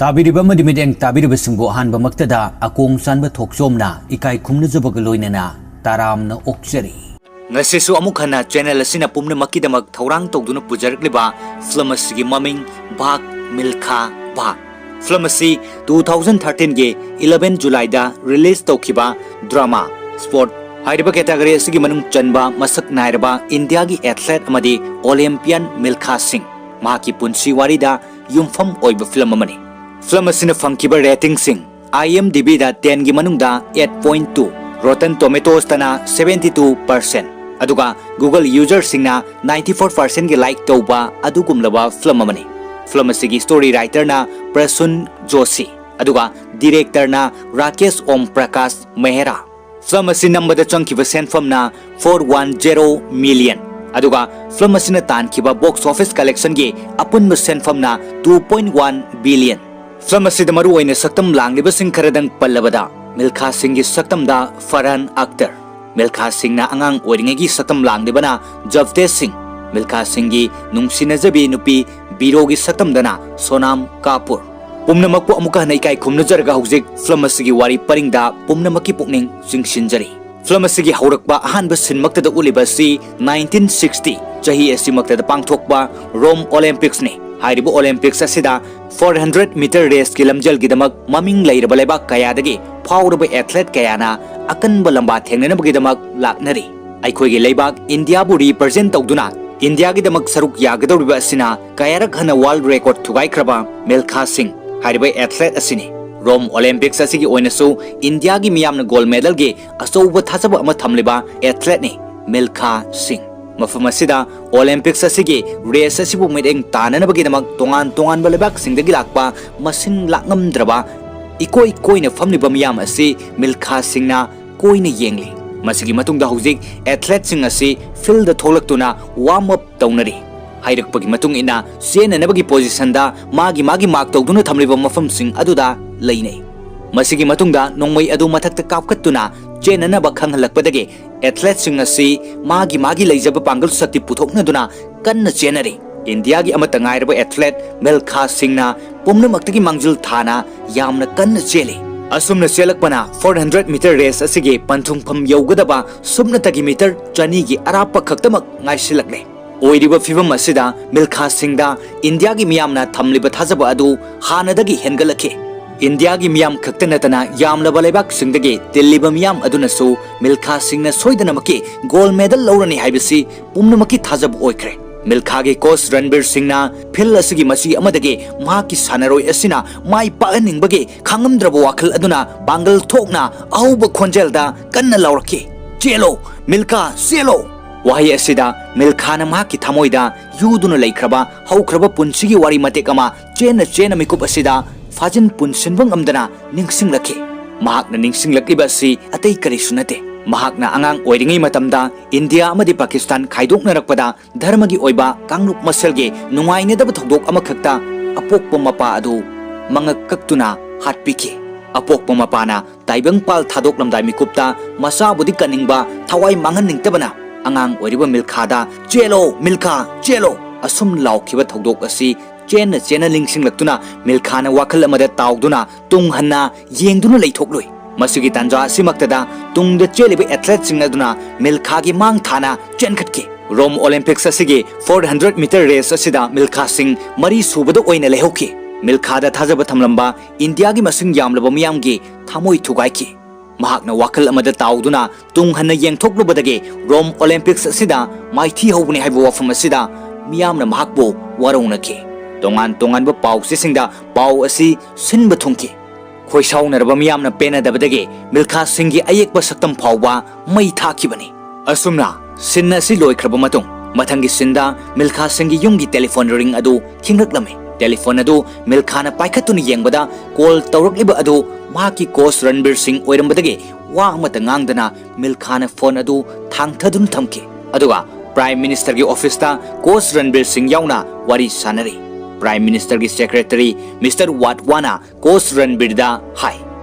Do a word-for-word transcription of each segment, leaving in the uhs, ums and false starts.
ꯇꯥꯕꯤꯔꯤꯕ ꯑꯃꯗꯤ ꯃꯤꯠꯌꯦꯡ ꯇꯥꯕꯤꯔꯤꯕꯁꯤꯡꯕꯨ ꯑꯍꯥꯟꯕꯃꯛꯇꯗ ꯑꯀꯣꯡ ꯆꯥꯟꯕ ꯊꯣꯛꯆꯣꯝꯅ ꯏꯀꯥꯏ ꯈꯨꯝꯅꯖꯕꯒ ꯂꯣꯏꯅꯅ ꯇꯔꯥꯝꯅ ꯑꯣꯛꯆꯔꯤ꯫ ꯉꯁꯤꯁꯨ ꯑꯃꯨꯛ ꯍꯟꯅ ꯆꯦꯅꯦꯜ ꯑꯁꯤꯅ ꯄꯨꯝꯅꯃꯛꯀꯤꯗꯃꯛ ꯊꯧꯔꯥꯡ ꯇꯧꯗꯨꯅ ꯄꯨꯖꯔꯛꯂꯤꯕ ꯐꯤꯂꯝ ꯑꯁꯤꯒꯤ ꯃꯃꯤꯡ ꯚꯥꯒ ꯃꯤꯜꯈꯥ ꯚꯥꯒ꯫ ꯐꯤꯂꯝ ꯑꯁꯤ two thousand thirteen ꯒꯤ eleven July ꯗ release ꯇꯧꯈꯤꯕ drama, sport ꯍꯥꯏꯔꯤꯕ category ꯑꯁꯤꯒꯤ ꯃꯅꯨꯡ ꯆꯟꯕ ꯃꯁꯛ ꯅꯥꯏꯔꯕ ꯏꯟꯗꯤꯌꯥꯒꯤ athlete ꯑꯃꯗꯤ Olympian ꯃꯤꯜꯈꯥ ꯁꯤꯡ, ꯃꯍꯥꯛꯀꯤ ꯄꯨꯟꯁꯤ ꯋꯥꯔꯤꯗ ꯌꯨꯝꯐꯝ ꯑꯣꯏꯕ ꯐꯤꯂꯝ ꯑꯃꯅꯤ꯫ ꯐꯤꯂꯝ ꯑꯁꯤꯅ ꯐꯪꯈꯤꯕ rating ꯁꯤꯡ, IMDb ꯗ ten ꯒꯤ ꯃꯅꯨꯡꯗ eight point two, Rotten Tomatoes ꯇꯅ seventy two percent, ꯑꯗꯨꯒ Google user ꯁꯤꯡꯅ ninety four percent ꯒꯤ like ꯇꯧꯕ ꯑꯗꯨꯒꯨꯝꯂꯕ ꯐꯤꯂꯝ ꯑꯃꯅꯤ꯫ ꯐꯤꯂꯝ ꯑꯁꯤꯒꯤ story writer ꯅ ꯄ꯭ꯔꯁꯨꯟ ꯖꯣꯁꯤ, ꯑꯗꯨꯒ director ꯅ ꯔꯥꯀꯦꯁ ꯑꯣꯝ ꯄ꯭ꯔꯀꯥꯁ ꯃꯦꯍꯔꯥ꯫ ꯐꯤꯂꯝ ꯑꯁꯤ ꯅꯝꯕꯗ ꯆꯪꯈꯤꯕ ꯁꯦꯟꯐꯝꯅ four one zero million, ꯑꯗꯨꯒ ꯐꯤꯂꯝ ꯑꯁꯤꯅ ꯇꯥꯟꯈꯤꯕ box office collection ꯒꯤ ꯑꯄꯨꯟꯕ ꯁꯦꯟꯐꯝꯅ two point one billion꯫ Film ꯑꯁꯤꯗ ꯃꯔꯨꯑꯣꯏꯅ ꯁꯛꯇꯝ ꯂꯥꯡꯂꯤꯕꯁꯤꯡ ꯈꯔꯗꯪ ꯄꯜꯂꯕꯗ, ꯃꯤꯜꯈꯥ ꯁꯤꯡꯒꯤ ꯁꯛꯇꯝꯗ ꯐꯔꯍꯥꯟ ꯑꯈꯇꯔ, ꯃꯤꯜꯈꯥ ꯁꯤꯡꯅ ꯑꯉꯥꯡ ꯑꯣꯏꯔꯤꯉꯩꯒꯤ ꯁꯛꯇꯝ ꯂꯥꯡꯂꯤꯕꯅ ꯖꯕꯇꯦꯖ ꯁꯤꯡ, ꯃꯤꯜꯈꯥ ꯁꯤꯡꯒꯤ ꯅꯨꯡꯁꯤꯅꯖꯕꯤ ꯅꯨꯄꯤ ꯕꯤꯔꯣꯒꯤ ꯁꯛꯇꯝꯗꯅ ꯁꯣꯅꯥꯝ ꯀꯥꯄꯨꯔ꯫ ꯄꯨꯝꯅꯃꯛꯄꯨ ꯑꯃꯨꯛꯀ ꯍꯟꯅ ꯏꯀꯥꯏ ꯈꯨꯝꯅꯖꯔꯒ ꯍꯧꯖꯤꯛ ꯐꯤꯂꯝ ꯑꯁꯤꯒꯤ ꯋꯥꯔꯤ ꯄꯔꯤꯡꯗ ꯄꯨꯝꯅꯃꯛꯀꯤ ꯄꯨꯛꯅꯤꯡ ꯆꯤꯡꯁꯤꯟꯖꯔꯤ꯫ ꯐꯤꯂꯝ ꯑꯁꯤꯒꯤ ꯍꯧꯔꯛꯄ ꯑꯍꯥꯟꯕ ꯁꯤꯟꯃꯛꯇꯗ ꯎꯠꯂꯤꯕ ꯑꯁꯤ nineteen sixty ꯆꯍꯤ ꯑꯁꯤꯃꯛꯇꯗ ꯄꯥꯡꯊꯣꯛꯄ ꯔꯣꯝ Olympics ꯅꯤ꯫ ꯍꯥꯏꯔꯤꯕ Olympics ꯑꯁꯤꯗ four hundred meter race ꯀꯤ ꯂꯝꯖꯦꯜꯒꯤꯗꯃꯛ ꯃꯃꯤꯡ ꯂꯩꯔꯕ ꯂꯩꯕꯥꯛ ꯀꯌꯥꯗꯒꯤ ꯐꯥꯎꯔꯕ athlete ꯀꯌꯥꯅ ꯑꯀꯟꯕ ꯂꯝꯕꯥ ꯊꯦꯡꯅꯅꯕꯒꯤꯗꯃꯛ ꯂꯥꯛꯅꯔꯤ꯫ ꯑꯩꯈꯣꯏꯒꯤ ꯂꯩꯕꯥꯛ ꯏꯟꯗꯤꯌꯥꯕꯨ represent ꯇꯧꯗꯨꯅ ꯏꯟꯗꯤꯌꯥꯒꯤꯗꯃꯛ ꯁꯔꯨꯛ ꯌꯥꯒꯗꯧꯔꯤꯕ ꯑꯁꯤꯅ ꯀꯌꯥꯔꯛ ꯍꯟꯅ world record ꯊꯨꯒꯥꯏꯈ꯭ꯔꯕ ꯃꯤꯜꯈꯥ ꯁꯤꯡ ꯍꯥꯏꯔꯤꯕ athlete ꯑꯁꯤꯅꯤ꯫ ꯔꯣꯝ Olympics ꯑꯁꯤꯒꯤ ꯑꯣꯏꯅꯁꯨ ꯏꯟꯗꯤꯌꯥꯒꯤ ꯃꯤꯌꯥꯝꯅ gold medal ꯒꯤ ꯑꯆꯧꯕ ꯊꯥꯖꯕ ꯑꯃ ꯊꯝꯂꯤꯕ athlete ꯅꯤ ꯃꯤꯜꯈꯥ ꯁꯤꯡ꯫ ꯃꯐꯝ ꯑꯁꯤꯗ Olympics ꯑꯁꯤꯒꯤ race ꯑꯁꯤꯕꯨ ꯃꯤꯠꯌꯦꯡ ꯇꯥꯅꯅꯕꯒꯤꯗꯃꯛ ꯇꯣꯉꯥꯟ ꯇꯣꯉꯥꯟꯕ ꯂꯩꯕꯥꯛꯁꯤꯡꯗꯒꯤ ꯂꯥꯛꯄ ꯃꯁꯤꯡ ꯂꯥꯛꯉꯝꯗ꯭ꯔꯕ ꯏꯀꯣꯏ ꯀꯣꯏꯅ ꯐꯝꯂꯤꯕ ꯃꯤꯌꯥꯝ ꯑꯁꯤ ꯃꯤꯜꯈꯥ ꯁꯤꯡꯅ ꯀꯣꯏꯅ ꯌꯦꯡꯂꯤ꯫ ꯃꯁꯤꯒꯤ ꯃꯇꯨꯡꯗ ꯍꯧꯖꯤꯛ athlete ꯁꯤꯡ ꯑꯁꯤ field ꯗ ꯊꯣꯛꯂꯛꯇꯨꯅ warm up ꯇꯧꯅꯔꯤ꯫ ꯍꯥꯏꯔꯛꯄꯒꯤ ꯃꯇꯨꯡ ꯏꯟꯅ ꯆꯦꯟꯅꯅꯕꯒꯤ position ꯗ ꯃꯥꯒꯤ ꯃꯥꯒꯤ mark ꯇꯧꯗꯨꯅ ꯊꯝꯂꯤꯕ ꯃꯐꯝꯁꯤꯡ ꯑꯗꯨꯗ ꯂꯩꯅꯩ꯫ ꯃꯁꯤꯒꯤ ꯃꯇꯨꯡꯗ ꯅꯣꯡꯃꯩ ꯑꯗꯨ ꯃꯊꯛꯇ ꯀꯥꯞꯈꯠꯇꯨꯅ ꯆꯦꯟꯅꯅꯕ ꯈꯪꯍꯜꯂꯛꯄꯗꯒꯤ athlete ꯁꯤꯡ ꯑꯁꯤ ꯃꯥꯒꯤ ꯃꯥꯒꯤ ꯂꯩꯖꯕ ꯄꯥꯡꯒꯜ ꯁꯛꯇꯤ ꯄꯨꯊꯣꯛꯅꯗꯨꯅ ꯀꯟꯅ ꯆꯦꯟꯅꯔꯤ꯫ ꯏꯟꯗꯤꯌꯥꯒꯤ ꯑꯃꯠꯇ ꯉꯥꯏꯔꯕ ꯑꯦꯊꯂꯦꯠ ꯃꯤꯜꯈꯥ ꯁꯤꯡꯅ ꯄꯨꯝꯅꯃꯛꯇꯒꯤ ꯃꯥꯡꯖꯤꯜ ꯊꯥꯅ ꯌꯥꯝꯅ ꯀꯟꯅ ꯆꯦꯜꯂꯤ꯫ ꯑꯁꯨꯝꯅ ꯆꯦꯜꯂꯛꯄꯅ four hundred meter race ꯑꯁꯤꯒꯤ ꯄꯟꯊꯨꯡꯐꯝ ꯌꯧꯒꯗꯕ ꯁꯨꯞꯅꯇꯒꯤ ꯃꯤꯇꯔ ꯆꯅꯤꯒꯤ ꯑꯔꯥꯞꯄ ꯈꯛꯇꯃꯛ ꯉꯥꯏꯁꯤꯜꯂꯛꯂꯦ꯫ ꯑꯣꯏꯔꯤꯕ ꯐꯤꯚꯝ ꯑꯁꯤꯗ ꯃꯤꯜꯈꯥ ꯁꯤꯡꯗ ꯏꯟꯗꯤꯌꯥꯒꯤ ꯃꯤꯌꯥꯝꯅ ꯊꯝꯂꯤꯕ ꯊꯥꯖꯕ ꯑꯗꯨ ꯍꯥꯟꯅꯗꯒꯤ ꯍꯦꯟꯒꯠꯂꯛꯈꯤ꯫ ꯏꯟꯗꯤꯌꯥꯒꯤ ꯃꯤꯌꯥꯝ ꯈꯛꯇ ꯅꯠꯇꯅ ꯌꯥꯝꯂꯕ ꯂꯩꯕꯥꯛꯁꯤꯡꯗꯒꯤ ꯇꯤꯜꯂꯤꯕ ꯃꯤꯌꯥꯝ ꯑꯗꯨꯅꯁꯨ ꯃꯤꯜꯈꯥ ꯁꯤꯡꯅ ꯁꯣꯏꯗꯅꯃꯛꯀꯤ ꯒꯣꯜ ꯃꯦꯗꯜ ꯂꯧꯔꯅꯤ ꯍꯥꯏꯕꯁꯤ ꯄꯨꯝꯅꯃꯛꯀꯤ ꯊꯥꯖꯕ ꯑꯣꯏꯈ꯭ꯔꯦ꯫ ꯃꯤꯜꯈꯥꯒꯤ ꯀꯣꯆ ꯔꯟꯕꯤꯔ ꯁꯤꯡꯅ ꯐꯤꯜ ꯑꯁꯤꯒꯤ ꯃꯆꯤ ꯑꯃꯗꯒꯤ ꯃꯍꯥꯛꯀꯤ ꯁꯥꯟꯅꯔꯣꯏ ꯑꯁꯤꯅ ꯃꯥꯏ ꯄꯥꯛꯍꯟꯅꯤꯡꯕꯒꯤ ꯈꯥꯡꯉꯝꯗ꯭ꯔꯕ ꯋꯥꯈꯜ ꯑꯗꯨꯅ ꯄꯥꯡꯒꯜ ꯊꯣꯛꯅ ꯑꯍꯧꯕ ꯈꯣꯟꯖꯦꯜꯗ ꯀꯟꯅ ꯂꯥꯎꯔꯛꯈꯤ, "ꯆꯦꯜꯂꯣ, ꯃꯤꯜꯈꯥ, ꯆꯦꯜꯂꯣ!" ꯋꯥꯍꯩ ꯑꯁꯤꯗ ꯃꯤꯜꯈꯥꯅ ꯃꯍꯥꯛꯀꯤ ꯊꯃꯣꯏꯗ ꯌꯨꯗꯨꯅ ꯂꯩꯈ꯭ꯔꯕ ꯍꯧꯈ꯭ꯔꯕ ꯄꯨꯟꯁꯤꯒꯤ ꯋꯥꯔꯤ ꯃꯇꯦꯛ ꯑꯃ ꯆꯦꯟꯅ ꯆꯦꯟꯅ ꯃꯤꯀꯨꯞ ꯑꯁꯤꯗ ꯐꯥꯖꯤꯟ ꯄꯨꯟꯁꯤꯟꯕ ꯉꯝꯗꯅ ꯅꯤꯡꯁꯤꯡꯂꯛꯈꯤ꯫ ꯃꯍꯥꯛꯅ ꯅꯤꯡꯁꯤꯡꯂꯛꯂꯤꯕ ꯑꯁꯤ ꯑꯇꯩ ꯀꯔꯤꯁꯨ ꯅꯠꯇꯦ꯫ ꯃꯍꯥꯛꯅ ꯑꯉꯥꯡ ꯑꯣꯏꯔꯤꯉꯩ ꯃꯇꯝꯗ ꯏꯟꯗꯤꯌꯥ ꯑꯃꯗꯤ ꯄꯥꯀꯤꯁꯇꯥꯟ ꯈꯥꯏꯗꯣꯛꯅꯔꯛꯄꯗ ꯙꯔꯃꯒꯤ ꯑꯣꯏꯕ ꯀꯥꯡꯂꯨꯞ ꯃꯁꯦꯜꯒꯤ ꯅꯨꯡꯉꯥꯏꯅꯗꯕ ꯊꯧꯗꯣꯛ ꯑꯃꯈꯛꯇ ꯑꯄꯣꯛꯄ ꯃꯄꯥ ꯑꯗꯨ ꯃꯉꯛ ꯀꯛꯇꯨꯅ ꯍꯥꯠꯄꯤꯈꯤ꯫ ꯑꯄꯣꯛꯄ ꯃꯄꯥꯅ ꯇꯥꯏꯕꯪꯄꯥꯜ ꯊꯥꯗꯣꯛꯂꯝꯗꯥꯏ ꯃꯤꯀꯨꯞꯇ ꯃꯆꯥꯕꯨꯗꯤ ꯀꯟꯅꯤꯡꯕ, ꯊꯋꯥꯏ ꯃꯥꯡꯍꯟꯅꯤꯡꯗꯕꯅ ꯑꯉꯥꯡ ꯑꯣꯏꯔꯤꯕ ꯃꯤꯜꯈꯥꯗ, "ꯆꯦꯜꯂꯣ, ꯃꯤꯜꯈꯥ, ꯆꯦꯜꯂꯣ!" ꯑꯁꯨꯝ ꯂꯥꯎꯈꯤꯕ ꯊꯧꯗꯣꯛ ꯑꯁꯤ ꯆꯦꯟꯅ ꯆꯦꯟꯅ ꯅꯤꯡꯁꯤꯡꯂꯛꯇꯨꯅ ꯃꯤꯜꯈꯥꯅ ꯋꯥꯈꯜ ꯑꯃꯗ ꯇꯥꯎꯗꯨꯅ ꯇꯨꯡ ꯍꯟꯅ ꯌꯦꯡꯗꯨꯅ ꯂꯩꯊꯣꯛꯂꯨꯏ꯫ ꯃꯁꯤꯒꯤ ꯇꯥꯟꯖꯥ ꯑꯁꯤꯃꯛꯇꯗ ꯇꯨꯡꯗ ꯆꯦꯜꯂꯤꯕ ꯑꯦꯊꯂꯦꯠꯁꯤꯡ ꯑꯗꯨꯅ ꯃꯤꯜꯈꯥꯒꯤ ꯃꯥꯡ ꯊꯥꯅ ꯆꯦꯟꯈꯠꯈꯤ꯫ ꯔꯣꯝ ꯑꯣꯂꯦꯝꯄꯤꯛꯁ ꯑꯁꯤꯒꯤ four hundred meter race ꯑꯁꯤꯗ ꯃꯤꯜꯈꯥ ꯁꯤꯡ ꯃꯔꯤ ꯁꯨꯕꯗ ꯑꯣꯏꯅ ꯂꯩꯍꯧꯈꯤ꯫ ꯃꯤꯜꯈꯥꯗ ꯊꯥꯖꯕ ꯊꯝꯂꯝꯕ ꯏꯟꯗꯤꯌꯥꯒꯤ ꯃꯁꯤꯡ ꯌꯥꯝꯂꯕ ꯃꯤꯌꯥꯝꯒꯤ ꯊꯃꯣꯏ ꯊꯨꯒꯥꯏꯈꯤ꯫ ꯃꯍꯥꯛꯅ ꯋꯥꯈꯜ ꯑꯃꯗ ꯇꯥꯎꯗꯨꯅ ꯇꯨꯡ ꯍꯟꯅ ꯌꯦꯡꯊꯣꯛꯂꯨꯕꯗꯒꯤ ꯔꯣꯝ ꯑꯣꯂꯦꯝꯄꯤꯛꯁ ꯑꯁꯤꯗ ꯃꯥꯏꯊꯤ ꯍꯧꯕꯅꯤ ꯍꯥꯏꯕ ꯋꯥꯐꯝ ꯑꯁꯤꯗ ꯃꯤꯌꯥꯝꯅ ꯃꯍꯥꯛꯄꯨ ꯋꯥꯔꯧꯅꯈꯤ꯫ ꯇꯣꯉꯥꯟ ꯇꯣꯉꯥꯟꯕ ꯄꯥꯎ ꯆꯦꯁꯤꯡꯗ ꯄꯥꯎ ꯑꯁꯤ ꯁꯤꯟꯕ ꯊꯨꯡꯈꯤ꯫ ꯈꯣꯏꯁꯥꯎꯅꯔꯕ ꯃꯤꯌꯥꯝꯅ ꯄꯦꯟꯅꯗꯕꯗꯒꯤ ꯃꯤꯜꯈꯥ ꯁꯤꯡꯒꯤ ꯑꯌꯦꯛꯄ ꯁꯛꯇꯝ ꯐꯥꯎꯕ ꯃꯩ ꯊꯥꯈꯤꯕꯅꯤ꯫ ꯑꯁꯨꯝꯅ ꯁꯤꯟ ꯑꯁꯤ ꯂꯣꯏꯈ꯭ꯔꯕ ꯃꯇꯨꯡ, ꯃꯊꯪꯒꯤ ꯁꯤꯟꯗ ꯃꯤꯜꯈꯥ ꯁꯤꯡꯒꯤ ꯌꯨꯝꯒꯤ ꯇꯦꯂꯤꯐꯣꯟ ꯔꯤꯡ ꯑꯗꯨ ꯈꯤꯡꯂꯛꯂꯝꯃꯤ꯫ ꯇꯦꯂꯤꯐꯣꯟ ꯑꯗꯨ ꯃꯤꯜꯈꯥꯅ ꯄꯥꯏꯈꯠꯇꯨꯅ ꯌꯦꯡꯕꯗ, ꯀꯣꯜ ꯇꯧꯔꯛꯂꯤꯕ ꯑꯗꯨ ꯃꯍꯥꯛꯀꯤ ꯀꯣꯆ ꯔꯟꯕꯤꯔ ꯁꯤꯡ ꯑꯣꯏꯔꯝꯕꯗꯒꯤ ꯋꯥ ꯑꯃꯠꯇ ꯉꯥꯡꯗꯅ ꯃꯤꯜꯈꯥꯅ ꯐꯣꯟ ꯑꯗꯨ ꯊꯥꯡꯊꯗꯨꯅ ꯊꯝꯈꯤ꯫ ꯑꯗꯨꯒ ꯄ꯭ꯔꯥꯏꯝ ꯃꯤꯅꯤꯁꯇꯔꯒꯤ ꯑꯣꯐꯤꯁꯇ ꯀꯣꯆ ꯔꯟꯕꯤꯔ ꯁꯤꯡ ꯌꯥꯎꯅ ꯋꯥꯔꯤ ꯁꯥꯅꯔꯤ꯫ ꯄ꯭ꯔꯥꯏꯝ ꯃꯤꯅꯤꯁꯇꯔꯒꯤ ꯁꯦꯀ꯭ꯔꯦꯇꯔꯤ ꯃꯤꯁꯇꯔ ꯋꯥꯗꯋꯥꯅ ꯀꯣꯆ ꯔꯟꯕꯤꯔꯗ ꯍꯥꯏ,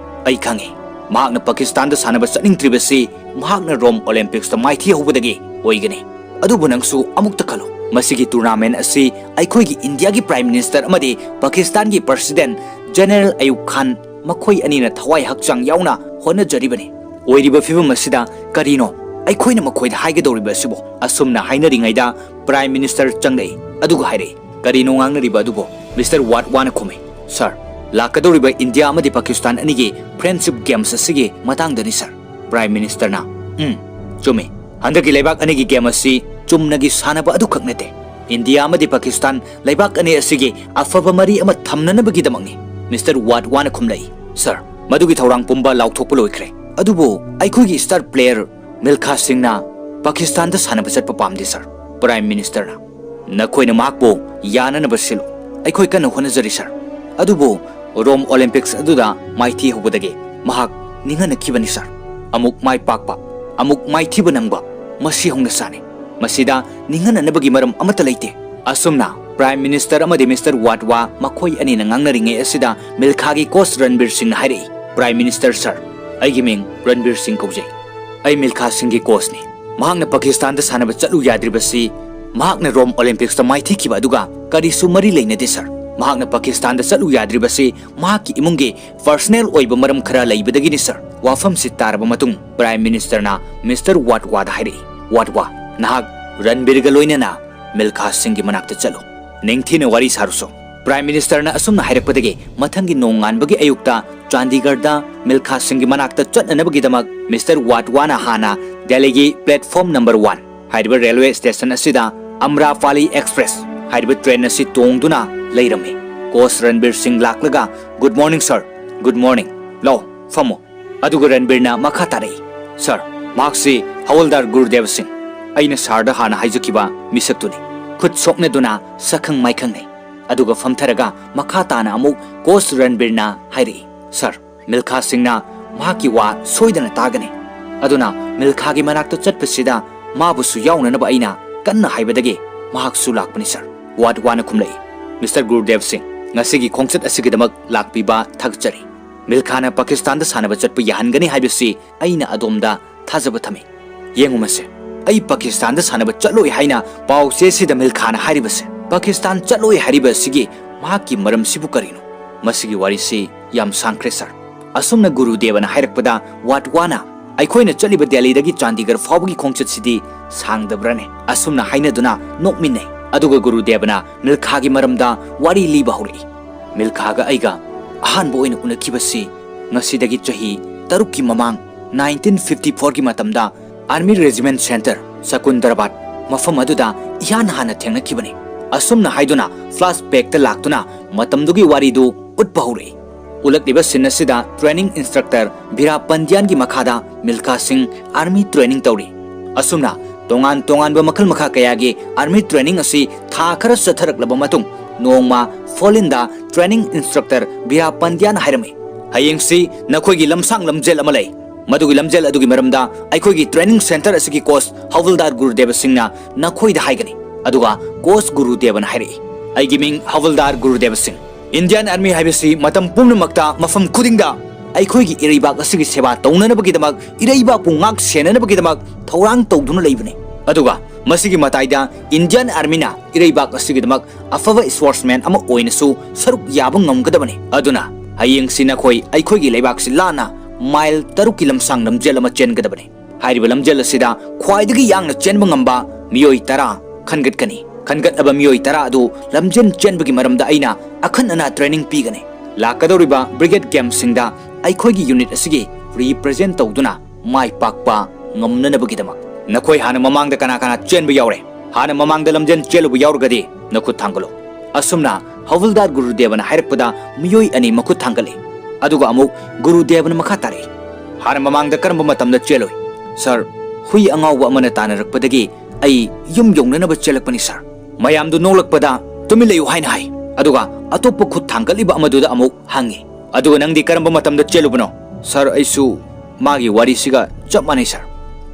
"ꯑꯩ ꯈꯪꯏ, ꯃꯍꯥꯛꯅ ꯄꯥꯀꯤꯁꯇꯥꯟꯗ ꯁꯥꯟꯅꯕ ꯆꯠꯅꯤꯡꯗ꯭ꯔꯤꯕꯁꯤ ꯃꯍꯥꯛꯅ ꯔꯣꯝ ꯑꯣꯂꯦꯝꯄꯤꯛꯁꯇ ꯃꯥꯏꯊꯤ ꯍꯧꯕꯗꯒꯤ ꯑꯣꯏꯒꯅꯤ꯫ ꯑꯗꯨꯕꯨ ꯅꯪꯁꯨ ꯑꯃꯨꯛꯇ ꯈꯜꯂꯨ, ꯃꯁꯤꯒꯤ tournament ꯑꯁꯤ ꯑꯩꯈꯣꯏꯒꯤ ꯏꯟꯗꯤꯌꯥꯒꯤ Prime Minister ꯑꯃꯗꯤ ꯄꯥꯀꯤꯁꯇꯥꯟꯒꯤ President General ꯑꯌꯨꯕ ꯈꯥꯟ, ꯃꯈꯣꯏ ꯑꯅꯤꯅ ꯊꯋꯥꯏ ꯍꯛꯆꯥꯡ ꯌꯥꯎꯅ ꯍꯣꯠꯅꯖꯔꯤꯕꯅꯤ꯫ ꯑꯣꯏꯔꯤꯕ ꯐꯤꯕꯝ ꯑꯁꯤꯗ ꯀꯔꯤꯅꯣ ꯑꯩꯈꯣꯏꯅ ꯃꯈꯣꯏꯗ ꯍꯥꯏꯒꯗꯧꯔꯤꯕ ꯑꯁꯤꯕꯨ? ꯑꯁꯨꯝꯅ ꯍꯥꯏꯅꯔꯤꯉꯩꯗ Prime Minister ꯆꯪꯂꯛꯏ, ꯑꯗꯨꯒ ꯍꯥꯏꯔꯛꯏ, "ꯀꯔꯤꯅꯣ ꯉꯥꯡꯅꯔꯤꯕ ꯑꯗꯨꯕꯨ?" Mister ꯋꯥꯠ ꯋꯥꯅ ꯈꯨꯝꯃꯤ, "Sir, ꯂꯥꯛꯀꯗꯧꯔꯤꯕ ꯏꯟꯗꯤꯌꯥ ꯑꯃꯗꯤ ꯄꯥꯀꯤꯁꯇꯥꯟ ꯑꯅꯤꯒꯤ friendship games ꯑꯁꯤꯒꯤ ꯃꯇꯥꯡꯗꯅꯤ, sir꯫" Prime Ministerꯅ, "ꯎꯝ, ꯆꯨꯝꯃꯤ꯫ ꯍꯟꯗꯛꯀꯤ ꯂꯩꯕꯥꯛ ꯑꯅꯤꯒꯤ game ꯑꯁꯤ ꯆꯨꯝꯅꯒꯤ ꯁꯥꯟꯅꯕ ꯑꯗꯨꯈꯛ ꯅꯠꯇꯦ꯫ ꯏꯟꯗꯤꯌꯥ ꯑꯃꯗꯤ ꯄꯥꯀꯤꯁꯇꯥꯟ ꯂꯩꯕꯥꯛ ꯑꯅꯤ ꯑꯁꯤꯒꯤ ꯑꯐꯕ ꯃꯔꯤ ꯑꯃ ꯊꯝꯅꯅꯕꯒꯤꯗꯃꯛꯅꯤ꯫" Mister ꯋꯥꯠ ꯋꯥꯅ ꯈꯨꯝꯂꯛꯏ, "Sir, ꯃꯗꯨꯒꯤ ꯊꯧꯔꯥꯡ ꯄꯨꯝꯕ ꯂꯥꯎꯊꯣꯛꯄ ꯂꯣꯏꯈ꯭ꯔꯦ꯫ ꯑꯗꯨꯕꯨ ꯑꯩꯈꯣꯏꯒꯤ star player ꯃꯤꯜꯈꯥ ꯁꯤꯡꯅ ꯄꯥꯀꯤꯁꯇꯥꯟꯗ ꯁꯥꯟꯅꯕ ꯆꯠꯄ ꯄꯥꯝꯗꯦ, sir꯫" Prime Ministerꯅ, "ꯅꯈꯣꯏꯅ ꯃꯍꯥꯛꯄꯨ ꯌꯥꯅꯅꯕ ꯁꯤꯜꯂꯨ꯫ ꯑꯩꯈꯣꯏ ꯀꯟꯅ ꯍꯣꯠꯅꯖꯔꯤ, sir꯫ ꯑꯗꯨꯕꯨ ꯔꯣꯝ Olympics ꯑꯗꯨꯗ ꯃꯥꯏꯊꯤ ꯍꯧꯕꯗꯒꯤ ꯃꯍꯥꯛ ꯅꯤꯡꯍꯟꯅꯈꯤꯕꯅꯤ, sir꯫ ꯑꯃꯨꯛ ꯃꯥꯏ ꯄꯥꯛꯄ, ꯑꯃꯨꯛ ꯃꯥꯏꯊꯤꯕ ꯅꯪꯕ, ꯃꯁꯤ ꯍꯧꯅꯁꯥꯅꯤ꯫ ꯃꯁꯤꯗ ꯅꯤꯡꯍꯟꯅꯅꯕꯒꯤ ꯃꯔꯝ ꯑꯃꯠꯇ ꯂꯩꯇꯦ꯫" ꯑꯁꯨꯝꯅ Prime Minister ꯑꯃꯗꯤ Mister ꯋꯥꯠ ꯋꯥ ꯃꯈꯣꯏ ꯑꯅꯤꯅ ꯉꯥꯡꯅꯔꯤꯉꯩ ꯑꯁꯤꯗ ꯃꯤꯜꯈꯥꯒꯤ coach ꯔꯟꯕꯤꯔ ꯁꯤꯡꯅ ꯍꯥꯏꯔꯛꯏ, "Prime Minister sir, ꯑꯩꯒꯤ ꯃꯤꯡ ꯔꯟꯕꯤꯔ ꯁꯤꯡ ꯀꯧꯖꯩ꯫ ꯑꯩ ꯃꯤꯜꯈꯥ ꯁꯤꯡꯒꯤ coachꯅꯤ꯫ ꯃꯍꯥꯛꯅ ꯄꯥꯀꯤꯁꯇꯥꯟꯗ ꯁꯥꯟꯅꯕ ꯆꯠꯂꯨ ꯌꯥꯗ꯭ꯔꯤꯕꯁꯤ ꯃꯍꯥꯛꯅ ꯔꯣꯝ Olympicsꯇ ꯃꯥꯏꯊꯤꯈꯤꯕ ꯑꯗꯨꯒ ꯀꯔꯤꯁꯨ ꯃꯔꯤ ꯂꯩꯅꯗꯦ, sir꯫ ꯃꯍꯥꯛꯅ ꯄꯥꯀꯤꯁꯇꯥꯟꯗ ꯆꯠꯂꯨ ꯌꯥꯗ꯭ꯔꯤꯕꯁꯤ ꯃꯍꯥꯛꯀꯤ ꯏꯃꯨꯡꯒꯤ personal ꯑꯣꯏꯕ ꯃꯔꯝ ꯈꯔ ꯂꯩꯕꯗꯒꯤꯅꯤ, sir꯫" ꯋꯥꯐꯝꯁꯤ ꯇꯥꯔꯕ ꯃꯇꯨꯡ Prime Ministerꯅ Mister ꯋꯥꯠ ꯋꯥꯗ ꯍꯥꯏꯔꯛꯏ, "ꯋꯥꯠ ꯋꯥ, ꯅꯍꯥꯛ ꯔꯟꯕꯤꯔꯒ ꯂꯣꯏꯅꯅ ꯃꯤꯜꯈꯥ ꯁꯤꯡꯒꯤ ꯃꯅꯥꯛꯇ ꯆꯠꯂꯨ꯫ ꯅꯤꯡꯊꯤꯅ ꯋꯥꯔꯤ ꯁꯥꯔꯨꯁꯨ꯫" Prime Ministerꯅ ꯑꯁꯨꯝꯅ ꯍꯥꯏꯔꯛꯄꯗꯒꯤ ꯃꯊꯪꯒꯤ ꯅꯣꯡꯉꯥꯟꯕꯒꯤ ꯑꯌꯨꯛꯇ ꯆꯥꯟꯗꯤꯒꯔꯗ ꯃꯤꯜꯈꯥ ꯁꯤꯡꯒꯤ ꯃꯅꯥꯛꯇ ꯆꯠꯅꯅꯕꯒꯤꯗꯃꯛ Mister ꯋꯥꯠ ꯋꯥꯅ ꯍꯥꯟꯅ ꯗꯦꯜꯂꯤꯒꯤ platform number one ꯍꯥꯏꯔꯤꯕ railway station ꯑꯁꯤꯗ ꯑꯝꯔꯥꯄꯥꯂꯤ Express ꯍꯥꯏꯔꯤꯕ train ꯑꯁꯤ ꯇꯣꯡꯗꯨꯅ ꯂꯩꯔꯝꯃꯤ꯫ Coach ꯔꯟꯕꯤꯔ ꯁꯤꯡ ꯂꯥꯛꯂꯒ, "Good morning, sir꯫ Good morning꯫ ꯂꯥꯛꯑꯣ, ꯐꯝꯃꯣ꯫" ꯑꯗꯨꯒ ꯔꯟꯕꯤꯔꯅ ꯃꯈꯥ ꯇꯥꯔꯛꯏ, "Sir, ꯃꯍꯥꯛꯁꯤ ꯍꯋꯜꯗꯥꯔ ꯒꯨꯔꯨꯗꯦꯕ ꯁꯤꯡ, ꯑꯩꯅ sirꯗ ꯍꯥꯟꯅ ꯍꯥꯏꯖꯈꯤꯕ ꯃꯤꯁꯛꯇꯨꯅꯤ꯫" ꯈꯨꯠ ꯁꯣꯛꯅꯗꯨꯅ ꯁꯛꯈꯪ ꯃꯥꯏꯈꯪꯅꯩ꯫ ꯑꯗꯨꯒ ꯐꯝꯊꯔꯒ ꯃꯈꯥ ꯇꯥꯅ ꯑꯃꯨꯛ Coach ꯔꯟꯕꯤꯔꯅ ꯍꯥꯏꯔꯛꯏ, "Sir, ꯃꯤꯜꯈꯥ ꯁꯤꯡꯅ ꯃꯍꯥꯛꯀꯤ ꯋꯥ ꯁꯣꯏꯗꯅ ꯇꯥꯒꯅꯤ꯫ ꯑꯗꯨꯅ ꯃꯤꯜꯈꯥꯒꯤ ꯃꯅꯥꯛꯇ ꯆꯠꯄꯁꯤꯗ ꯃꯥꯕꯨꯁꯨ ꯌꯥꯎꯅꯅꯕ ꯑꯩꯅ ꯀꯟꯅ ꯍꯥꯏꯕꯗꯒꯤ ꯃꯍꯥꯛꯁꯨ ꯂꯥꯛꯄꯅꯤ, sir꯫" ꯋꯥꯠ ꯋꯥꯅ ꯈꯨꯝꯂꯛꯏ, "Mister ꯒꯨꯔꯨꯗꯦꯕ ꯁꯤꯡ, ꯉꯁꯤꯒꯤ ꯈꯣꯡꯆꯠ ꯑꯁꯤꯒꯤꯗꯃꯛ ꯂꯥꯛꯄꯤꯕ ꯊꯥꯒꯠꯆꯔꯤ꯫ ꯃꯤꯜꯈꯥꯅ ꯄꯥꯀꯤꯁꯇꯥꯟꯗ ꯁꯥꯟꯅꯕ ꯆꯠꯄ ꯌꯥꯍꯟꯒꯅꯤ ꯍꯥꯏꯕꯁꯤ ꯑꯩꯅ ꯑꯗꯣꯝꯗ ꯊꯥꯖꯕ ꯊꯝꯃꯤ꯫ ꯌꯦꯡꯉꯨ ꯃꯁꯦ, ꯑꯩ ꯄꯥꯀꯤꯁꯇꯥꯟꯗ ꯁꯥꯟꯅꯕ ꯆꯠꯂꯣꯏ ꯍꯥꯏꯅ ꯄꯥꯎ ꯆꯦꯁꯤꯗ ꯃꯤꯜꯈꯥꯅ ꯍꯥꯏꯔꯤꯕꯁꯦ꯫ ꯄꯥꯀꯤꯁꯇꯥꯟ ꯆꯠꯂꯣꯏ ꯍꯥꯏꯔꯤꯕ ꯑꯁꯤꯒꯤ ꯃꯍꯥꯛꯀꯤ ꯃꯔꯝꯁꯤꯕꯨ ꯀꯔꯤꯅꯣ? ꯃꯁꯤꯒꯤ ꯋꯥꯔꯤꯁꯤ ꯌꯥꯝ ꯁꯥꯡꯈ꯭ꯔꯦ ꯁꯥꯔ꯫ ꯑꯁꯨꯝꯅ ꯒꯨꯔꯨꯗꯦꯕꯅ ꯍꯥꯏꯔꯛꯄꯗ ꯋꯥꯠꯋꯥꯅ, "ꯑꯩꯈꯣꯏꯅ ꯆꯠꯂꯤꯕ ꯗꯦꯜꯂꯤꯗꯒꯤ ꯆꯥꯟꯗꯤꯒꯔ ꯐꯥꯎꯕꯒꯤ ꯈꯣꯡꯆꯠꯁꯤꯗꯤ ꯁꯥꯡꯗꯕ꯭ꯔꯥꯅꯦ?" ꯑꯁꯨꯝꯅ ꯍꯥꯏꯅꯗꯨꯅ ꯅꯣꯛꯃꯤꯟꯅꯩ꯫ ꯑꯗꯨꯒ ꯒꯨꯔꯨꯗꯦꯕꯅ ꯃꯤꯜꯈꯥꯒꯤ ꯃꯔꯝꯗ ꯋꯥꯔꯤ ꯂꯤꯕ ꯍꯧꯔꯛꯏ꯫ "ꯃꯤꯜꯈꯥꯒ ꯑꯩꯒ ꯑꯍꯥꯟꯕ ꯑꯣꯏꯅ ꯎꯅꯈꯤꯕꯁꯤ ꯉꯁꯤꯗꯒꯤ ꯆꯍꯤ ꯇꯔꯨꯛꯀꯤ ꯃꯃꯥꯡ, ꯅꯥꯏꯟꯇꯤꯟ ꯐꯤꯐꯇꯤ ꯐꯣꯔꯒꯤ ꯃꯇꯝꯗ ꯑꯥꯔꯃꯤ ꯔꯦꯖꯤꯃꯦꯟ ꯁꯦꯟꯇꯔ ꯁꯀꯨꯟꯗꯔꯕꯥꯗ ꯃꯐꯝ ꯑꯗꯨꯗ ꯏꯍꯥꯟ ꯍꯥꯟꯅ ꯊꯦꯡꯅꯈꯤꯕꯅꯤ," ꯑꯁꯨꯝꯅ ꯍꯥꯏꯗꯨꯅ ꯐ꯭ꯂꯥꯁ ꯕꯦꯛꯇ ꯂꯥꯛꯇꯨꯅ ꯃꯇꯝꯗꯨꯒꯤ ꯋꯥꯔꯤꯗꯨ ꯎꯠꯄ ꯍꯧꯔꯛꯏ꯫ ꯎꯠꯂꯛꯂꯤꯕ ꯁꯤꯟ ꯑꯁꯤꯗ ꯇ꯭ꯔꯦꯅꯤꯡ ꯏꯟꯁꯇ꯭ꯔꯛꯇꯔ ꯚꯤꯔꯥ ꯄꯟꯗ꯭ꯌꯥꯟꯒꯤ ꯃꯈꯥꯗ ꯃꯤꯜꯈꯥ ꯁꯤꯡ ꯑꯥꯔꯃꯤ ꯇ꯭ꯔꯦꯅꯤꯡ ꯇꯧꯔꯤ꯫ ꯑꯁꯨꯝꯅ ꯇꯣꯉꯥꯟ ꯇꯣꯉꯥꯟꯕ ꯃꯈꯜ ꯃꯈꯥ ꯀꯌꯥꯒꯤ ꯑꯥꯔꯃꯤ ꯇ꯭ꯔꯦꯅꯤꯡ ꯑꯁꯤ ꯊꯥ ꯈꯔ ꯆꯠꯊꯔꯛꯂꯕ ꯃꯇꯨꯡ, ꯅꯣꯡꯃ ꯐꯣꯂꯤꯟꯗ ꯇ꯭ꯔꯦꯅꯤꯡ ꯏꯟꯁꯇ꯭ꯔꯛꯇꯔ ꯚꯤꯔꯥ ꯄꯟꯗ꯭ꯌꯥꯅ ꯍꯥꯏꯔꯝꯃꯤ, "ꯍꯌꯦꯡꯁꯤ ꯅꯈꯣꯏꯒꯤ ꯂꯝꯁꯥꯡ ꯂꯝꯖꯦꯜ ꯑꯃ ꯂꯩ꯫ ꯃꯗꯨꯒꯤ ꯂꯝꯖꯦꯜ ꯑꯗꯨꯒꯤ ꯃꯔꯝꯗ ꯑꯩꯈꯣꯏꯒꯤ ꯇ꯭ꯔꯦꯅꯤꯡ ꯁꯦꯟꯇꯔ ꯑꯁꯤꯒꯤ ꯀꯣꯆ ꯍꯋꯜꯗꯥꯔ ꯒꯨꯔꯨꯗꯦꯕ ꯁꯤꯡꯅ ꯅꯈꯣꯏꯗ ꯍꯥꯏꯒꯅꯤ꯫" ꯑꯗꯨꯒ ꯀꯣꯆ ꯒꯨꯔꯨꯗꯦꯕꯅ ꯍꯥꯏꯔꯛꯏ, "ꯑꯩꯒꯤ ꯃꯤꯡ ꯍꯋꯜꯗꯥꯔ ꯒꯨꯔꯨꯗꯦꯕ ꯁꯤꯡ꯫ ꯏꯟꯗꯤꯌꯥꯟ ꯑꯥꯔꯃꯤ ꯍꯥꯏꯕꯁꯤ ꯃꯇꯝ ꯄꯨꯝꯅꯃꯛꯇ, ꯃꯐꯝ ꯈꯨꯗꯤꯡꯗ ꯑꯩꯈꯣꯏꯒꯤ ꯏꯔꯩꯕꯥꯛ ꯑꯁꯤꯒꯤ ꯁꯦꯕꯥ ꯇꯧꯅꯅꯕꯒꯤꯗꯃꯛ, ꯏꯔꯩꯕꯥꯛꯄꯨ ꯉꯥꯛ ꯁꯦꯟꯅꯅꯕꯒꯤꯗꯃꯛ ꯊꯧꯔꯥꯡ ꯇꯧꯗꯨꯅ ꯂꯩꯕꯅꯤ꯫ ꯑꯗꯨꯒ ꯃꯁꯤꯒꯤ ꯃꯇꯥꯏꯗ ꯏꯟꯗꯤꯌꯥꯟ ꯑꯥꯔꯃꯤꯅ ꯏꯔꯩꯕꯥꯛ ꯑꯁꯤꯒꯤꯗꯃꯛ ꯑꯐꯕ ꯏꯁꯄꯣꯔꯠꯁꯃꯦꯟ ꯑꯃ ꯑꯣꯏꯅꯁꯨ ꯁꯔꯨꯛ ꯌꯥꯕ ꯉꯝꯒꯗꯕꯅꯤ꯫ ꯑꯗꯨꯅ ꯍꯌꯦꯡꯁꯤ ꯅꯈꯣꯏ ꯑꯩꯈꯣꯏꯒꯤ ꯂꯩꯕꯥꯛꯁꯤ ꯂꯥꯟꯅ ꯃꯥꯏꯜ ꯇꯔꯨꯛꯀꯤ ꯂꯝꯁꯥꯡ ꯂꯝꯖꯦꯜ ꯑꯃ ꯆꯦꯟꯒꯗꯕꯅꯤ꯫ ꯍꯥꯏꯔꯤꯕ ꯂꯝꯖꯦꯜ ꯑꯁꯤꯗ ꯈ꯭ꯋꯥꯏꯗꯒꯤ ꯌꯥꯡꯅ ꯆꯦꯟꯕ ꯉꯝꯕ ꯃꯤꯑꯣꯏ ꯇꯔꯥ ꯈꯟꯒꯠꯀꯅꯤ꯫ ꯈꯟꯒꯠꯂꯕ ꯃꯤꯑꯣꯏ ꯇꯔꯥ ꯑꯗꯨ ꯂꯝꯖꯦꯜ ꯆꯦꯟꯕꯒꯤ ꯃꯔꯝꯗ ꯑꯩꯅ ꯑꯈꯟ ꯑꯅꯥ ꯇ꯭ꯔꯦꯅꯤꯡ ꯄꯤꯒꯅꯤ꯫ ꯂꯥꯛꯀꯗꯧꯔꯤꯕ ꯕ꯭ꯔꯤꯒꯦꯗ ꯒꯦꯝꯁꯤꯡꯗ ꯑꯩꯈꯣꯏꯒꯤ ꯌꯨꯅꯤꯠ ꯑꯁꯤꯒꯤ ꯔꯤꯄ꯭ꯔꯖꯦꯟ ꯇꯧꯗꯨꯅ ꯃꯥꯏ ꯄꯥꯛꯄ ꯉꯝꯅꯅꯕꯒꯤꯗꯃꯛ꯫ ꯅꯈꯣꯏ ꯍꯥꯟꯅ ꯃꯃꯥꯡꯗ ꯀꯅꯥ ꯀꯅꯥ ꯆꯦꯟꯕ ꯌꯥꯎꯔꯦ? ꯍꯥꯟꯅ ꯃꯃꯥꯡꯗ ꯂꯝꯖꯦꯜ ꯆꯦꯜꯂꯨꯕ ꯌꯥꯎꯔꯒꯗꯤ ꯅꯈꯨꯠ ꯊꯥꯡꯒꯠꯂꯨ꯫ ꯑꯁꯨꯝꯅ ꯍꯋꯜꯗꯥꯔ ꯒꯨꯔꯨꯗꯦꯕꯅ ꯍꯥꯏꯔꯛꯄꯗ ꯃꯤꯑꯣꯏ ꯑꯅꯤ ꯃꯈꯨꯠ ꯊꯥꯡꯒꯠꯂꯤ꯫ ꯑꯗꯨꯒ ꯑꯃꯨꯛ ꯒꯨꯔꯨꯗꯦꯕꯅ ꯃꯈꯥ ꯇꯥꯔꯛꯏ, "ꯍꯥꯟꯅ ꯃꯃꯥꯡꯗ ꯀꯔꯝꯕ ꯃꯇꯝꯗ ꯆꯦꯜꯂꯨꯏ?" "ꯁꯥꯔ, ꯍꯨꯏ ꯑꯉꯥꯎꯕ ꯑꯃꯅ ꯇꯥꯟꯅꯔꯛꯄꯗꯒꯤ ꯑꯩ ꯌꯨꯝ ꯌꯧꯅꯅꯕ ꯆꯦꯜꯂꯛꯄꯅꯤ ꯁꯥꯔ꯫" ꯃꯌꯥꯝꯗꯨ ꯅꯣꯛꯂꯛꯄꯗ "ꯇꯨꯃꯤꯟ ꯂꯩꯌꯨ" ꯍꯥꯏꯅ ꯍꯥꯏ꯫ ꯑꯗꯨꯒ ꯑꯇꯣꯞꯄ ꯈꯨꯠ ꯊꯥꯡꯒꯠꯂꯤꯕ ꯑꯃꯗꯨꯗ ꯑꯃꯨꯛ ꯍꯪꯉꯤ, "ꯑꯗꯨꯒ ꯅꯪꯗꯤ ꯀꯔꯝꯕ ꯃꯇꯝꯗ ꯆꯦꯜꯂꯨꯕꯅꯣ?" "ꯁꯥꯔ, ꯑꯩꯁꯨ ꯃꯥꯒꯤ ꯋꯥꯔꯤꯁꯤꯒ ꯆꯞ ꯃꯥꯟꯅꯩ ꯁꯥꯔ꯫"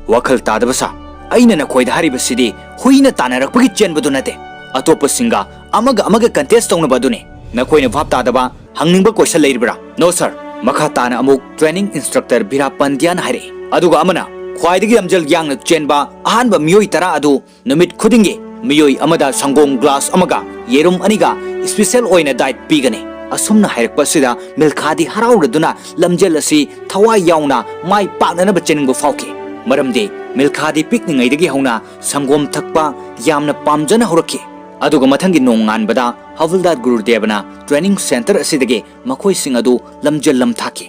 "ꯋꯥꯈꯜ ꯇꯥꯗꯕ ꯁꯥ꯫ ꯑꯩꯅ ꯅꯈꯣꯏꯗ ꯍꯥꯏꯔꯤꯕꯁꯤꯗꯤ ꯍꯨꯏꯅ ꯇꯥꯟꯅꯔꯛꯄꯒꯤ ꯆꯦꯟꯕꯗꯨ ꯅꯠꯇꯦ, ꯑꯇꯣꯞꯄꯁꯤꯡꯒ ꯑꯃꯒ ꯑꯃꯒ ꯀꯟꯇꯦꯁ ꯇꯧꯅꯕ ꯑꯗꯨꯅꯤ꯫ ꯅꯈꯣꯏꯅ ꯚꯥꯞ ꯇꯥꯗꯕ ꯍꯪꯅꯤꯡꯕ ꯀꯣꯏꯁꯟ ꯂꯩꯔꯤꯕ꯭ꯔꯥ?" "ꯅꯣ ꯁꯥꯔ꯫" ꯃꯈꯥ ꯇꯥꯅ ꯑꯃꯨꯛ ꯇ꯭ꯔꯦꯅꯤꯡ ꯏꯟꯁꯇ꯭ꯔꯛꯇꯔ ꯚꯤꯔꯥ ꯄꯟꯗ꯭ꯌꯥꯅ ꯍꯥꯏꯔꯛꯏ꯫ ꯑꯗꯨꯒ ꯑꯃꯅ, ꯈ꯭ꯋꯥꯏꯗꯒꯤ ꯂꯝꯖꯦꯜ ꯌꯥꯡꯅ ꯆꯦꯟꯕ ꯑꯍꯥꯟꯕ ꯃꯤꯑꯣꯏ ꯇꯔꯥ ꯑꯗꯨ ꯅꯨꯃꯤꯠ ꯈꯨꯗꯤꯡꯒꯤ ꯃꯤꯑꯣꯏ ꯑꯃꯗ ꯁꯪꯒꯣꯝ ꯒ꯭ꯂꯥꯁ ꯑꯃꯒ ꯌꯦꯔꯨꯝ ꯑꯅꯤꯒ ꯁ꯭ꯄꯦꯁꯦꯜ ꯑꯣꯏꯅ ꯗꯥꯏꯠ ꯄꯤꯒꯅꯤ꯫ ꯑꯁꯨꯝꯅ ꯍꯥꯏꯔꯛꯄ ꯑꯁꯤꯗ ꯃꯤꯜꯈꯥꯗꯤ ꯍꯔꯥꯎꯔꯗꯨꯅ ꯂꯝꯖꯦꯜ ꯑꯁꯤ ꯊꯋꯥꯏ ꯌꯥꯎꯅ ꯃꯥꯏ ꯄꯥꯛꯅꯅꯕ ꯆꯦꯟꯅꯤꯡꯕ ꯐꯥꯎꯈꯤ꯫ ꯃꯔꯝꯗꯤ ꯃꯤꯜꯈꯥꯗꯤ ꯄꯤꯛꯂꯤꯉꯩꯗꯒꯤ ꯍꯧꯅ ꯁꯪꯒꯣꯝ ꯊꯛꯄ ꯌꯥꯝꯅ ꯄꯥꯝꯖꯅ ꯍꯧꯔꯛꯈꯤ꯫ ꯑꯗꯨꯒ ꯃꯊꯪꯒꯤ ꯅꯣꯡꯉꯥꯟꯕꯗ ꯍꯕꯜꯗꯥꯔ ꯒꯨꯔꯨꯗꯦꯕꯅ ꯇ꯭ꯔꯦꯅꯤꯡ ꯁꯦꯟꯇꯔ ꯑꯁꯤꯗꯒꯤ ꯃꯈꯣꯏꯁꯤꯡ ꯑꯗꯨ ꯂꯝꯖꯦꯜ ꯂꯝꯊꯥꯈꯤ꯫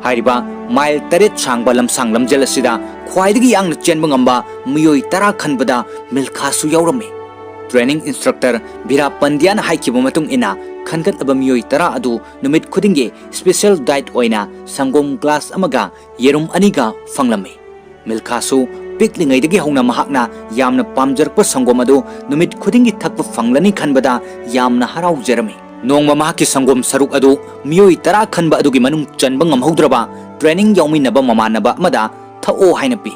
ꯍꯥꯏꯔꯤꯕ ꯃꯥꯏꯜ ꯇꯔꯦꯠ ꯁꯥꯡꯕ ꯂꯝꯁꯥꯡ ꯂꯝꯖꯦꯜ ꯑꯁꯤꯗ ꯈ꯭ꯋꯥꯏꯗꯒꯤ ꯌꯥꯡꯅ ꯆꯦꯟꯕ ꯉꯝꯕ ꯃꯤꯑꯣꯏ ꯇꯔꯥ ꯈꯟꯕꯗ ꯃꯤꯜꯈꯥꯁꯨ ꯌꯥꯎꯔꯝꯃꯤ꯫ ꯇ꯭ꯔꯦꯅꯤꯡ ꯏꯟꯁꯇ꯭ꯔꯛꯇꯔ ꯕꯤꯔꯥ ꯄꯟꯗ꯭ꯌꯥꯅ ꯍꯥꯏꯈꯤꯕ ꯃꯇꯨꯡ ꯏꯟꯅ, ꯈꯟꯒꯠꯂꯕ ꯃꯤꯑꯣꯏ ꯇꯔꯥ ꯑꯗꯨ ꯅꯨꯃꯤꯠ ꯈꯨꯗꯤꯡꯒꯤ ꯁ꯭ꯄꯦꯁꯦꯜ ꯗꯥꯏꯠ ꯑꯣꯏꯅ ꯁꯪꯒꯣꯝ ꯒ꯭ꯂꯥꯁ ꯑꯃꯒ ꯌꯦꯔꯨꯝ ꯑꯅꯤꯒ ꯐꯪꯂꯝꯃꯤ꯫ ꯃꯤꯜꯈꯥꯁꯨ ꯄꯤꯛꯂꯤꯉꯩꯗꯒꯤ ꯍꯧꯅ ꯃꯍꯥꯛꯅ ꯌꯥꯝꯅ ꯄꯥꯝꯖꯔꯛꯄ ꯁꯪꯒꯣꯝ ꯑꯗꯨ ꯅꯨꯃꯤꯠ ꯈꯨꯗꯤꯡꯒꯤ ꯊꯛꯄ ꯐꯪꯂꯅꯤ ꯈꯟꯕꯗ ꯌꯥꯝꯅ ꯍꯔꯥꯎꯖꯔꯝꯃꯤ꯫ ꯅꯣꯡꯃ ꯃꯍꯥꯛꯀꯤ ꯁꯪꯒꯣꯝ ꯁꯔꯨꯛ ꯑꯗꯨ ꯃꯤꯑꯣꯏ ꯇꯔꯥ ꯈꯟꯕ ꯑꯗꯨꯒꯤ ꯃꯅꯨꯡ ꯆꯟꯕ ꯉꯝꯍꯧꯗ꯭ꯔꯕ ꯇ꯭ꯔꯦꯅꯤꯡ ꯌꯥꯎꯃꯤꯟꯅꯕ ꯃꯃꯥꯟꯅꯕ ꯑꯃꯗ ꯊꯛꯑꯣ ꯍꯥꯏꯅ ꯄꯤ꯫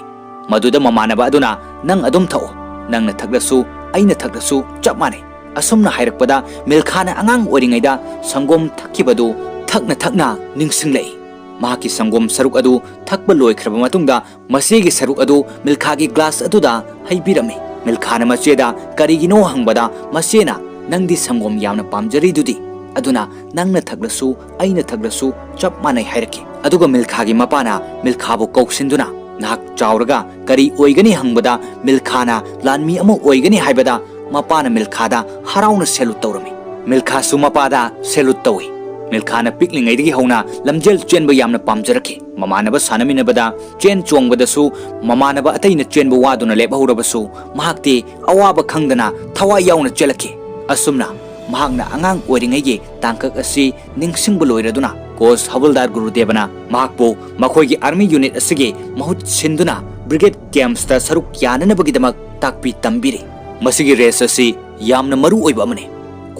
ꯃꯗꯨꯗ ꯃꯃꯥꯟꯅꯕ ꯑꯗꯨꯅ, "ꯅꯪ ꯑꯗꯨꯝ ꯊꯛꯑꯣ, ꯅꯪꯅ ꯊꯛꯂꯁꯨ ꯑꯩꯅ ꯊꯛꯂꯁꯨ ꯆꯞ ꯃꯥꯟꯅꯩ"꯫ ꯑꯁꯨꯝꯅ ꯍꯥꯏꯔꯛꯄꯗ ꯃꯤꯜꯈꯥꯅ ꯑꯉꯥꯡ ꯑꯣꯏꯔꯤꯉꯩꯗ ꯁꯪꯒꯣꯝ ꯊꯛꯈꯤꯕꯗꯨ ꯊꯛꯅ ꯊꯛꯅ ꯅꯤꯡꯁꯤꯡꯂꯛꯏ꯫ ꯃꯍꯥꯛꯀꯤ ꯁꯪꯒꯣꯝ ꯁꯔꯨꯛ ꯑꯗꯨ ꯊꯛꯄ ꯂꯣꯏꯈ꯭ꯔꯕ ꯃꯇꯨꯡꯗ ꯃꯆꯦꯒꯤ ꯁꯔꯨꯛ ꯑꯗꯨ ꯃꯤꯜꯈꯥꯒꯤ ꯒ꯭ꯂꯥꯁ ꯑꯗꯨꯗ ꯍꯩꯕꯤꯔꯝꯃꯤ꯫ ꯃꯤꯜꯈꯥꯅ ꯃꯆꯦꯗ ꯀꯔꯤꯒꯤꯅꯣ ꯍꯪꯕꯗ ꯃꯆꯦꯅ, "ꯅꯪꯗꯤ ꯁꯪꯒꯣꯝ ꯌꯥꯝꯅ ꯄꯥꯝꯖꯔꯤꯗꯨꯗꯤ, ꯑꯗꯨꯅ ꯅꯪꯅ ꯊꯛꯂꯁꯨ ꯑꯩꯅ ꯊꯛꯂꯁꯨ ꯆꯞ ꯃꯥꯟꯅꯩ" ꯍꯥꯏꯔꯛꯈꯤ꯫ ꯑꯗꯨꯒ ꯃꯤꯜꯈꯥꯒꯤ ꯃꯄꯥꯅ ꯃꯤꯜꯈꯥꯕꯨ ꯀꯧꯁꯤꯟꯗꯨꯅ, "ꯅꯍꯥꯛ ꯆꯥꯎꯔꯒ ꯀꯔꯤ ꯑꯣꯏꯒꯅꯤ?" ꯍꯪꯕꯗ ꯃꯤꯜꯈꯥꯅ ꯂꯥꯟꯃꯤ ꯑꯃ ꯑꯣꯏꯒꯅꯤ ꯍꯥꯏꯕꯗ ꯃꯄꯥꯅ ꯃꯤꯜꯈꯥꯗ ꯍꯔꯥꯎꯅ ꯁꯦꯂꯨꯠ ꯇꯧꯔꯝꯃꯤ꯫ ꯃꯤꯜꯈꯥꯁꯨ ꯃꯄꯥꯗ ꯁꯦꯂꯨꯠ ꯇꯧꯏ꯫ ꯃꯤꯜꯈꯥꯅ ꯄꯤꯛꯂꯤꯉꯩꯗꯒꯤ ꯍꯧꯅ ꯂꯝꯖꯦꯜ ꯆꯦꯟꯕ ꯌꯥꯝꯅ ꯄꯥꯝꯖꯔꯛꯈꯤ꯫ ꯃꯃꯥꯟꯅꯕ ꯁꯥꯟꯅꯃꯤꯟꯅꯕꯗ ꯆꯦꯟ ꯆꯣꯡꯕꯗꯁꯨ ꯃꯃꯥꯟꯅꯕ ꯑꯇꯩꯅ ꯆꯦꯟꯕ ꯋꯥꯗꯨꯅ ꯂꯦꯞꯍꯧꯔꯕꯁꯨ ꯃꯍꯥꯛꯇꯤ ꯑꯋꯥꯕ ꯈꯪꯗꯅ ꯊꯋꯥꯏ ꯌꯥꯎꯅ ꯆꯦꯜꯂꯛꯈꯤ꯫ ꯑꯁꯨꯝꯅ ꯃꯍꯥꯛꯅ ꯑꯉꯥꯡ ꯑꯣꯏꯔꯤꯉꯩꯒꯤ ꯇꯥꯡꯀꯛ ꯑꯁꯤ ꯅꯤꯡꯁꯤꯡꯕ ꯂꯣꯏꯔꯗꯨꯅ ꯀꯣꯆ ꯍꯕꯜꯗꯥꯔ ꯒꯨꯔꯨꯗꯦꯕꯅ ꯃꯍꯥꯛꯄꯨ ꯃꯈꯣꯏꯒꯤ ꯑꯥꯔꯃꯤ ꯌꯨꯅꯤꯠ ꯑꯁꯤꯒꯤ ꯃꯍꯨꯠ ꯁꯤꯟꯗꯨꯅ ꯕ꯭ꯔꯤꯒꯦꯗ ꯒꯦꯝꯁꯇ ꯁꯔꯨꯛ ꯌꯥꯅꯅꯕꯒꯤꯗꯃꯛ ꯇꯥꯛꯄꯤ ꯇꯝꯕꯤꯔꯤ꯫ ꯃꯁꯤꯒꯤ ꯔꯦꯁ ꯑꯁꯤ ꯌꯥꯝꯅ ꯃꯔꯨ ꯑꯣꯏꯕ ꯑꯃꯅꯤ꯫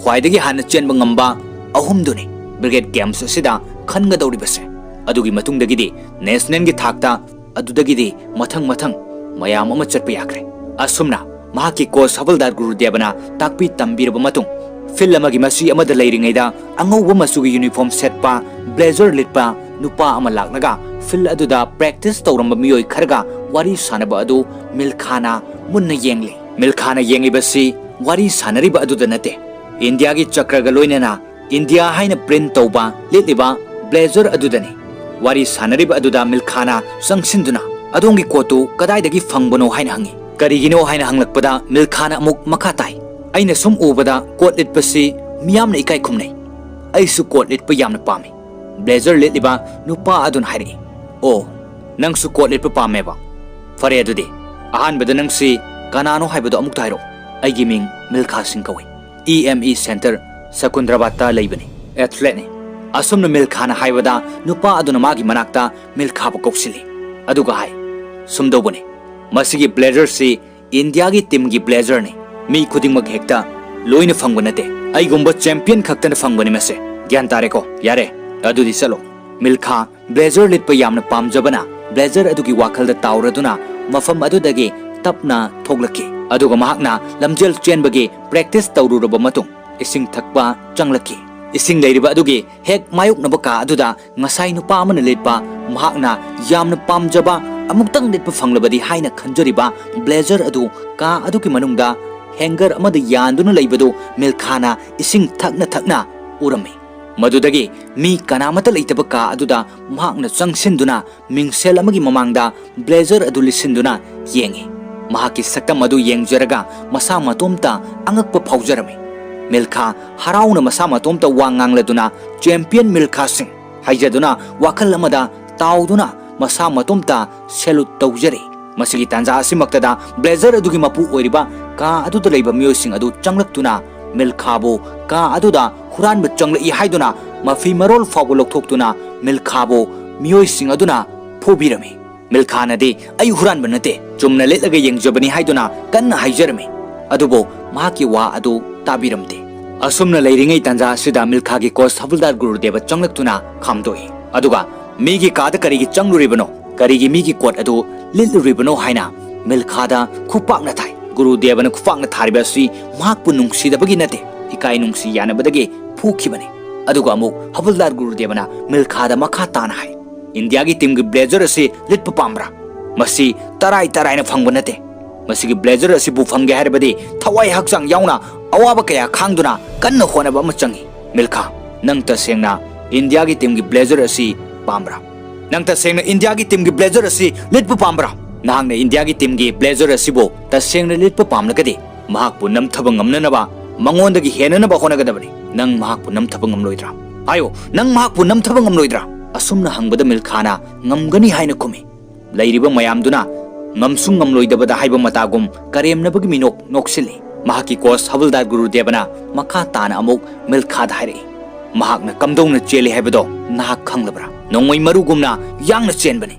ꯈ꯭ꯋꯥꯏꯗꯒꯤ ꯍꯥꯟꯅ ꯆꯦꯟꯕ ꯉꯝꯕ ꯑꯍꯨꯝꯗꯨꯅꯤ ꯕ꯭ꯔꯤꯒꯦꯗ ꯒꯦꯝꯁ ꯑꯁꯤꯗ ꯈꯟꯒꯗꯧꯔꯤꯕꯁꯦ꯫ ꯑꯗꯨꯒꯤ ꯃꯇꯨꯡꯗꯒꯤꯗꯤ ꯅꯦꯁꯅꯦꯜꯒꯤ ꯊꯥꯛꯇ, ꯑꯗꯨꯗꯒꯤꯗꯤ ꯃꯊꯪ ꯃꯊꯪ ꯃꯌꯥꯝ ꯑꯃ ꯆꯠꯄ ꯌꯥꯈ꯭ꯔꯦ꯫ ꯑꯁꯨꯝꯅ ꯃꯍꯥꯛꯀꯤ ꯀꯣꯆ ꯍꯕꯜꯗꯥꯔ ꯒꯨꯔꯨꯗꯦꯕꯅ ꯇꯥꯛꯄꯤ ꯇꯝꯕꯤꯔꯕ ꯃꯇꯨꯡ, ꯐꯤꯜꯗ ꯑꯃꯒꯤ ꯃꯆꯤ ꯑꯃꯗ ꯂꯩꯔꯤꯉꯩꯗ ꯑꯉꯧꯕ ꯃꯆꯨꯒꯤ ꯌꯨꯅꯤꯐꯣꯔꯝ ꯁꯦꯠꯄ, ꯕ꯭ꯂꯦꯖꯔ ꯂꯤꯠꯄ, ꯅꯨꯄꯥ ꯑꯃ ꯂꯥꯛꯂꯒ field ꯑꯗꯨꯗ practice ꯇꯧꯔꯝꯕ ꯃꯤꯑꯣꯏ ꯈꯔꯒ ꯋꯥꯔꯤ ꯁꯥꯟꯅꯕ ꯑꯗꯨ ꯃꯤꯜꯈꯥꯅ ꯃꯨꯟꯅ ꯌꯦꯡꯂꯤ꯫ ꯃꯤꯜꯈꯥꯅ ꯌꯦꯡꯂꯤꯕꯁꯤ ꯋꯥꯔꯤ ꯁꯥꯟꯅꯔꯤꯕ ꯑꯗꯨꯗ ꯅꯠꯇꯦ, ꯏꯟꯗꯤꯌꯥꯒꯤ ꯆꯀ꯭ꯔꯒ ꯂꯣꯏꯅꯅ ꯏꯟꯗꯤꯌꯥ ꯍꯥꯏꯅ print ꯇꯧꯕ ꯂꯤꯠꯂꯤꯕ blazer ꯑꯗꯨꯗꯅꯤ꯫ ꯋꯥꯔꯤ ꯁꯥꯟꯅꯔꯤꯕ ꯑꯗꯨꯗ ꯃꯤꯜꯈꯥꯅ ꯆꯪꯁꯤꯟꯗꯨꯅ, "ꯑꯗꯣꯝꯒꯤ coat ꯇꯨ ꯀꯗꯥꯏꯗꯒꯤ ꯐꯪꯕꯅꯣ?" ꯍꯥꯏꯅ ꯍꯪꯉꯤ꯫ ꯀꯔꯤꯒꯤꯅꯣ ꯍꯥꯏꯅ ꯍꯪꯂꯛꯄꯗ ꯃꯤꯜꯈꯥꯅ ꯑꯃꯨꯛ ꯃꯈꯥ ꯇꯥꯏ, "ꯑꯩꯅ ꯁꯨꯝ ꯎꯕꯗ coat ꯂꯤꯠꯄꯁꯤ ꯃꯤꯌꯥꯝꯅ ꯏꯀꯥꯏ ꯈꯨꯝꯅꯩ꯫ ꯑꯩꯁꯨ coat ꯂꯤꯠꯄ ꯌꯥꯝꯅ ꯄꯥꯝꯃꯤ꯫" Blazer ꯂꯤꯠꯂꯤꯕ ꯅꯨꯄꯥ ꯑꯗꯨꯅ ꯍꯥꯏꯔꯛꯏ, "ꯑꯣ, ꯅꯪꯁꯨ coat ꯂꯤꯠꯄ ꯄꯥꯝꯃꯦꯕ? ꯐꯔꯦ ꯑꯗꯨꯗꯤ, ꯑꯍꯥꯟꯕꯗ ꯅꯪꯁꯤ ꯀꯅꯥꯅꯣ ꯍꯥꯏꯕꯗꯣ ꯑꯃꯨꯛꯇ ꯍꯥꯏꯔꯛꯑꯣ꯫" "ꯑꯩꯒꯤ ꯃꯤꯡ ꯃꯤꯜꯈꯥ ꯁꯤꯡ ꯀꯧꯏ, E M E Center, ꯁꯀꯨꯟꯗ꯭ꯔꯕꯥꯗꯇ ꯂꯩꯕꯅꯤ, athlete ꯅꯤ꯫" ꯑꯁꯨꯝꯅ ꯃꯤꯜꯈꯥꯅ ꯍꯥꯏꯕꯗ ꯅꯨꯄꯥ ꯑꯗꯨꯅ ꯃꯥꯒꯤ ꯃꯅꯥꯛꯇ ꯃꯤꯜꯈꯥꯕꯨ ꯀꯧꯁꯤꯜꯂꯤ꯫ ꯑꯗꯨꯒ ꯍꯥꯏ, "ꯁꯨꯝꯗꯧꯕꯅꯤ, ꯃꯁꯤꯒꯤ blazer ꯁꯤ ꯏꯟꯗꯤꯌꯥꯒꯤ team ꯒꯤ blazer ꯅꯤ꯫ ꯃꯤ ꯈꯨꯗꯤꯡꯃꯛ ꯍꯦꯛꯇ ꯂꯣꯏꯅ ꯐꯪꯕ ꯅꯠꯇꯦ꯫ ꯑꯩꯒꯨꯝꯕ champion ꯈꯛꯇꯅ ꯐꯪꯕꯅꯤ ꯃꯁꯦ꯫ ꯒ꯭ꯌꯥꯟ ꯇꯥꯔꯦꯀꯣ? ꯌꯥꯔꯦ, ꯑꯗꯨꯗꯤ ꯆꯠꯂꯣ꯫" ꯃꯤꯜꯈꯥ blazer ꯂꯤꯠꯄ ꯌꯥꯝꯅ ꯄꯥꯝꯖꯕꯅ blazer ꯑꯗꯨꯒꯤ ꯋꯥꯈꯜꯗ ꯇꯥꯎꯔꯗꯨꯅ ꯃꯐꯝ ꯑꯗꯨꯗꯒꯤ ꯇꯞꯅ ꯊꯣꯛꯂꯛꯈꯤ꯫ ꯑꯗꯨꯒ ꯃꯍꯥꯛꯅ ꯂꯝꯖꯦꯜ ꯆꯦꯟꯕꯒꯤ practice ꯇꯧꯔꯨꯔꯕ ꯃꯇꯨꯡ ꯏꯁꯤꯡ ꯊꯛꯄ ꯆꯪꯂꯛꯈꯤ꯫ ꯏꯁꯤꯡ ꯂꯩꯔꯤꯕ ꯑꯗꯨꯒꯤ ꯍꯦꯛ ꯃꯥꯌꯣꯛꯅꯕ ꯀꯥ ꯑꯗꯨꯗ ꯉꯁꯥꯏ ꯅꯨꯄꯥ ꯑꯃꯅ ꯂꯤꯠꯄ, ꯃꯍꯥꯛꯅ ꯌꯥꯝꯅ ꯄꯥꯝꯖꯕ, ꯑꯃꯨꯛꯇꯪ ꯂꯤꯠꯄ ꯐꯪꯂꯕꯗꯤ ꯍꯥꯏꯅ ꯈꯟꯖꯔꯤꯕ blazer ꯑꯗꯨ ꯀꯥ ꯑꯗꯨꯒꯤ ꯃꯅꯨꯡꯗ hanger ꯑꯃꯗ ꯌꯥꯟꯗꯨꯅ ꯂꯩꯕꯗꯨ ꯃꯤꯜꯈꯥꯅ ꯏꯁꯤꯡ ꯊꯛꯅ ꯊꯛꯅ ꯎꯔꯝꯃꯤ꯫ ꯃꯗꯨꯗꯒꯤ ꯃꯤ ꯀꯅꯥꯃꯠꯇ ꯂꯩꯇꯕ ꯀꯥ ꯑꯗꯨꯗ ꯃꯍꯥꯛꯅ ꯆꯪꯁꯤꯟꯗꯨꯅ ꯃꯤꯡꯁꯦꯜ ꯑꯃꯒꯤ ꯃꯃꯥꯡꯗ blazer ꯑꯗꯨ ꯂꯤꯠꯁꯤꯟꯗꯨꯅ ꯌꯦꯡꯉꯤ꯫ ꯃꯍꯥꯛꯀꯤ ꯁꯛꯇꯝ ꯑꯗꯨ ꯌꯦꯡꯖꯔꯒ ꯃꯁꯥ ꯃꯇꯣꯝꯇ ꯑꯉꯛꯄ ꯐꯥꯎꯖꯔꯝꯃꯤ꯫ ꯃꯤꯜꯈꯥ ꯍꯔꯥꯎꯅ ꯃꯁꯥ ꯃꯇꯣꯝꯇ ꯋꯥ ꯉꯥꯡꯂꯗꯨꯅ, "Champion ꯃꯤꯜꯈꯥ ꯁꯤꯡ" ꯍꯥꯏꯖꯗꯨꯅ ꯋꯥꯈꯜ ꯑꯃꯗ ꯇꯥꯎꯗꯨꯅ ꯃꯁꯥ ꯃꯇꯣꯝꯇ salute ꯇꯧꯖꯔꯤ꯫ ꯃꯁꯤꯒꯤ ꯇꯥꯟꯖꯥ ꯑꯁꯤꯃꯛꯇꯗ blazer ꯑꯗꯨꯒꯤ ꯃꯄꯨ ꯑꯣꯏꯔꯤꯕ ꯀꯥ ꯑꯗꯨꯗ ꯂꯩꯕ ꯃꯤꯑꯣꯏꯁꯤꯡ ꯑꯗꯨ ꯆꯪꯂꯛꯇꯨꯅ ꯃꯤꯜꯈꯥꯕꯨ ꯀꯥ ꯑꯗꯨꯗ ꯍꯨꯔꯥꯟꯕ ꯆꯪꯂꯛꯏ ꯍꯥꯏꯗꯨꯅ ꯃꯐꯤ ꯃꯔꯣꯜ ꯐꯥꯎꯕ ꯂꯧꯊꯣꯛꯇꯨꯅ ꯃꯤꯜꯈꯥꯕꯨ ꯃꯤꯑꯣꯏꯁꯤꯡ ꯑꯗꯨꯅ ꯐꯨꯕꯤꯔꯝꯃꯤ꯫ ꯃꯤꯜꯈꯥꯅꯗꯤ "ꯑꯩ ꯍꯨꯔꯥꯟꯕ ꯅꯠꯇꯦ, ꯆꯨꯝꯅ ꯂꯤꯠꯂꯒ ꯌꯦꯡꯖꯕꯅꯤ" ꯍꯥꯏꯗꯨꯅ ꯀꯟꯅ ꯍꯥꯏꯖꯔꯝꯃꯤ꯫ ꯑꯗꯨꯕꯨ ꯃꯍꯥꯛꯀꯤ ꯋꯥ ꯑꯗꯨ ꯇꯥꯕꯤꯔꯝꯗꯦ꯫ ꯑꯁꯨꯝꯅ ꯂꯩꯔꯤꯉꯩ ꯇꯥꯟꯖꯥ ꯑꯁꯤꯗ ꯃꯤꯜꯈꯥꯒꯤ coach ꯍꯕꯜꯗꯥꯔ ꯒꯨꯔꯨꯗꯦꯕ ꯆꯪꯂꯛꯇꯨꯅ ꯈꯥꯝꯗꯣꯛꯏ꯫ ꯑꯗꯨꯒ "ꯃꯤꯒꯤ ꯀꯥꯗ ꯀꯔꯤꯒꯤ ꯆꯪꯂꯨꯔꯤꯕꯅꯣ? ꯀꯔꯤꯒꯤ ꯃꯤꯒꯤ coat ꯑꯗꯨ ꯂꯤꯠꯂꯨꯔꯤꯕꯅꯣ?" ꯍꯥꯏꯅ ꯃꯤꯜꯈꯥꯗ ꯈꯨꯄꯥꯛꯅ ꯊꯥꯏ꯫ ꯒꯨꯔꯨꯗꯦꯕꯅ ꯈꯨꯄꯥꯛꯅ ꯊꯥꯔꯤꯕ ꯑꯁꯤ ꯃꯍꯥꯛꯄꯨ ꯅꯨꯡꯁꯤꯗꯕꯒꯤ ꯅꯠꯇꯦ, ꯏꯀꯥꯏ ꯅꯨꯡꯁꯤ ꯌꯥꯅꯕꯗꯒꯤ ꯐꯨꯈꯤꯕꯅꯤ꯫ ꯑꯗꯨꯒ ꯑꯃꯨꯛ ꯍꯕꯜꯗꯥꯔ ꯒꯨꯔꯨꯗꯦꯕꯅ ꯃꯤꯜꯈꯥꯗ ꯃꯈꯥ ꯇꯥꯅ ꯍꯥꯏ, "ꯏꯟꯗꯤꯌꯥꯒꯤ ꯇꯤꯝꯒꯤ ꯕ꯭ꯂꯦꯖꯔ ꯑꯁꯤ ꯂꯤꯠꯄ ꯄꯥꯝꯕ꯭ꯔꯥ? ꯃꯁꯤ ꯇꯔꯥꯏ ꯇꯔꯥꯏꯅ ꯐꯪꯕ ꯅꯠꯇꯦ꯫ ꯃꯁꯤꯒꯤ ꯕ꯭ꯂꯦꯖꯔ ꯑꯁꯤꯕꯨ ꯐꯪꯒꯦ ꯍꯥꯏꯔꯕꯗꯤ ꯊꯋꯥꯏ ꯍꯛꯆꯥꯡ ꯌꯥꯎꯅ ꯑꯋꯥꯕ ꯀꯌꯥ ꯈꯥꯡꯗꯨꯅ ꯀꯟꯅ ꯍꯣꯠꯅꯕ ꯑꯃ ꯆꯪꯏ꯫ ꯃꯤꯜꯈꯥ, ꯅꯪ ꯇꯁꯦꯡꯅ ꯏꯟꯗꯤꯌꯥꯒꯤ ꯇꯤꯝꯒꯤ ꯕ꯭ꯂꯦꯖꯔ ꯑꯁꯤ ꯄꯥꯝꯕ꯭ꯔꯥ? ꯅꯪ ꯇꯁꯦꯡꯅ ꯏꯟꯗꯤꯌꯥꯒꯤ ꯇꯤꯝꯒꯤ ꯕ꯭ꯂꯦꯖꯔ ꯑꯁꯤ ꯂꯤꯠꯄ ꯄꯥꯝꯕ꯭ꯔꯥ? ꯅꯍꯥꯛꯅ ꯏꯟꯗꯤꯌꯥꯒꯤ ꯇꯤꯝꯒꯤ ꯕ꯭ꯂꯦꯖꯔ ꯑꯁꯤꯕꯨ ꯇꯁꯦꯡꯅ ꯂꯤꯠꯄ ꯄꯥꯝꯂꯒꯗꯤ ꯃꯍꯥꯛꯄꯨ ꯅꯝꯊꯕ ꯉꯝꯅꯅꯕ ꯃꯉꯣꯟꯗꯒꯤ ꯍꯦꯟꯅꯅꯕ ꯍꯣꯠꯅꯒꯗꯕꯅꯤ꯫ ꯅꯪ ꯃꯍꯥꯛꯄꯨ ꯅꯝꯊꯕ ꯉꯝꯂꯣꯏꯗ꯭ꯔꯥ? ꯍꯥꯏꯌꯨ, ꯅꯪ ꯃꯍꯥꯛꯄꯨ ꯅꯝꯊꯕ ꯉꯝꯂꯣꯏꯗ꯭ꯔꯥ?" ꯑꯁꯨꯝꯅ ꯍꯪꯕꯗ ꯃꯤꯜꯈꯥꯅ ꯉꯝꯒꯅꯤ ꯍꯥꯏꯅ ꯈꯨꯝꯃꯤ꯫ ꯂꯩꯔꯤꯕ ꯃꯌꯥꯝꯗꯨꯅ ꯉꯝꯁꯨ ꯉꯝꯂꯣꯏꯗꯕꯗ ꯍꯥꯏꯕ ꯃꯇꯥꯒꯨꯝ ꯀꯔꯦꯝꯅꯕꯒꯤ ꯃꯤꯅꯣꯛ ꯅꯣꯛꯁꯤꯜꯂꯤ꯫ ꯃꯍꯥꯛꯀꯤ ꯀꯣꯆ ꯍꯕꯜꯗꯥꯔ ꯒꯨꯔꯨꯗꯦꯕꯅ ꯃꯈꯥ ꯇꯥꯅ ꯑꯃꯨꯛ ꯃꯤꯜꯈꯥꯗ ꯍꯥꯏꯔꯛꯏ, "ꯃꯍꯥꯛꯅ ꯀꯝꯗꯧꯅ ꯆꯦꯜꯂꯤ ꯍꯥꯏꯕꯗꯣ ꯅꯍꯥꯛ ꯈꯪꯂꯕ꯭ꯔꯥ? ꯅꯣꯡꯃꯩ ꯃꯔꯨꯒꯨꯝꯅ ꯌꯥꯡꯅ ꯆꯦꯟꯕꯅꯤ꯫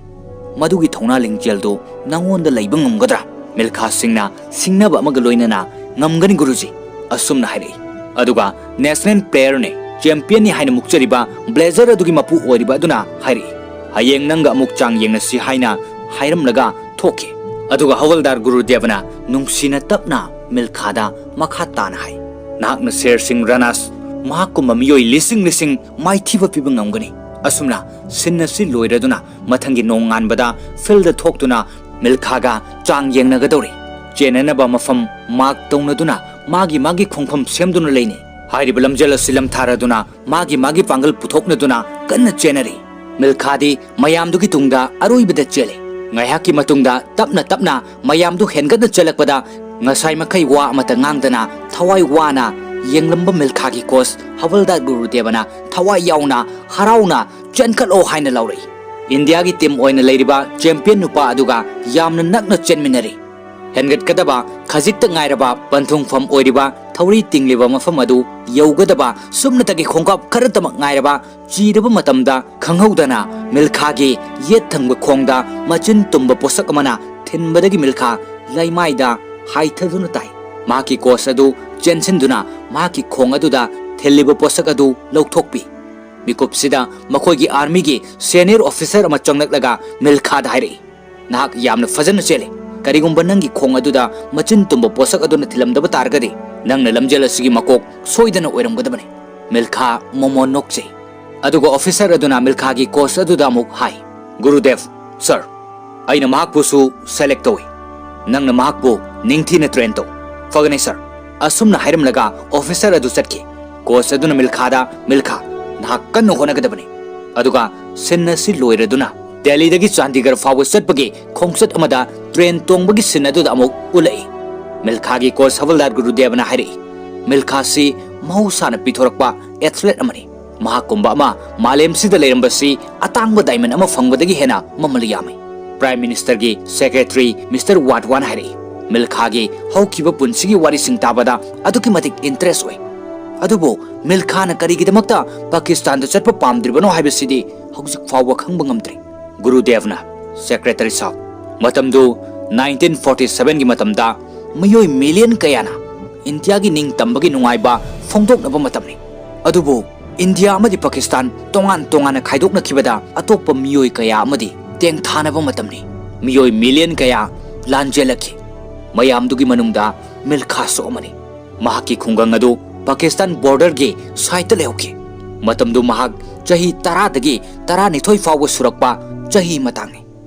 ꯃꯗꯨꯒꯤ ꯊꯧꯅꯥ ꯂꯤꯡꯖꯦꯜꯗꯨ ꯅꯉꯣꯟꯗ ꯂꯩꯕ ꯉꯝꯒꯗ꯭ꯔꯥ?" ꯃꯤꯜꯈꯥ ꯁꯤꯡꯅ ꯁꯤꯡꯅꯕ ꯑꯃꯒ ꯂꯣꯏꯅꯅ, "ꯉꯝꯒꯅꯤ ꯒꯨꯔꯨꯖꯤ," ꯑꯁꯨꯝꯅ ꯍꯥꯏꯔꯛꯏ꯫ ꯑꯗꯨꯒ "ꯅꯦꯁꯅꯦꯜ ꯄ꯭ꯂꯦꯌꯔꯅꯤ, ꯆꯦꯝꯄꯤꯌꯟꯅꯤ" ꯍꯥꯏꯅ ꯃꯨꯛꯆꯔꯤꯕ ꯕ꯭ꯂꯦꯖꯔ ꯑꯗꯨꯒꯤ ꯃꯄꯨ ꯑꯣꯏꯔꯤꯕ ꯑꯗꯨꯅ ꯍꯥꯏꯔꯛꯏ, "ꯍꯌꯦꯡ ꯅꯪꯒ ꯑꯃꯨꯛ ꯆꯥꯡ ꯌꯦꯡꯅꯁꯤ" ꯍꯥꯏꯅ ꯍꯥꯏꯔꯝꯂꯒ ꯊꯣꯛꯈꯤ꯫ ꯑꯗꯨꯒ ꯍꯋꯜꯗꯥꯔ ꯒꯨꯔꯨꯗꯦꯕꯅ ꯅꯨꯡꯁꯤꯅ ꯇꯞꯅ ꯃꯤꯜꯈꯥꯗ ꯃꯈꯥ ꯇꯥꯅ ꯍꯥꯏ, "ꯅꯍꯥꯛꯅ ꯁꯦꯔ ꯁꯤꯡ ꯔꯅꯥꯁ, ꯃꯍꯥꯛꯀꯨꯝꯕ ꯃꯤꯑꯣꯏ ꯂꯤꯁꯤꯡ ꯂꯤꯁꯤꯡ ꯃꯥꯏꯊꯤꯕ ꯄꯤꯕ ꯉꯝꯒꯅꯤ꯫ ꯑꯁꯨꯝꯅ ꯁꯤꯟ ꯑꯁꯤ ꯂꯣꯏꯔꯗꯨꯅ ꯃꯊꯪꯒꯤ ꯅꯣꯡꯉꯥꯟꯕꯗ ꯐꯤꯜꯗ ꯊꯣꯛꯇꯨꯅ ꯃꯤꯜꯈꯥꯒ ꯆꯥꯡ ꯌꯦꯡꯅꯒꯗꯧꯔꯤ꯫ ꯆꯦꯟꯅꯅꯕ ꯃꯐꯝ ꯃꯥꯔꯛ ꯇꯧꯅꯗꯨꯅ ꯃꯥꯒꯤ ꯃꯥꯒꯤ ꯈꯣꯡꯐꯝ ꯁꯦꯝꯗꯨꯅ ꯂꯩꯅꯩ꯫ ꯍꯥꯏꯔꯤꯕ ꯂꯝꯖꯦꯜ ꯑꯁꯤ ꯂꯝꯊꯥꯔꯗꯨꯅ ꯃꯥꯒꯤ ꯃꯥꯒꯤ ꯄꯥꯡꯒꯜ ꯄꯨꯊꯣꯛꯅꯗꯨꯅ ꯀꯟꯅ ꯆꯦꯟꯅꯔꯤ꯫ ꯃꯤꯜꯈꯥꯗꯤ ꯃꯌꯥꯝꯗꯨꯒꯤ ꯇꯨꯡꯗ ꯑꯔꯣꯏꯕꯗ ꯆꯦꯜꯂꯤ꯫ ꯉꯥꯏꯍꯥꯛꯀꯤ ꯃꯇꯨꯡꯗ ꯇꯞꯅ ꯇꯞꯅ ꯃꯌꯥꯝꯗꯨ ꯍꯦꯟꯒꯠꯅ ꯆꯦꯜꯂꯛꯄꯗ ꯉꯁꯥꯏ ꯃꯈꯩ ꯋꯥ ꯑꯃꯠꯇ ꯉꯥꯡꯗꯅ ꯊꯋꯥꯏ ꯋꯥꯅ ꯌꯦꯡꯂꯝꯕ ꯃꯤꯜꯈꯥꯒꯤ ꯀꯣꯆ ꯍꯕꯜꯗꯥꯔ ꯒꯨꯔꯨꯗꯦꯕꯅ ꯊꯋꯥꯏ ꯌꯥꯎꯅ ꯍꯔꯥꯎꯅ "ꯆꯦꯟꯈꯠꯂꯣ" ꯍꯥꯏꯅ ꯂꯥꯎꯔꯛꯏ꯫ ꯏꯟꯗꯤꯌꯥꯒꯤ ꯇꯤꯝ ꯑꯣꯏꯅ ꯂꯩꯔꯤꯕ ꯆꯦꯝꯄꯤꯌꯟ ꯅꯨꯄꯥ ꯑꯗꯨꯒ ꯌꯥꯝꯅ ꯅꯛꯅ ꯆꯦꯟꯃꯤꯟꯅꯔꯤ꯫ ꯍꯦꯟꯒꯠꯀꯗꯕ ꯈꯖꯤꯛꯇ ꯉꯥꯏꯔꯕ ꯄꯟꯊꯨꯡꯐꯝ ꯑꯣꯏꯔꯤꯕ ꯊꯧꯔꯤ ꯇꯤꯡꯂꯤꯕ ꯃꯐꯝ ꯑꯗꯨ ꯌꯧꯒꯗꯕ ꯁꯨꯞꯅꯇꯒꯤ ꯈꯣꯡꯀꯥꯞ ꯈꯔꯇꯃꯛ ꯉꯥꯏꯔꯕ ꯆꯤꯔꯕ ꯃꯇꯝꯗ ꯈꯪꯍꯧꯗꯅ ꯃꯤꯜꯈꯥꯒꯤ ꯌꯦꯠ ꯊꯪꯕ ꯈꯣꯡꯗ ꯃꯆꯤꯟ ꯇꯨꯝꯕ ꯄꯣꯠꯁꯛ ꯑꯃꯅ ꯊꯤꯟꯕꯗꯒꯤ ꯃꯤꯜꯈꯥ ꯂꯩꯃꯥꯏꯗ ꯍꯥꯏꯊꯗꯨꯅ ꯇꯥꯏ꯫ ꯃꯍꯥꯛꯀꯤ ꯀꯣꯆ ꯑꯗꯨ ꯆꯦꯟꯁꯤꯟꯗꯨꯅ ꯃꯍꯥꯛꯀꯤ ꯈꯣꯡ ꯑꯗꯨꯗ ꯊꯤꯜꯂꯤꯕ ꯄꯣꯠꯁꯛ ꯑꯗꯨ ꯂꯧꯊꯣꯛꯄꯤ꯫ ꯃꯤꯀꯨꯞꯁꯤꯗ ꯃꯈꯣꯏꯒꯤ ꯑꯥꯔꯃꯤꯒꯤ ꯁꯦꯅꯤꯌꯔ ꯑꯣꯐꯤꯁꯔ ꯑꯃ ꯆꯪꯂꯛꯂꯒ ꯃꯤꯜꯈꯥꯗ ꯍꯥꯏꯔꯛꯏ, "ꯅꯍꯥꯛ ꯌꯥꯝꯅ ꯐꯖꯅ ꯆꯦꯜꯂꯤ꯫ ꯀꯔꯤꯒꯨꯝꯕ ꯅꯪꯒꯤ ꯈꯣꯡ ꯑꯗꯨꯗ ꯃꯆꯤꯟ ꯇꯨꯝꯕ ꯄꯣꯠꯁꯛ ꯑꯗꯨꯅ ꯊꯤꯜꯂꯝꯗꯕ ꯇꯥꯔꯒꯗꯤ ꯅꯪꯅ ꯂꯝꯖꯦꯜ ꯑꯁꯤꯒꯤ ꯃꯀꯣꯛ ꯁꯣꯏꯗꯅ ꯑꯣꯏꯔꯝꯒꯗꯕꯅꯤ"꯫ ꯃꯤꯜꯈꯥ ꯃꯣꯃꯣꯟ ꯅꯣꯛꯆꯩ꯫ ꯑꯗꯨꯒ ꯑꯣꯐꯤꯁꯔ ꯑꯗꯨꯅ ꯃꯤꯜꯈꯥꯒꯤ ꯀꯣꯆ ꯑꯗꯨꯗ ꯑꯃꯨꯛ ꯍꯥꯏ, "ꯒꯨꯔꯨꯗꯦꯕ, ꯁꯥꯔ, ꯑꯩꯅ ꯃꯍꯥꯛꯄꯨꯁꯨ ꯁꯦꯂꯦꯛ ꯇꯧꯏ꯫ ꯅꯪꯅ ꯃꯍꯥꯛꯄꯨ ꯅꯤꯡꯊꯤꯅ ꯇ꯭ꯔꯦꯟ ꯇꯧ꯫" "ꯐꯒꯅꯤ ꯁꯥꯔ꯫" ꯑꯁꯨꯝꯅ ꯍꯥꯏꯔꯝꯂꯒ ꯑꯣꯐꯤꯁꯔ ꯑꯗꯨ ꯆꯠꯈꯤ꯫ ꯀꯣꯆ ꯑꯗꯨꯅ ꯃꯤꯜꯈꯥꯗ, "ꯃꯤꯜꯈꯥ, ꯅꯍꯥꯛ ꯀꯟꯅ ꯍꯣꯠꯅꯒꯗꯕꯅꯤ꯫" ꯑꯗꯨꯒ ꯁꯤꯟ ꯑꯁꯤ ꯂꯣꯏꯔꯗꯨꯅ ꯗꯦꯜꯂꯤꯗꯒꯤ ꯆꯥꯟꯗꯤꯒꯔ ꯐꯥꯎꯕ ꯆꯠꯄꯒꯤ ꯈꯣꯡꯆꯠ ꯑꯃꯗ ꯇ꯭ꯔꯦꯟ ꯇꯣꯡꯕꯒꯤ ꯁꯤꯟ ꯑꯗꯨꯗ ꯑꯃꯨꯛ ꯎꯠꯂꯛꯏ꯫ ꯃꯤꯜꯈꯥꯒꯤ ꯀꯣꯆ ꯍꯕꯜꯗꯥꯔ ꯒꯨꯔꯨꯗꯦꯕꯅ ꯍꯥꯏꯔꯛꯏ, "ꯃꯤꯜꯈꯥꯁꯤ ꯃꯍꯧꯁꯥꯅ ꯄꯤꯊꯣꯔꯛꯄ ꯑꯦꯊꯂꯦꯠ ꯑꯃꯅꯤ꯫ ꯃꯍꯥꯛꯀꯨꯝꯕ ꯑꯃ ꯃꯥꯂꯦꯝꯁꯤꯗ ꯂꯩꯔꯝꯕꯁꯤ ꯑꯇꯥꯡꯕ ꯗꯥꯏꯃꯟ ꯑꯃ ꯐꯪꯕꯗꯒꯤ ꯍꯦꯟꯅ ꯃꯃꯜ ꯌꯥꯝꯃꯤ꯫" ꯄ꯭ꯔꯥꯏꯝ ꯃꯤꯅꯤꯁꯇꯔꯒꯤ ꯁꯦꯀ꯭ꯔꯦꯇꯔꯤ ꯃꯤꯁꯇꯔ ꯋꯥꯙꯋꯥꯟ ꯍꯥꯏꯔꯛꯏ, "ꯃꯤꯜꯈꯥꯒꯤ ꯍꯧꯈꯤꯕ ꯄꯨꯟꯁꯤꯒꯤ ꯋꯥꯔꯤꯁꯤꯡ ꯇꯥꯕꯗ ꯑꯗꯨꯛꯀꯤ ꯃꯇꯤꯛ ꯏꯟꯇꯔꯦꯁ ꯑꯣꯏ꯫ ꯑꯗꯨꯕꯨ ꯃꯤꯜꯈꯥꯅ ꯀꯔꯤꯒꯤꯗꯃꯛꯇ ꯄꯥꯀꯤꯁꯇꯥꯟꯗ ꯆꯠꯄ ꯄꯥꯝꯗ꯭ꯔꯤꯕꯅꯣ ꯍꯥꯏꯕꯁꯤꯗꯤ ꯍꯧꯖꯤꯛ ꯐꯥꯎꯕ ꯈꯪꯕ ꯉꯝꯗ꯭ꯔꯤ꯫" ꯒꯨꯔꯨꯗꯦꯕꯅ, "ꯁꯦꯀ꯭ꯔꯦꯇꯔꯤ ꯁꯥꯍꯕ, ꯃꯇꯝꯗꯨ ꯅꯥꯏꯟꯇꯤꯟ ꯐꯣꯔꯇꯤ ꯁꯚꯦꯟꯒꯤ ꯃꯇꯝꯗ ꯃꯤꯑꯣꯏ ꯃꯤꯂꯤꯌꯟ ꯀꯌꯥꯅ ꯏꯟꯗꯤꯌꯥꯒꯤ ꯅꯤꯡꯇꯝꯕꯒꯤ ꯅꯨꯡꯉꯥꯏꯕ ꯐꯣꯡꯗꯣꯛꯅꯕ ꯃꯇꯝꯅꯤ꯫ ꯑꯗꯨꯕꯨ ꯏꯟꯗꯤꯌꯥ ꯑꯃꯗꯤ ꯄꯥꯀꯤꯁꯇꯥꯟ ꯇꯣꯉꯥꯟ ꯇꯣꯉꯥꯟꯅ ꯈꯥꯏꯗꯣꯛꯅꯈꯤꯕꯗ ꯑꯇꯣꯞꯄ ꯃꯤꯑꯣꯏ ꯀꯌꯥ ꯑꯃꯗꯤ ꯇꯦꯡꯊꯥꯅꯕ ꯃꯇꯝꯅꯤ꯫ ꯃꯤꯑꯣꯏ ꯃꯤꯂꯤꯌꯟ ꯀꯌꯥ ꯂꯥꯟꯖꯦꯜꯂꯛꯈꯤ꯫ ꯃꯌꯥꯝꯗꯨꯒꯤ ꯃꯅꯨꯡꯗ ꯃꯤꯜꯈꯥꯁꯨ ꯑꯃꯅꯤ꯫ ꯃꯍꯥꯛꯀꯤ ꯈꯨꯡꯒꯪ ꯑꯗꯨ ꯄꯥꯀꯤꯁꯇꯥꯟ ꯕꯣꯔꯗꯔꯒꯤ ꯁꯥꯏꯠꯇ ꯂꯩꯍꯧꯈꯤ꯫ ꯃꯇꯝꯗꯨ ꯃꯍꯥꯛ ꯆꯍꯤ ꯇꯔꯥꯗꯒꯤ ꯇꯔꯥꯅꯤꯊꯣꯏ ꯐꯥꯎꯕ ꯁꯨꯔꯛꯄ ꯆꯍꯤ ꯃꯇꯥꯡꯅꯤ꯫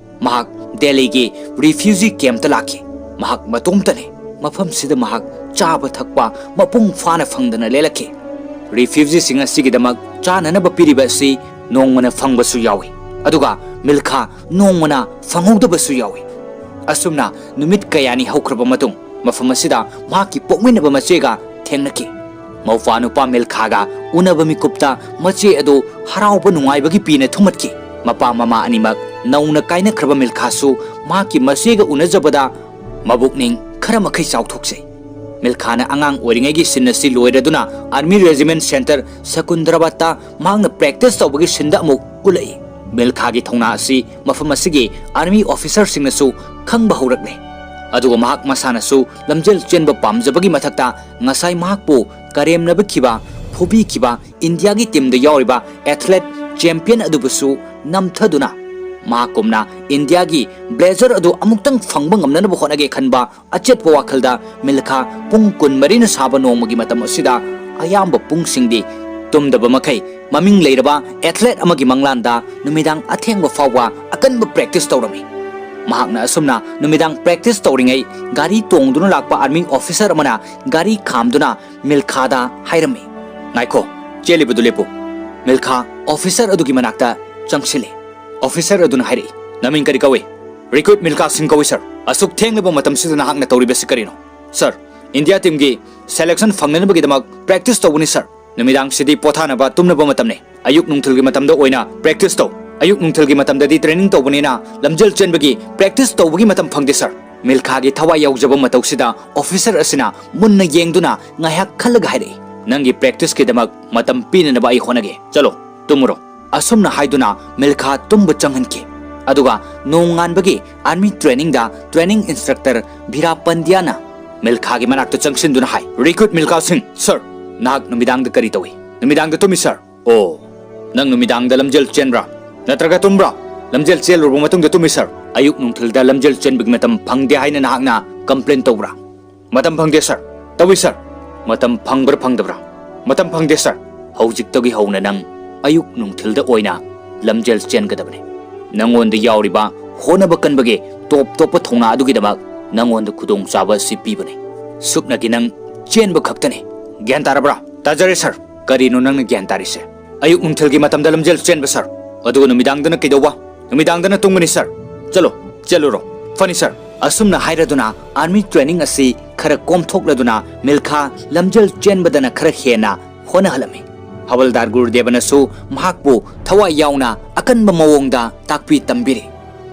ꯃꯍꯥꯛ ꯗꯦꯜꯂꯤꯒꯤ ꯔꯤꯐ꯭ꯌꯨꯖꯤ ꯀꯦꯝꯞꯇ ꯂꯥꯛꯈꯤ꯫ ꯃꯍꯥꯛ ꯃꯇꯣꯝꯇꯅꯤ꯫ ꯃꯐꯝꯁꯤꯗ ꯃꯍꯥꯛ ꯆꯥꯕ ꯊꯛꯄ ꯃꯄꯨꯡ ꯐꯥꯅ ꯐꯪꯗꯅ ꯂꯦꯜꯂꯛꯈꯤ꯫ ꯔꯤꯐ꯭ꯌꯨꯖꯤꯁꯤꯡ ꯑꯁꯤꯒꯤꯗꯃꯛ ꯆꯥꯅꯅꯕ ꯄꯤꯔꯤꯕ ꯑꯁꯤ ꯅꯣꯡꯃꯅ ꯐꯪꯕꯁꯨ ꯌꯥꯎꯏ, ꯑꯗꯨꯒ ꯃꯤꯜꯈꯥ ꯅꯣꯡꯃꯅ ꯐꯪꯍꯧꯗꯕꯁꯨ ꯌꯥꯎꯏ꯫ ꯑꯁꯨꯝꯅ ꯅꯨꯃꯤꯠ ꯀꯌꯥꯅꯤ ꯍꯧꯈ꯭ꯔꯕ ꯃꯇꯨꯡ, ꯃꯐꯝ ꯑꯁꯤꯗ ꯃꯍꯥꯛꯀꯤ ꯄꯣꯛꯃꯤꯟꯅꯕ ꯃꯆꯦꯒ ꯊꯦꯡꯅꯈꯤ꯫ ꯃꯧꯄ꯭ꯋꯥ ꯅꯨꯄꯥ ꯃꯤꯜꯈꯥꯒ ꯎꯅꯕ ꯃꯤꯀꯨꯞꯇ ꯃꯆꯦ ꯑꯗꯨ ꯍꯔꯥꯎꯕ ꯅꯨꯡꯉꯥꯏꯕꯒꯤ ꯄꯤꯅ ꯊꯨꯝꯍꯠꯈꯤ꯫ ꯃꯄꯥ ꯃꯃꯥ ꯑꯅꯤꯃꯛ ꯅꯧꯅ ꯀꯥꯏꯅꯈ꯭ꯔꯕ ꯃꯤꯜꯈꯥꯁꯨ ꯃꯍꯥꯛꯀꯤ ꯃꯆꯦꯒ ꯎꯅꯖꯕꯗ ꯃꯕꯨꯛꯅꯤꯡ ꯈꯔ ꯃꯈꯩ ꯆꯥꯎꯊꯣꯛꯆꯩ꯫ ꯃꯤꯜꯈꯥꯅ ꯑꯉꯥꯡ ꯑꯣꯏꯔꯤꯉꯩꯒꯤ ꯁꯤꯟ ꯑꯁꯤ ꯂꯣꯏꯔꯗꯨꯅ ꯑꯥꯔꯃꯤ ꯔꯦꯖꯤꯃꯦꯟ ꯁꯦꯟꯇꯔ ꯁꯀꯨꯟꯗ꯭ꯔꯕꯥꯗꯇ ꯃꯍꯥꯛꯅ ꯄ꯭ꯔꯦꯛꯇꯤꯁ ꯇꯧꯕꯒꯤ ꯁꯤꯟꯗ ꯑꯃꯨꯛ ꯎꯠꯂꯛꯏ꯫ ꯃꯤꯜꯈꯥꯒꯤ ꯊꯧꯅꯥ ꯑꯁꯤ ꯃꯐꯝ ꯑꯁꯤꯒꯤ ꯑꯥꯔꯃꯤ ꯑꯣꯐꯤꯁꯔꯁꯤꯡꯅꯁꯨ ꯈꯪꯕ ꯍꯧꯔꯛꯂꯦ꯫ ꯑꯗꯨꯒ ꯃꯍꯥꯛ ꯃꯁꯥꯅꯁꯨ ꯂꯝꯖꯦꯜ ꯆꯦꯟꯕ ꯄꯥꯝꯖꯕꯒꯤ ꯃꯊꯛꯇ ꯉꯁꯥꯏ ꯃꯍꯥꯛꯄꯨ ꯀꯔꯦꯝꯅꯕꯤꯈꯤꯕ, ꯐꯨꯕꯤꯈꯤꯕ ꯏꯟꯗꯤꯌꯥꯒꯤ ꯇꯤꯝꯗ ꯌꯥꯎꯔꯤꯕ ꯑꯦꯊꯂꯦꯠ ꯆꯦꯝꯄꯤꯌꯟ ꯑꯗꯨꯕꯨꯁꯨ ꯅꯝꯊꯗꯨꯅ ꯃꯍꯥꯛꯀꯨꯝꯅ ꯏꯟꯗꯤꯌꯥꯒꯤ ꯕ꯭ꯂꯦꯖꯔ ꯑꯗꯨ ꯑꯃꯨꯛꯇꯪ ꯐꯪꯕ ꯉꯝꯅꯅꯕ ꯍꯣꯠꯅꯒꯦ ꯈꯟꯕ ꯑꯆꯦꯠꯄ ꯋꯥꯈꯜꯗ ꯃꯤꯜꯈꯥ ꯄꯨꯡ ꯀꯨꯟꯃꯔꯤꯅ ꯁꯥꯕ ꯅꯣꯡꯃꯒꯤ ꯃꯇꯝ ꯑꯁꯤꯗ ꯑꯌꯥꯝꯕ ꯄꯨꯡꯁꯤꯡꯗꯤ ꯇꯨꯝꯗꯕ ꯃꯈꯩ ꯃꯃꯤꯡ ꯂꯩꯔꯕ ꯑꯦꯊꯂꯦꯠ ꯑꯃꯒꯤ ꯃꯪꯂꯥꯟꯗ ꯅꯨꯃꯤꯗꯥꯡ ꯑꯊꯦꯡꯕ ꯐꯥꯎꯕ ꯑꯀꯟꯕ ꯄ꯭ꯔꯦꯛꯇꯤꯁ ꯇꯧꯔꯝꯃꯤ꯫ ꯃꯍꯥꯛꯅ ꯑꯁꯨꯝꯅ ꯅꯨꯃꯤꯗꯥꯡ ꯄ꯭ꯔꯦꯛꯇꯤꯁ ꯇꯧꯔꯤꯉꯩ ꯒꯥꯔꯤ ꯇꯣꯡꯗꯨꯅ ꯂꯥꯛꯄ ꯑꯥꯔꯃꯤ ꯑꯣꯐꯤꯁꯔ ꯑꯃꯅ ꯒꯥꯔꯤ ꯈꯥꯝꯗꯨꯅ ꯃꯤꯜꯈꯥꯗ ꯍꯥꯏꯔꯝꯃꯤ, "ꯉꯥꯏꯈꯣ, ꯆꯦꯜꯂꯤꯕꯗꯨ ꯂꯦꯞꯄꯨ꯫" ꯃꯤꯜꯈꯥ ꯑꯣꯐꯤꯁꯔ ꯑꯗꯨꯒꯤ ꯃꯅꯥꯛꯇ ꯆꯪꯁꯤꯜꯂꯤ꯫ ꯑꯣꯐꯤꯁꯔ ꯑꯗꯨꯅ ꯍꯥꯏꯔꯛꯏ, "ꯅꯃꯤꯡ ꯀꯔꯤ ꯀꯧꯏ?" "ꯔꯤꯀ꯭ꯔꯨꯠ ꯃꯤꯜꯈꯥ ꯁꯤꯡ ꯀꯧꯏ, ꯁꯔ꯫" "ꯑꯁꯨꯛ ꯊꯦꯡꯂꯕ ꯃꯇꯝꯁꯤꯗ ꯅꯍꯥꯛꯅ ꯇꯧꯔꯤꯕꯁꯤ ꯀꯔꯤꯅꯣ?" "ꯁꯔ, ꯏꯟꯗꯤꯌꯥ ꯇꯤꯝꯒꯤ ꯁꯦꯂꯦꯛꯁꯟ ꯐꯪꯅꯅꯕꯒꯤꯗꯃꯛ ꯄ꯭ꯔꯦꯛꯇꯤꯁ ꯇꯧꯕꯅꯤ, ꯁꯔ꯫ ꯅꯨꯃꯤꯗꯥꯡꯁꯤꯗꯤ ꯄꯣꯊꯥꯅꯕ, ꯇꯨꯝꯅꯕ ꯃꯇꯝꯅꯤ꯫ ꯑꯌꯨꯛ ꯅꯨꯡꯊꯤꯜꯒꯤ ꯃꯇꯝꯗ ꯑꯣꯏꯅ ꯄ꯭ꯔꯦꯛꯇꯤꯁ ꯇꯧ꯫ ꯑꯌꯨꯛ ꯅꯨꯡꯊꯤꯜꯒꯤ ꯃꯇꯝꯗꯗꯤ ꯇ꯭ꯔꯦꯅꯤꯡ ꯇꯧꯕꯅꯤꯅ ꯂꯝꯖꯦꯜ ꯆꯦꯟꯕꯒꯤ ꯄ꯭ꯔꯦꯛꯇꯤꯁ ꯇꯧꯕꯒꯤ ꯃꯇꯝ ꯐꯪꯗꯦ, ꯁꯔ꯫" ꯃꯤꯜꯈꯥꯒꯤ ꯊꯋꯥꯏ ꯌꯥꯎꯖꯕ ꯃꯇꯧꯁꯤꯗ ꯑꯣꯐꯤꯁꯔ ꯑꯁꯤꯅ ꯃꯨꯟꯅ ꯌꯦꯡꯗꯨꯅ ꯉꯥꯏꯍꯥꯛ ꯈꯜꯂꯒ ꯍꯥꯏꯔꯛꯏ, "ꯅꯪꯒꯤ ꯄ꯭ꯔꯦꯛꯇꯤꯁꯀꯤꯗꯃꯛ ꯃꯇꯝ ꯄꯤꯅꯅꯕ ꯑꯩ ꯍꯣꯠꯅꯒꯦ꯫ ꯆꯠꯂꯣ, ꯇꯨꯝꯃꯨꯔꯣ꯫" ꯑꯁꯨꯝꯅ ꯍꯥꯏꯗꯨꯅ ꯃꯤꯜꯈꯥ ꯇꯨꯝꯕ ꯆꯪꯍꯟꯈꯤ꯫ ꯑꯗꯨꯒ ꯅꯣꯡꯉꯥꯟꯕꯒꯤ ꯑꯥꯔꯃꯤ ꯇ꯭ꯔꯦꯅꯤꯡꯗ ꯇ꯭ꯔꯦꯅꯤꯡ ꯏꯟꯁꯇ꯭ꯔꯛꯇꯔ ꯚꯤꯔꯥ ꯄꯟꯗ꯭ꯌꯥꯅ ꯃꯤꯜꯈꯥꯒꯤ ꯃꯅꯥꯛꯇ ꯆꯪꯁꯤꯟꯗꯨꯅ ꯍꯥꯏ, "ꯔꯤꯀ꯭ꯔꯨꯠ ꯃꯤꯜꯈꯥ ꯁꯤꯡ, ꯁꯔ, ꯅꯍꯥꯛ ꯅꯨꯃꯤꯗꯥꯡꯗ ꯀꯔꯤ ꯇꯧꯏ? ꯅꯨꯃꯤꯗꯥꯡꯗ ꯇꯨꯝꯃꯤ, ꯁꯔ꯫" "ꯑꯣ, ꯅꯪ ꯅꯨꯃꯤꯗꯥꯡꯗ ꯂꯝꯖꯦꯜ ꯆꯦꯟꯕ꯭ꯔꯥ? ꯅꯠꯇ꯭ꯔꯒ ꯇꯨꯝꯕ꯭ꯔꯥ?" "ꯂꯝꯖꯦꯜ ꯆꯦꯜꯂꯨꯔꯕ ꯃꯇꯨꯡꯗ ꯇꯨꯝꯃꯤ, ꯁꯔ꯫" "ꯑꯌꯨꯛ ꯅꯨꯡꯊꯤꯜꯗ ꯂꯝꯖꯦꯜ ꯆꯦꯟꯕꯒꯤ ꯃꯇꯝ ꯐꯪꯗꯦ ꯍꯥꯏꯅ ꯅꯍꯥꯛꯅ ꯀꯝꯄ꯭ꯂꯦꯟ ꯇꯧꯕ꯭ꯔꯥ?" "ꯃꯇꯝ ꯐꯪꯗꯦ, ꯁꯔ꯫" "ꯇꯧꯏ, ꯁꯔ꯫" "ꯃꯇꯝ ꯐꯪꯕ꯭ꯔꯥ ꯐꯪꯗꯕ꯭ꯔꯥ?" "ꯃꯇꯝ ꯐꯪꯗꯦ, ꯁꯔ꯫ ꯍꯧꯖꯤꯛꯇꯒꯤ ꯍꯧꯅ ꯅꯪ ꯑꯌꯨꯛ ꯅꯨꯡꯊꯤꯜꯗ ꯑꯣꯏꯅ ꯂꯝꯖꯦꯜ ꯆꯦꯟꯒꯗꯕꯅꯤ꯫ ꯅꯉꯣꯟꯗ ꯌꯥꯎꯔꯤꯕ ꯍꯣꯠꯅꯕ ꯀꯟꯕꯒꯤ ꯇꯣꯞ ꯇꯣꯞꯄ ꯊꯧꯅꯥ ꯑꯗꯨꯒꯤꯗꯃꯛ ꯅꯉꯣꯟꯗ ꯈꯨꯗꯣꯡꯆꯥꯕ ꯑꯁꯤ ꯄꯤꯕꯅꯤ꯫ ꯁꯨꯞꯅꯒꯤ ꯅꯪ ꯆꯦꯟꯕ ꯈꯛꯇꯅꯤ꯫ ꯒ꯭ꯌꯥꯟ ꯇꯥꯔꯕ꯭ꯔꯥ?" "ꯇꯥꯖꯔꯦ, ꯁꯔ꯫" "ꯀꯔꯤꯅꯣ ꯅꯪꯅ ꯒ꯭ꯌꯥꯟ ꯇꯥꯔꯤꯁꯦ?" "ꯑꯌꯨꯛ ꯅꯨꯡꯊꯤꯜꯒꯤ ꯃꯇꯝꯗ ꯂꯝꯖꯦꯜ ꯆꯦꯟꯕ, ꯁꯔ꯫ ꯑꯗꯨꯒ ꯅꯨꯃꯤꯗꯥꯡꯗꯅ ꯀꯩꯗꯧꯕ?" "ꯅꯨꯃꯤꯗꯥꯡꯗꯅ ꯇꯨꯝꯒꯅꯤ, ꯁꯔ꯫" "ꯆꯠꯂꯣ, ꯆꯦꯜꯂꯨꯔꯣ꯫" "ꯐꯅꯤ, ꯁꯔ꯫" ꯑꯁꯨꯝꯅ ꯍꯥꯏꯔꯗꯨꯅ ꯑꯥꯔꯃꯤ ꯇ꯭ꯔꯦꯅꯤꯡ ꯑꯁꯤ ꯈꯔ ꯀꯣꯝꯊꯣꯛꯂꯗꯨꯅ ꯃꯤꯜꯈꯥ ꯂꯝꯖꯦꯜ ꯆꯦꯟꯕꯗꯅ ꯈꯔ ꯍꯦꯟꯅ ꯍꯣꯠꯅꯍꯜꯂꯝꯃꯤ꯫ ꯍꯋꯜꯗꯥꯔ ꯒꯨꯔꯨꯗꯦꯕꯅꯁꯨ ꯃꯍꯥꯛꯄꯨ ꯊꯋꯥꯏ ꯌꯥꯎꯅ ꯑꯀꯟꯕ ꯃꯑꯣꯡꯗ ꯇꯥꯛꯄꯤ ꯇꯝꯕꯤꯔꯤ꯫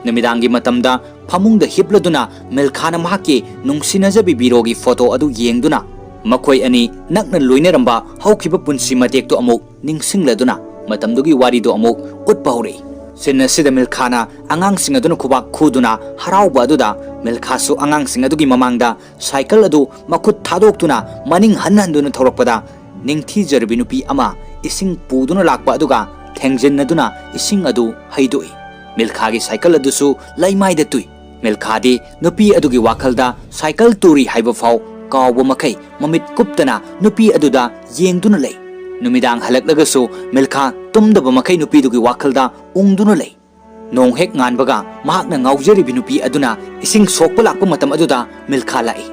ꯅꯨꯃꯤꯗꯥꯡꯒꯤ ꯃꯇꯝꯗ ꯐꯃꯨꯡꯗ ꯍꯤꯞꯂꯗꯨꯅ ꯃꯤꯜꯈꯥꯅ ꯃꯍꯥꯛꯀꯤ ꯅꯨꯡꯁꯤꯅꯖꯕꯤ ꯕꯤꯔꯣꯒꯤ ꯐꯣꯇꯣ ꯑꯗꯨ ꯌꯦꯡꯗꯨꯅ ꯃꯈꯣꯏ ꯑꯅꯤ ꯅꯛꯅ ꯂꯣꯏꯅꯔꯝꯕ ꯍꯧꯈꯤꯕ ꯄꯨꯟꯁꯤ ꯃꯇꯦꯛꯇꯨ ꯑꯃꯨꯛ ꯅꯤꯡꯁꯤꯡꯂꯗꯨꯅ ꯃꯇꯝꯗꯨꯒꯤ ꯋꯥꯔꯤꯗꯨ ꯑꯃꯨꯛ ꯎꯠꯄ ꯍꯧꯔꯛꯏ꯫ ꯁꯤꯟ ꯑꯁꯤꯗ ꯃꯤꯜꯈꯥꯅ ꯑꯉꯥꯡꯁꯤꯡ ꯑꯗꯨꯅ ꯈꯨꯕꯥꯛ ꯈꯨꯗꯨꯅ ꯍꯔꯥꯎꯕ ꯑꯗꯨꯗ ꯃꯤꯜꯈꯥꯁꯨ ꯑꯉꯥꯡꯁꯤꯡ ꯑꯗꯨꯒꯤ ꯃꯃꯥꯡꯗ ꯁꯥꯏꯀꯜ ꯑꯗꯨ ꯃꯈꯨꯠ ꯊꯥꯗꯣꯛꯇꯨꯅ ꯃꯅꯤꯡ ꯍꯟ ꯍꯟꯗꯨꯅ ꯊꯧꯔꯛꯄꯗ ꯅꯤꯡꯊꯤꯖꯔꯕꯤ ꯅꯨꯄꯤ ꯑꯃ ꯏꯁꯤꯡ ꯄꯨꯗꯨꯅ ꯂꯥꯛꯄ ꯑꯗꯨꯒ ꯊꯦꯡꯖꯤꯟꯅꯗꯨꯅ ꯏꯁꯤꯡ ꯑꯗꯨ ꯍꯩꯗꯣꯛꯏ꯫ ꯃꯤꯜꯈꯥꯒꯤ ꯁꯥꯏꯀꯜ ꯑꯗꯨꯁꯨ ꯂꯩꯃꯥꯏꯗ ꯇꯨꯏ꯫ ꯃꯤꯜꯈꯥꯗꯤ ꯅꯨꯄꯤ ꯑꯗꯨꯒꯤ ꯋꯥꯈꯜꯗ ꯁꯥꯏꯀꯜ ꯇꯨꯔꯤ ꯍꯥꯏꯕ ꯐꯥꯎ ꯀꯥꯎꯕ ꯃꯈꯩ ꯃꯃꯤꯠ ꯀꯨꯞꯇꯅ ꯅꯨꯄꯤ ꯑꯗꯨꯗ ꯌꯦꯡꯗꯨꯅ ꯂꯩ꯫ ꯅꯨꯃꯤꯗꯥꯡ ꯍꯜꯂꯛꯂꯒꯁꯨ ꯃꯤꯜꯈꯥ ꯇꯨꯝꯗꯕ ꯃꯈꯩ ꯅꯨꯄꯤꯗꯨꯒꯤ ꯋꯥꯈꯜꯗ ꯎꯪꯗꯨꯅ ꯂꯩ꯫ ꯅꯣꯡ ꯍꯦꯛ ꯉꯥꯟꯕꯒ ꯃꯍꯥꯛꯅ ꯉꯥꯎꯖꯔꯤꯕꯤ ꯅꯨꯄꯤ ꯑꯗꯨꯅ ꯏꯁꯤꯡ ꯁꯣꯛꯄ ꯂꯥꯛꯄ ꯃꯇꯝ ꯑꯗꯨꯗ ꯃꯤꯜꯈꯥ ꯂꯥꯛꯏ꯫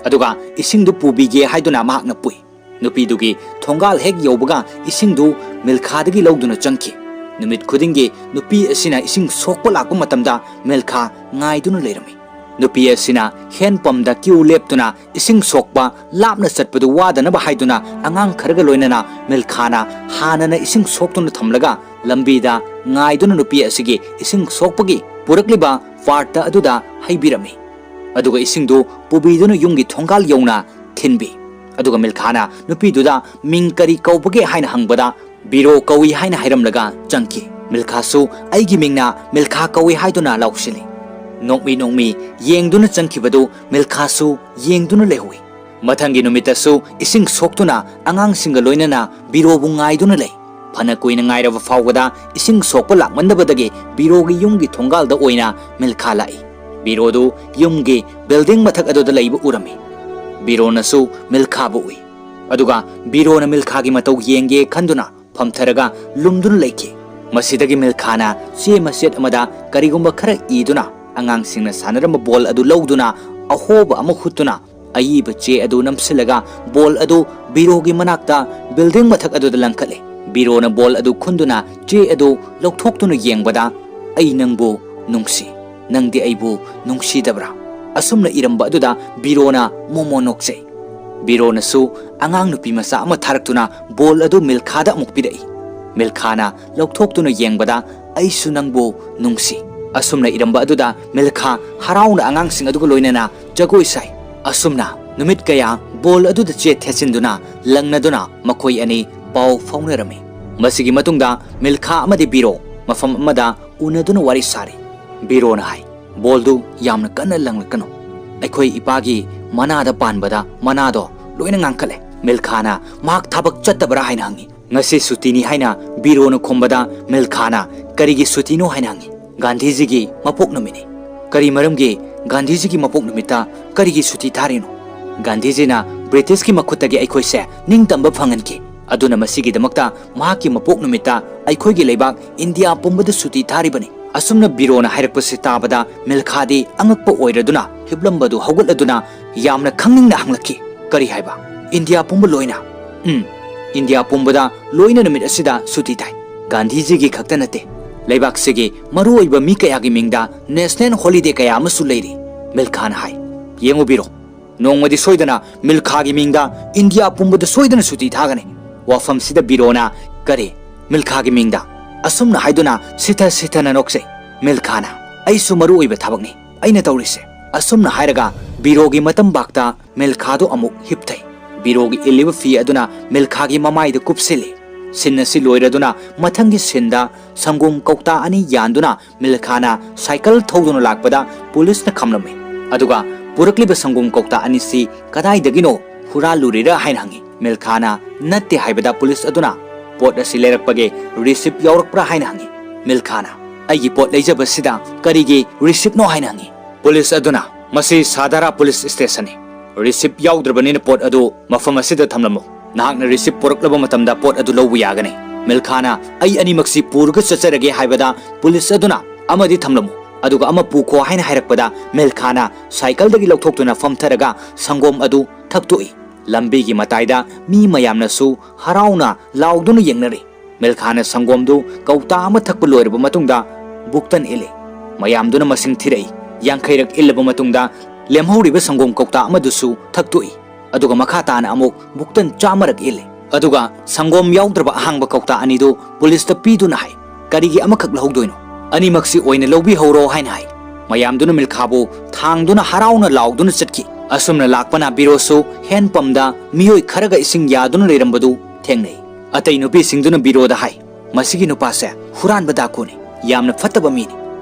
ꯑꯗꯨꯒ ꯏꯁꯤꯡꯗꯨ ꯄꯨꯕꯤꯒꯦ ꯍꯥꯏꯗꯨꯅ ꯃꯍꯥꯛꯅ ꯄꯨꯏ꯫ ꯅꯨꯄꯤꯗꯨꯒꯤ ꯊꯣꯡꯒꯥꯜ ꯍꯦꯛ ꯌꯧꯕꯒ ꯏꯁꯤꯡꯗꯨ ꯃꯤꯜꯈꯥꯗꯒꯤ ꯂꯧꯗꯨꯅ ꯆꯪꯈꯤ꯫ ꯅꯨꯃꯤꯠ ꯈꯨꯗꯤꯡꯒꯤ ꯅꯨꯄꯤ ꯑꯁꯤꯅ ꯏꯁꯤꯡ ꯁꯣꯛꯄ ꯂꯥꯛꯄ ꯃꯇꯝꯗ ꯃꯤꯜꯈꯥ ꯉꯥꯏꯗꯨꯅ ꯂꯩꯔꯝꯃꯤ꯫ ꯅꯨꯄꯤ ꯑꯁꯤꯅ ꯍꯦꯟ ꯄꯝꯗ ꯀ꯭ꯌꯨ ꯂꯦꯞꯇꯨꯅ ꯏꯁꯤꯡ ꯁꯣꯛꯄ ꯂꯥꯞꯅ ꯆꯠꯄꯗꯨ ꯋꯥꯗꯅꯕ ꯍꯥꯏꯗꯨꯅ ꯑꯉꯥꯡ ꯈꯔꯒ ꯂꯣꯏꯅꯅ ꯃꯤꯜꯈꯥꯅ ꯍꯥꯟꯅꯅ ꯏꯁꯤꯡ ꯁꯣꯛꯇꯨꯅ ꯊꯝꯂꯒ ꯂꯝꯕꯤꯗ ꯉꯥꯏꯗꯨꯅ ꯅꯨꯄꯤ ꯑꯁꯤꯒꯤ ꯏꯁꯤꯡ ꯁꯣꯛꯄꯒꯤ ꯄꯨꯔꯛꯂꯤꯕ ꯄꯥꯔꯠꯇ ꯑꯗꯨꯗ ꯍꯩꯕꯤꯔꯝꯃꯤ꯫ ꯑꯗꯨꯒ ꯏꯁꯤꯡꯗꯨ ꯄꯨꯕꯤꯗꯨꯅ ꯌꯨꯝꯒꯤ ꯊꯣꯡꯒꯥꯜ ꯌꯧꯅ ꯊꯤꯟꯕꯤ꯫ ꯑꯗꯨꯒ ꯃꯤꯜꯈꯥꯅ ꯅꯨꯄꯤꯗꯨꯗ ꯃꯤꯡ ꯀꯔꯤ ꯀꯧꯕꯒꯦ ꯍꯥꯏꯅ ꯍꯪꯕꯗ ꯕꯤꯔꯣ ꯀꯧꯏ ꯍꯥꯏꯅ ꯍꯥꯏꯔꯝꯂꯒ ꯆꯪꯈꯤ꯫ ꯃꯤꯜꯈꯥꯁꯨ ꯑꯩꯒꯤ ꯃꯤꯡꯅ ꯃꯤꯜꯈꯥ ꯀꯧꯏ ꯍꯥꯏꯗꯨꯅ ꯂꯥꯎꯁꯤꯜꯂꯤ꯫ ꯅꯣꯛꯃꯤ ꯅꯣꯛꯃꯤ ꯌꯦꯡꯗꯨꯅ ꯆꯪꯈꯤꯕꯗꯨ ꯃꯤꯜꯈꯥꯁꯨ ꯌꯦꯡꯗꯨꯅ ꯂꯩꯍꯧꯏ꯫ ꯃꯊꯪꯒꯤ ꯅꯨꯃꯤꯠꯇꯁꯨ ꯏꯁꯤꯡ ꯁꯣꯛꯇꯨꯅ ꯑꯉꯥꯡꯁꯤꯡꯒ ꯂꯣꯏꯅꯅ ꯕꯤꯔꯣꯕꯨ ꯉꯥꯏꯗꯨꯅ ꯂꯩ꯫ ꯐꯅ ꯀꯨꯏꯅ ꯉꯥꯏꯔꯕ ꯐꯥꯎꯕꯗ ꯏꯁꯤꯡ ꯁꯣꯛꯄ ꯂꯥꯛꯃꯟꯗꯕꯗꯒꯤ ꯕꯤꯔꯣꯒꯤ ꯌꯨꯝꯒꯤ ꯊꯣꯡꯒꯥꯜꯗ ꯑꯣꯏꯅ ꯃꯤꯜꯈꯥ ꯂꯥꯛꯏ꯫ ꯕꯤꯔꯣꯗꯨ ꯌꯨꯝꯒꯤ ꯕꯤꯜꯗꯤꯡ ꯃꯊꯛ ꯑꯗꯨꯗ ꯂꯩꯕ ꯎꯔꯝꯃꯤ꯫ ꯕꯤꯔꯣꯅꯁꯨ ꯃꯤꯜꯈꯥꯕꯨ ꯎꯏ꯫ ꯑꯗꯨꯒ ꯕꯤꯔꯣꯅ ꯃꯤꯜꯈꯥꯒꯤ ꯃꯇꯧ ꯌꯦꯡꯒꯦ ꯈꯟꯗꯨꯅ ꯐꯝꯊꯔꯒ ꯂꯨꯝꯗꯨꯅ ꯂꯩꯈꯤ꯫ ꯃꯁꯤꯗꯒꯤ ꯃꯤꯜꯈꯥꯅ ꯆꯦ ꯃꯆꯦꯠ ꯑꯃꯗ ꯀꯔꯤꯒꯨꯝꯕ ꯈꯔ ꯏꯗꯨꯅ ꯑꯉꯥꯡꯁꯤꯡꯅ ꯁꯥꯟꯅꯔꯝꯕ ꯕꯣꯜ ꯑꯗꯨ ꯂꯧꯗꯨꯅ ꯑꯍꯣꯕ ꯑꯃ ꯍꯨꯠꯇꯨꯅ ꯑꯏꯕ ꯆꯦ ꯑꯗꯨ ꯅꯝꯁꯤꯜꯂꯒ ꯕꯣꯜ ꯑꯗꯨ ꯕꯤꯔꯣꯒꯤ ꯃꯅꯥꯛꯇ ꯕꯤꯜꯗꯤꯡ ꯃꯊꯛ ꯑꯗꯨꯗ ꯂꯪꯈꯠꯂꯦ꯫ ꯕꯤꯔꯣꯅ ꯕꯣꯜ ꯑꯗꯨ ꯈꯨꯟꯗꯨꯅ ꯆꯦ ꯑꯗꯨ ꯂꯧꯊꯣꯛꯇꯨꯅ ꯌꯦꯡꯕꯗ, "ꯑꯩ ꯅꯪꯕꯨ ꯅꯨꯡꯁꯤ, ꯅꯪꯗꯤ ꯑꯩꯕꯨ ꯅꯨꯡꯁꯤꯗꯕ꯭ꯔꯥ?" ꯑꯁꯨꯝꯅ ꯏꯔꯝꯕ ꯑꯗꯨꯗ ꯕꯤꯔꯣꯅ ꯃꯣꯃꯣ ꯅꯣꯛꯆꯩ꯫ ꯕꯤꯔꯣꯅꯁꯨ ꯑꯉꯥꯡ ꯅꯨꯄꯤ ꯃꯆꯥ ꯑꯃ ꯊꯥꯔꯛꯇꯨꯅ ꯕꯣꯜ ꯑꯗꯨ ꯃꯤꯜꯈꯥꯗ ꯑꯃꯨꯛ ꯄꯤꯔꯛꯏ꯫ ꯃꯤꯜꯈꯥꯅ ꯂꯧꯊꯣꯛꯇꯨꯅ ꯌꯦꯡꯕꯗ, "ꯑꯩꯁꯨ ꯅꯪꯕꯨ ꯅꯨꯡꯁꯤ" ꯑꯁꯨꯝꯅ ꯏꯔꯝꯕ ꯑꯗꯨꯗ ꯃꯤꯜꯈꯥ ꯍꯔꯥꯎꯅ ꯑꯉꯥꯡꯁꯤꯡ ꯑꯗꯨꯒ ꯂꯣꯏꯅꯅ ꯖꯒꯣꯏ ꯁꯥꯏ꯫ ꯑꯁꯨꯝꯅ ꯅꯨꯃꯤꯠ ꯀꯌꯥ ꯕꯣꯜ ꯑꯗꯨꯗ ꯆꯦ ꯊꯦꯠꯆꯤꯟꯗꯨꯅ ꯂꯪꯅꯗꯨꯅ ꯃꯈꯣꯏ ꯑꯅꯤ ꯄꯥꯎ ꯐꯥꯎꯅꯔꯝꯃꯤ꯫ ꯃꯁꯤꯒꯤ ꯃꯇꯨꯡꯗ ꯃꯤꯜꯈꯥ ꯑꯃꯗꯤ ꯕꯤꯔꯣ ꯃꯐꯝ ꯑꯃꯗ ꯎꯅꯗꯨꯅ ꯋꯥꯔꯤ ꯁꯥꯔꯤ꯫ ꯕꯤꯔꯣꯅ ꯍꯥꯏ, "ꯕꯣꯜꯗꯨ ꯌꯥꯝꯅ ꯀꯟꯅ ꯂꯪꯂꯛꯀꯅꯨ꯫ ꯑꯩꯈꯣꯏ ꯏꯄꯥꯒꯤ ꯃꯅꯥꯗ ꯄꯥꯟꯕꯗ ꯃꯅꯥꯗꯣ ꯂꯣꯏꯅ ꯉꯥꯡꯈꯠꯂꯦ꯫" ꯃꯤꯜꯈꯥꯅ ꯃꯍꯥꯛ ꯊꯕꯛ ꯆꯠꯇꯕ꯭ꯔꯥ ꯍꯥꯏꯅ ꯍꯪꯉꯤ꯫ "ꯉꯁꯤ ꯁꯨꯇꯤꯅꯤ" ꯍꯥꯏꯅ ꯕꯤꯔꯣꯅ ꯈꯨꯝꯕꯗ ꯃꯤꯜꯈꯥꯅ, "ꯀꯔꯤꯒꯤ ꯁꯨꯇꯤꯅꯣ?" ꯍꯥꯏꯅ ꯍꯪꯉꯤ꯫ "ꯒꯥꯟꯙꯤꯖꯤꯒꯤ ꯃꯄꯣꯛ ꯅꯨꯃꯤꯠꯅꯤ꯫" "ꯀꯔꯤ ꯃꯔꯝꯒꯤ ꯒꯥꯟꯙꯤꯖꯤꯒꯤ ꯃꯄꯣꯛ ꯅꯨꯃꯤꯠꯇ ꯀꯔꯤꯒꯤ ꯁꯨꯇꯤ ꯊꯥꯔꯤꯅꯣ?" "ꯒꯥꯟꯙꯤꯖꯤꯅ ꯕ꯭ꯔꯤꯇꯤꯁꯀꯤ ꯃꯈꯨꯠꯇꯒꯤ ꯑꯩꯈꯣꯏꯁꯦ ꯅꯤꯡꯇꯝꯕ ꯐꯪꯍꯟꯈꯤ꯫ ꯑꯗꯨꯅ ꯃꯁꯤꯒꯤꯗꯃꯛꯇ ꯃꯍꯥꯛꯀꯤ ꯃꯄꯣꯛ ꯅꯨꯃꯤꯠꯇ ꯑꯩꯈꯣꯏꯒꯤ ꯂꯩꯕꯥꯛ ꯏꯟꯗꯤꯌꯥ ꯄꯨꯝꯕꯗ ꯁꯨꯇꯤ ꯊꯥꯔꯤꯕꯅꯤ꯫ ꯑꯁꯨꯝꯅ ꯕꯤꯔꯣꯅ ꯍꯥꯏꯔꯛꯄꯁꯤ ꯇꯥꯕꯗ ꯃꯤꯜꯈꯥꯗꯤ ꯑꯉꯛꯄ ꯑꯣꯏꯔꯗꯨꯅ ꯍꯤꯞꯂꯝꯕꯗꯨ ꯍꯧꯒꯠꯂꯗꯨꯅ ꯌꯥꯝꯅ ꯈꯪꯅꯤꯡꯅ ꯍꯪꯂꯛꯈꯤ, "ꯀꯔꯤ ꯍꯥꯏꯕ? ꯏꯟꯗꯤꯌꯥ ꯄꯨꯝꯕ ꯂꯣꯏꯅ?" "ꯎꯝ, ꯏꯟꯗꯤꯌꯥ ꯄꯨꯝꯕꯗ ꯂꯣꯏꯅ ꯅꯨꯃꯤꯠ ꯑꯁꯤꯗ ꯁꯨꯇꯤ ꯊꯥꯏ꯫ ꯒꯥꯟꯙꯤꯖꯤꯒꯤ ꯈꯛꯇ ꯅꯠꯇꯦ, ꯂꯩꯕꯥꯛꯁꯤꯒꯤ ꯃꯔꯨꯑꯣꯏꯕ ꯃꯤ ꯀꯌꯥꯒꯤ ꯃꯤꯡꯗ ꯅꯦꯁꯅꯦꯜ ꯍꯣꯂꯤꯗꯦ ꯀꯌꯥ ꯑꯃꯁꯨ ꯂꯩꯔꯤ", ꯃꯤꯜꯈꯥꯅ ꯍꯥꯏ꯫ "ꯌꯦꯡꯉꯨ ꯕꯤꯔꯣ, ꯅꯣꯡꯃꯗꯤ ꯁꯣꯏꯗꯅ ꯃꯤꯜꯈꯥꯒꯤ ꯃꯤꯡꯗ ꯏꯟꯗꯤꯌꯥ ꯄꯨꯝꯕꯗ ꯁꯣꯏꯗꯅ ꯁꯨꯇꯤ ꯊꯥꯒꯅꯤ"꯫ ꯋꯥꯐꯝꯁꯤꯗ ꯕꯤꯔꯣꯅ, "ꯀꯔꯤ? ꯃꯤꯜꯈꯥꯒꯤ ꯃꯤꯡꯗ?" ꯑꯁꯨꯝꯅ ꯍꯥꯏꯗꯨꯅ ꯁꯤꯊ ꯁꯤꯊꯅ ꯅꯣꯛꯆꯩ꯫ ꯃꯤꯜꯈꯥꯅ, "ꯑꯩꯁꯨ ꯃꯔꯨ ꯑꯣꯏꯕ ꯊꯕꯛꯅꯤ ꯑꯩꯅ ꯇꯧꯔꯤꯁꯦ"꯫ ꯑꯁꯨꯝꯅ ꯍꯥꯏꯔꯒ ꯕꯤꯔꯣꯒꯤ ꯃꯇꯝꯕꯥꯛꯇ ꯃꯤꯜꯈꯥꯗꯨ ꯑꯃꯨꯛ ꯍꯤꯞꯊꯩ꯫ ꯕꯤꯔꯣꯒꯤ ꯏꯜꯂꯤꯕ ꯐꯤ ꯑꯗꯨꯅ ꯃꯤꯜꯈꯥꯒꯤ ꯃꯃꯥꯏꯗ ꯀꯨꯞꯁꯤꯜꯂꯤ꯫ ꯁꯤꯟ ꯑꯁꯤ ꯂꯣꯏꯔꯗꯨꯅ ꯃꯊꯪꯒꯤ ꯁꯤꯟꯗ ꯁꯪꯒꯣꯝ ꯀꯧꯇꯥ ꯑꯅꯤ ꯌꯥꯟꯗꯨꯅ ꯃꯤꯜꯈꯥꯅ ꯁꯥꯏꯀꯜ ꯊꯧꯗꯨꯅ ꯂꯥꯛꯄꯗ ꯄꯨꯂꯤꯁꯅ ꯈꯥꯝꯂꯝꯃꯤ꯫ ꯑꯗꯨꯒ ꯄꯨꯔꯛꯂꯤꯕ ꯁꯪꯒꯣꯝ ꯀꯧꯇꯥ ꯑꯅꯤꯁꯤ ꯀꯗꯥꯏꯗꯒꯤꯅꯣ ꯍꯨꯔꯥꯜꯂꯨꯔꯤꯔꯥ ꯍꯥꯏꯅ ꯍꯪꯉꯤ꯫ ꯃꯤꯜꯈꯥꯅ ꯅꯠꯇꯦ ꯍꯥꯏꯕꯗ ꯄꯨꯂꯤꯁ ꯑꯗꯨꯅ ꯄꯣꯠ ꯑꯁꯤ ꯂꯩꯔꯛꯄꯒꯤ ꯔꯤꯁꯤꯞ ꯌꯥꯎꯔꯛꯄ꯭ꯔꯥ ꯍꯥꯏꯅ ꯍꯪꯉꯤ꯫ ꯃꯤꯜꯈꯥꯅ, "ꯑꯩꯒꯤ ꯄꯣꯠ ꯂꯩꯖꯕꯁꯤꯗ ꯀꯔꯤꯒꯤ ꯔꯤꯁꯤꯞꯅꯣ?" ꯍꯥꯏꯅ ꯍꯪꯉꯤ꯫ ꯄꯨꯂꯤꯁ ꯑꯗꯨꯅ, "ꯃꯁꯤ ꯁꯥꯗꯥꯔꯥ ꯄꯨꯂꯤꯁ ꯁ꯭ꯇꯦꯁꯟꯅꯤ꯫ ꯔꯤꯁꯤꯞ ꯌꯥꯎꯗ꯭ꯔꯕꯅꯤꯅ ꯄꯣꯠ ꯑꯗꯨ ꯃꯐꯝ ꯑꯁꯤꯗ ꯊꯝꯂꯝꯃꯨ꯫ ꯅꯍꯥꯛꯅ ꯔꯤꯁꯤꯞ ꯄꯨꯔꯛꯂꯕ ꯃꯇꯝꯗ ꯄꯣꯠ ꯑꯗꯨ ꯂꯧꯕ ꯌꯥꯒꯅꯤ"꯫ ꯃꯤꯜꯈꯥꯅ, "ꯑꯩ ꯑꯅꯤꯃꯛꯁꯤ ꯄꯨꯔꯒ ꯆꯠꯆꯔꯒꯦ" ꯍꯥꯏꯕꯗ ꯄꯨꯂꯤꯁ ꯑꯗꯨꯅ, "ꯑꯃꯗꯤ ꯊꯝꯂꯝꯃꯨ, ꯑꯗꯨꯒ ꯑꯃ ꯄꯨꯈꯣ" ꯍꯥꯏꯅ ꯍꯥꯏꯔꯛꯄꯗ ꯃꯤꯜꯈꯥꯅ ꯁꯥꯏꯀꯜꯗꯒꯤ ꯂꯧꯊꯣꯛꯇꯨꯅ ꯐꯝꯊꯔꯒ ꯁꯪꯒꯣꯝ ꯑꯗꯨ ꯊꯛꯇꯣꯛꯏ꯫ ꯂꯝꯕꯤꯒꯤ ꯃꯇꯥꯏꯗ ꯃꯤ ꯃꯌꯥꯝꯅꯁꯨ ꯍꯔꯥꯎꯅ ꯂꯥꯎꯗꯨꯅ ꯌꯦꯡꯅꯔꯤ꯫ ꯃꯤꯜꯈꯥꯅ ꯁꯪꯒꯣꯝꯗꯨ ꯀꯧꯇꯥ ꯑꯃ ꯊꯛꯄ ꯂꯣꯏꯔꯕ ꯃꯇꯨꯡꯗ ꯕꯨꯛꯇꯟ ꯏꯜꯂꯤ꯫ ꯃꯌꯥꯝꯗꯨꯅ ꯃꯁꯤꯡ ꯊꯤꯔꯛꯏ꯫ ꯌꯥꯡꯈꯩꯔꯛ ꯏꯜꯂꯕ ꯃꯇꯨꯡꯗ ꯂꯦꯝꯍꯧꯔꯤꯕ ꯁꯪꯒꯣꯝ ꯀꯧꯇꯥ ꯑꯃꯗꯨꯁꯨ ꯊꯛꯇꯣꯛꯏ꯫ ꯑꯗꯨꯒ ꯃꯈꯥ ꯇꯥꯅ ꯑꯃꯨꯛ ꯕꯨꯛꯇꯟ ꯆꯥꯝꯃꯔꯛ ꯏꯜꯂꯤ꯫ ꯑꯗꯨꯒ ꯁꯪꯒꯣꯝ ꯌꯥꯎꯗ꯭ꯔꯕ ꯑꯍꯥꯡꯕ ꯀꯧꯇꯥ ꯑꯅꯤꯗꯨ ꯄꯨꯂꯤꯁꯇ ꯄꯤꯗꯨꯅ ꯍꯥꯏ, "ꯀꯔꯤꯒꯤ ꯑꯃꯈꯛ ꯂꯧꯍꯧꯗꯣꯏꯅꯣ? ꯑꯅꯤꯃꯛꯁꯤ ꯑꯣꯏꯅ ꯂꯧꯕꯤꯍꯧꯔꯣ" ꯍꯥꯏꯅ ꯍꯥꯏ꯫ ꯃꯌꯥꯝꯗꯨꯅ ꯃꯤꯜꯈꯥꯕꯨ ꯊꯥꯡꯗꯨꯅ ꯍꯔꯥꯎꯅ ꯂꯥꯎꯗꯨꯅ ꯆꯠꯈꯤ꯫ ꯑꯁꯨꯝꯅ ꯂꯥꯛꯄꯅ ꯕꯤꯔꯣꯁꯨ ꯍꯦꯟ ꯄꯝꯗ ꯃꯤꯑꯣꯏ ꯈꯔꯒ ꯏꯁꯤꯡ ꯌꯥꯗꯨꯅ ꯂꯩꯔꯝꯕꯗꯨ ꯊꯦꯡꯅꯩ꯫ ꯑꯇꯩ ꯅꯨꯄꯤꯁꯤꯡꯗꯨꯅ ꯕꯤꯔꯣꯗ ꯍꯥꯏ, "ꯃꯁꯤꯒꯤ ꯅꯨꯄꯥꯁꯦ ꯍꯨꯔꯥꯟꯕ ꯗꯥꯀꯨꯅꯤ, ꯌꯥꯝꯅ ꯐꯠꯇꯕ ꯃꯤꯅꯤ"꯫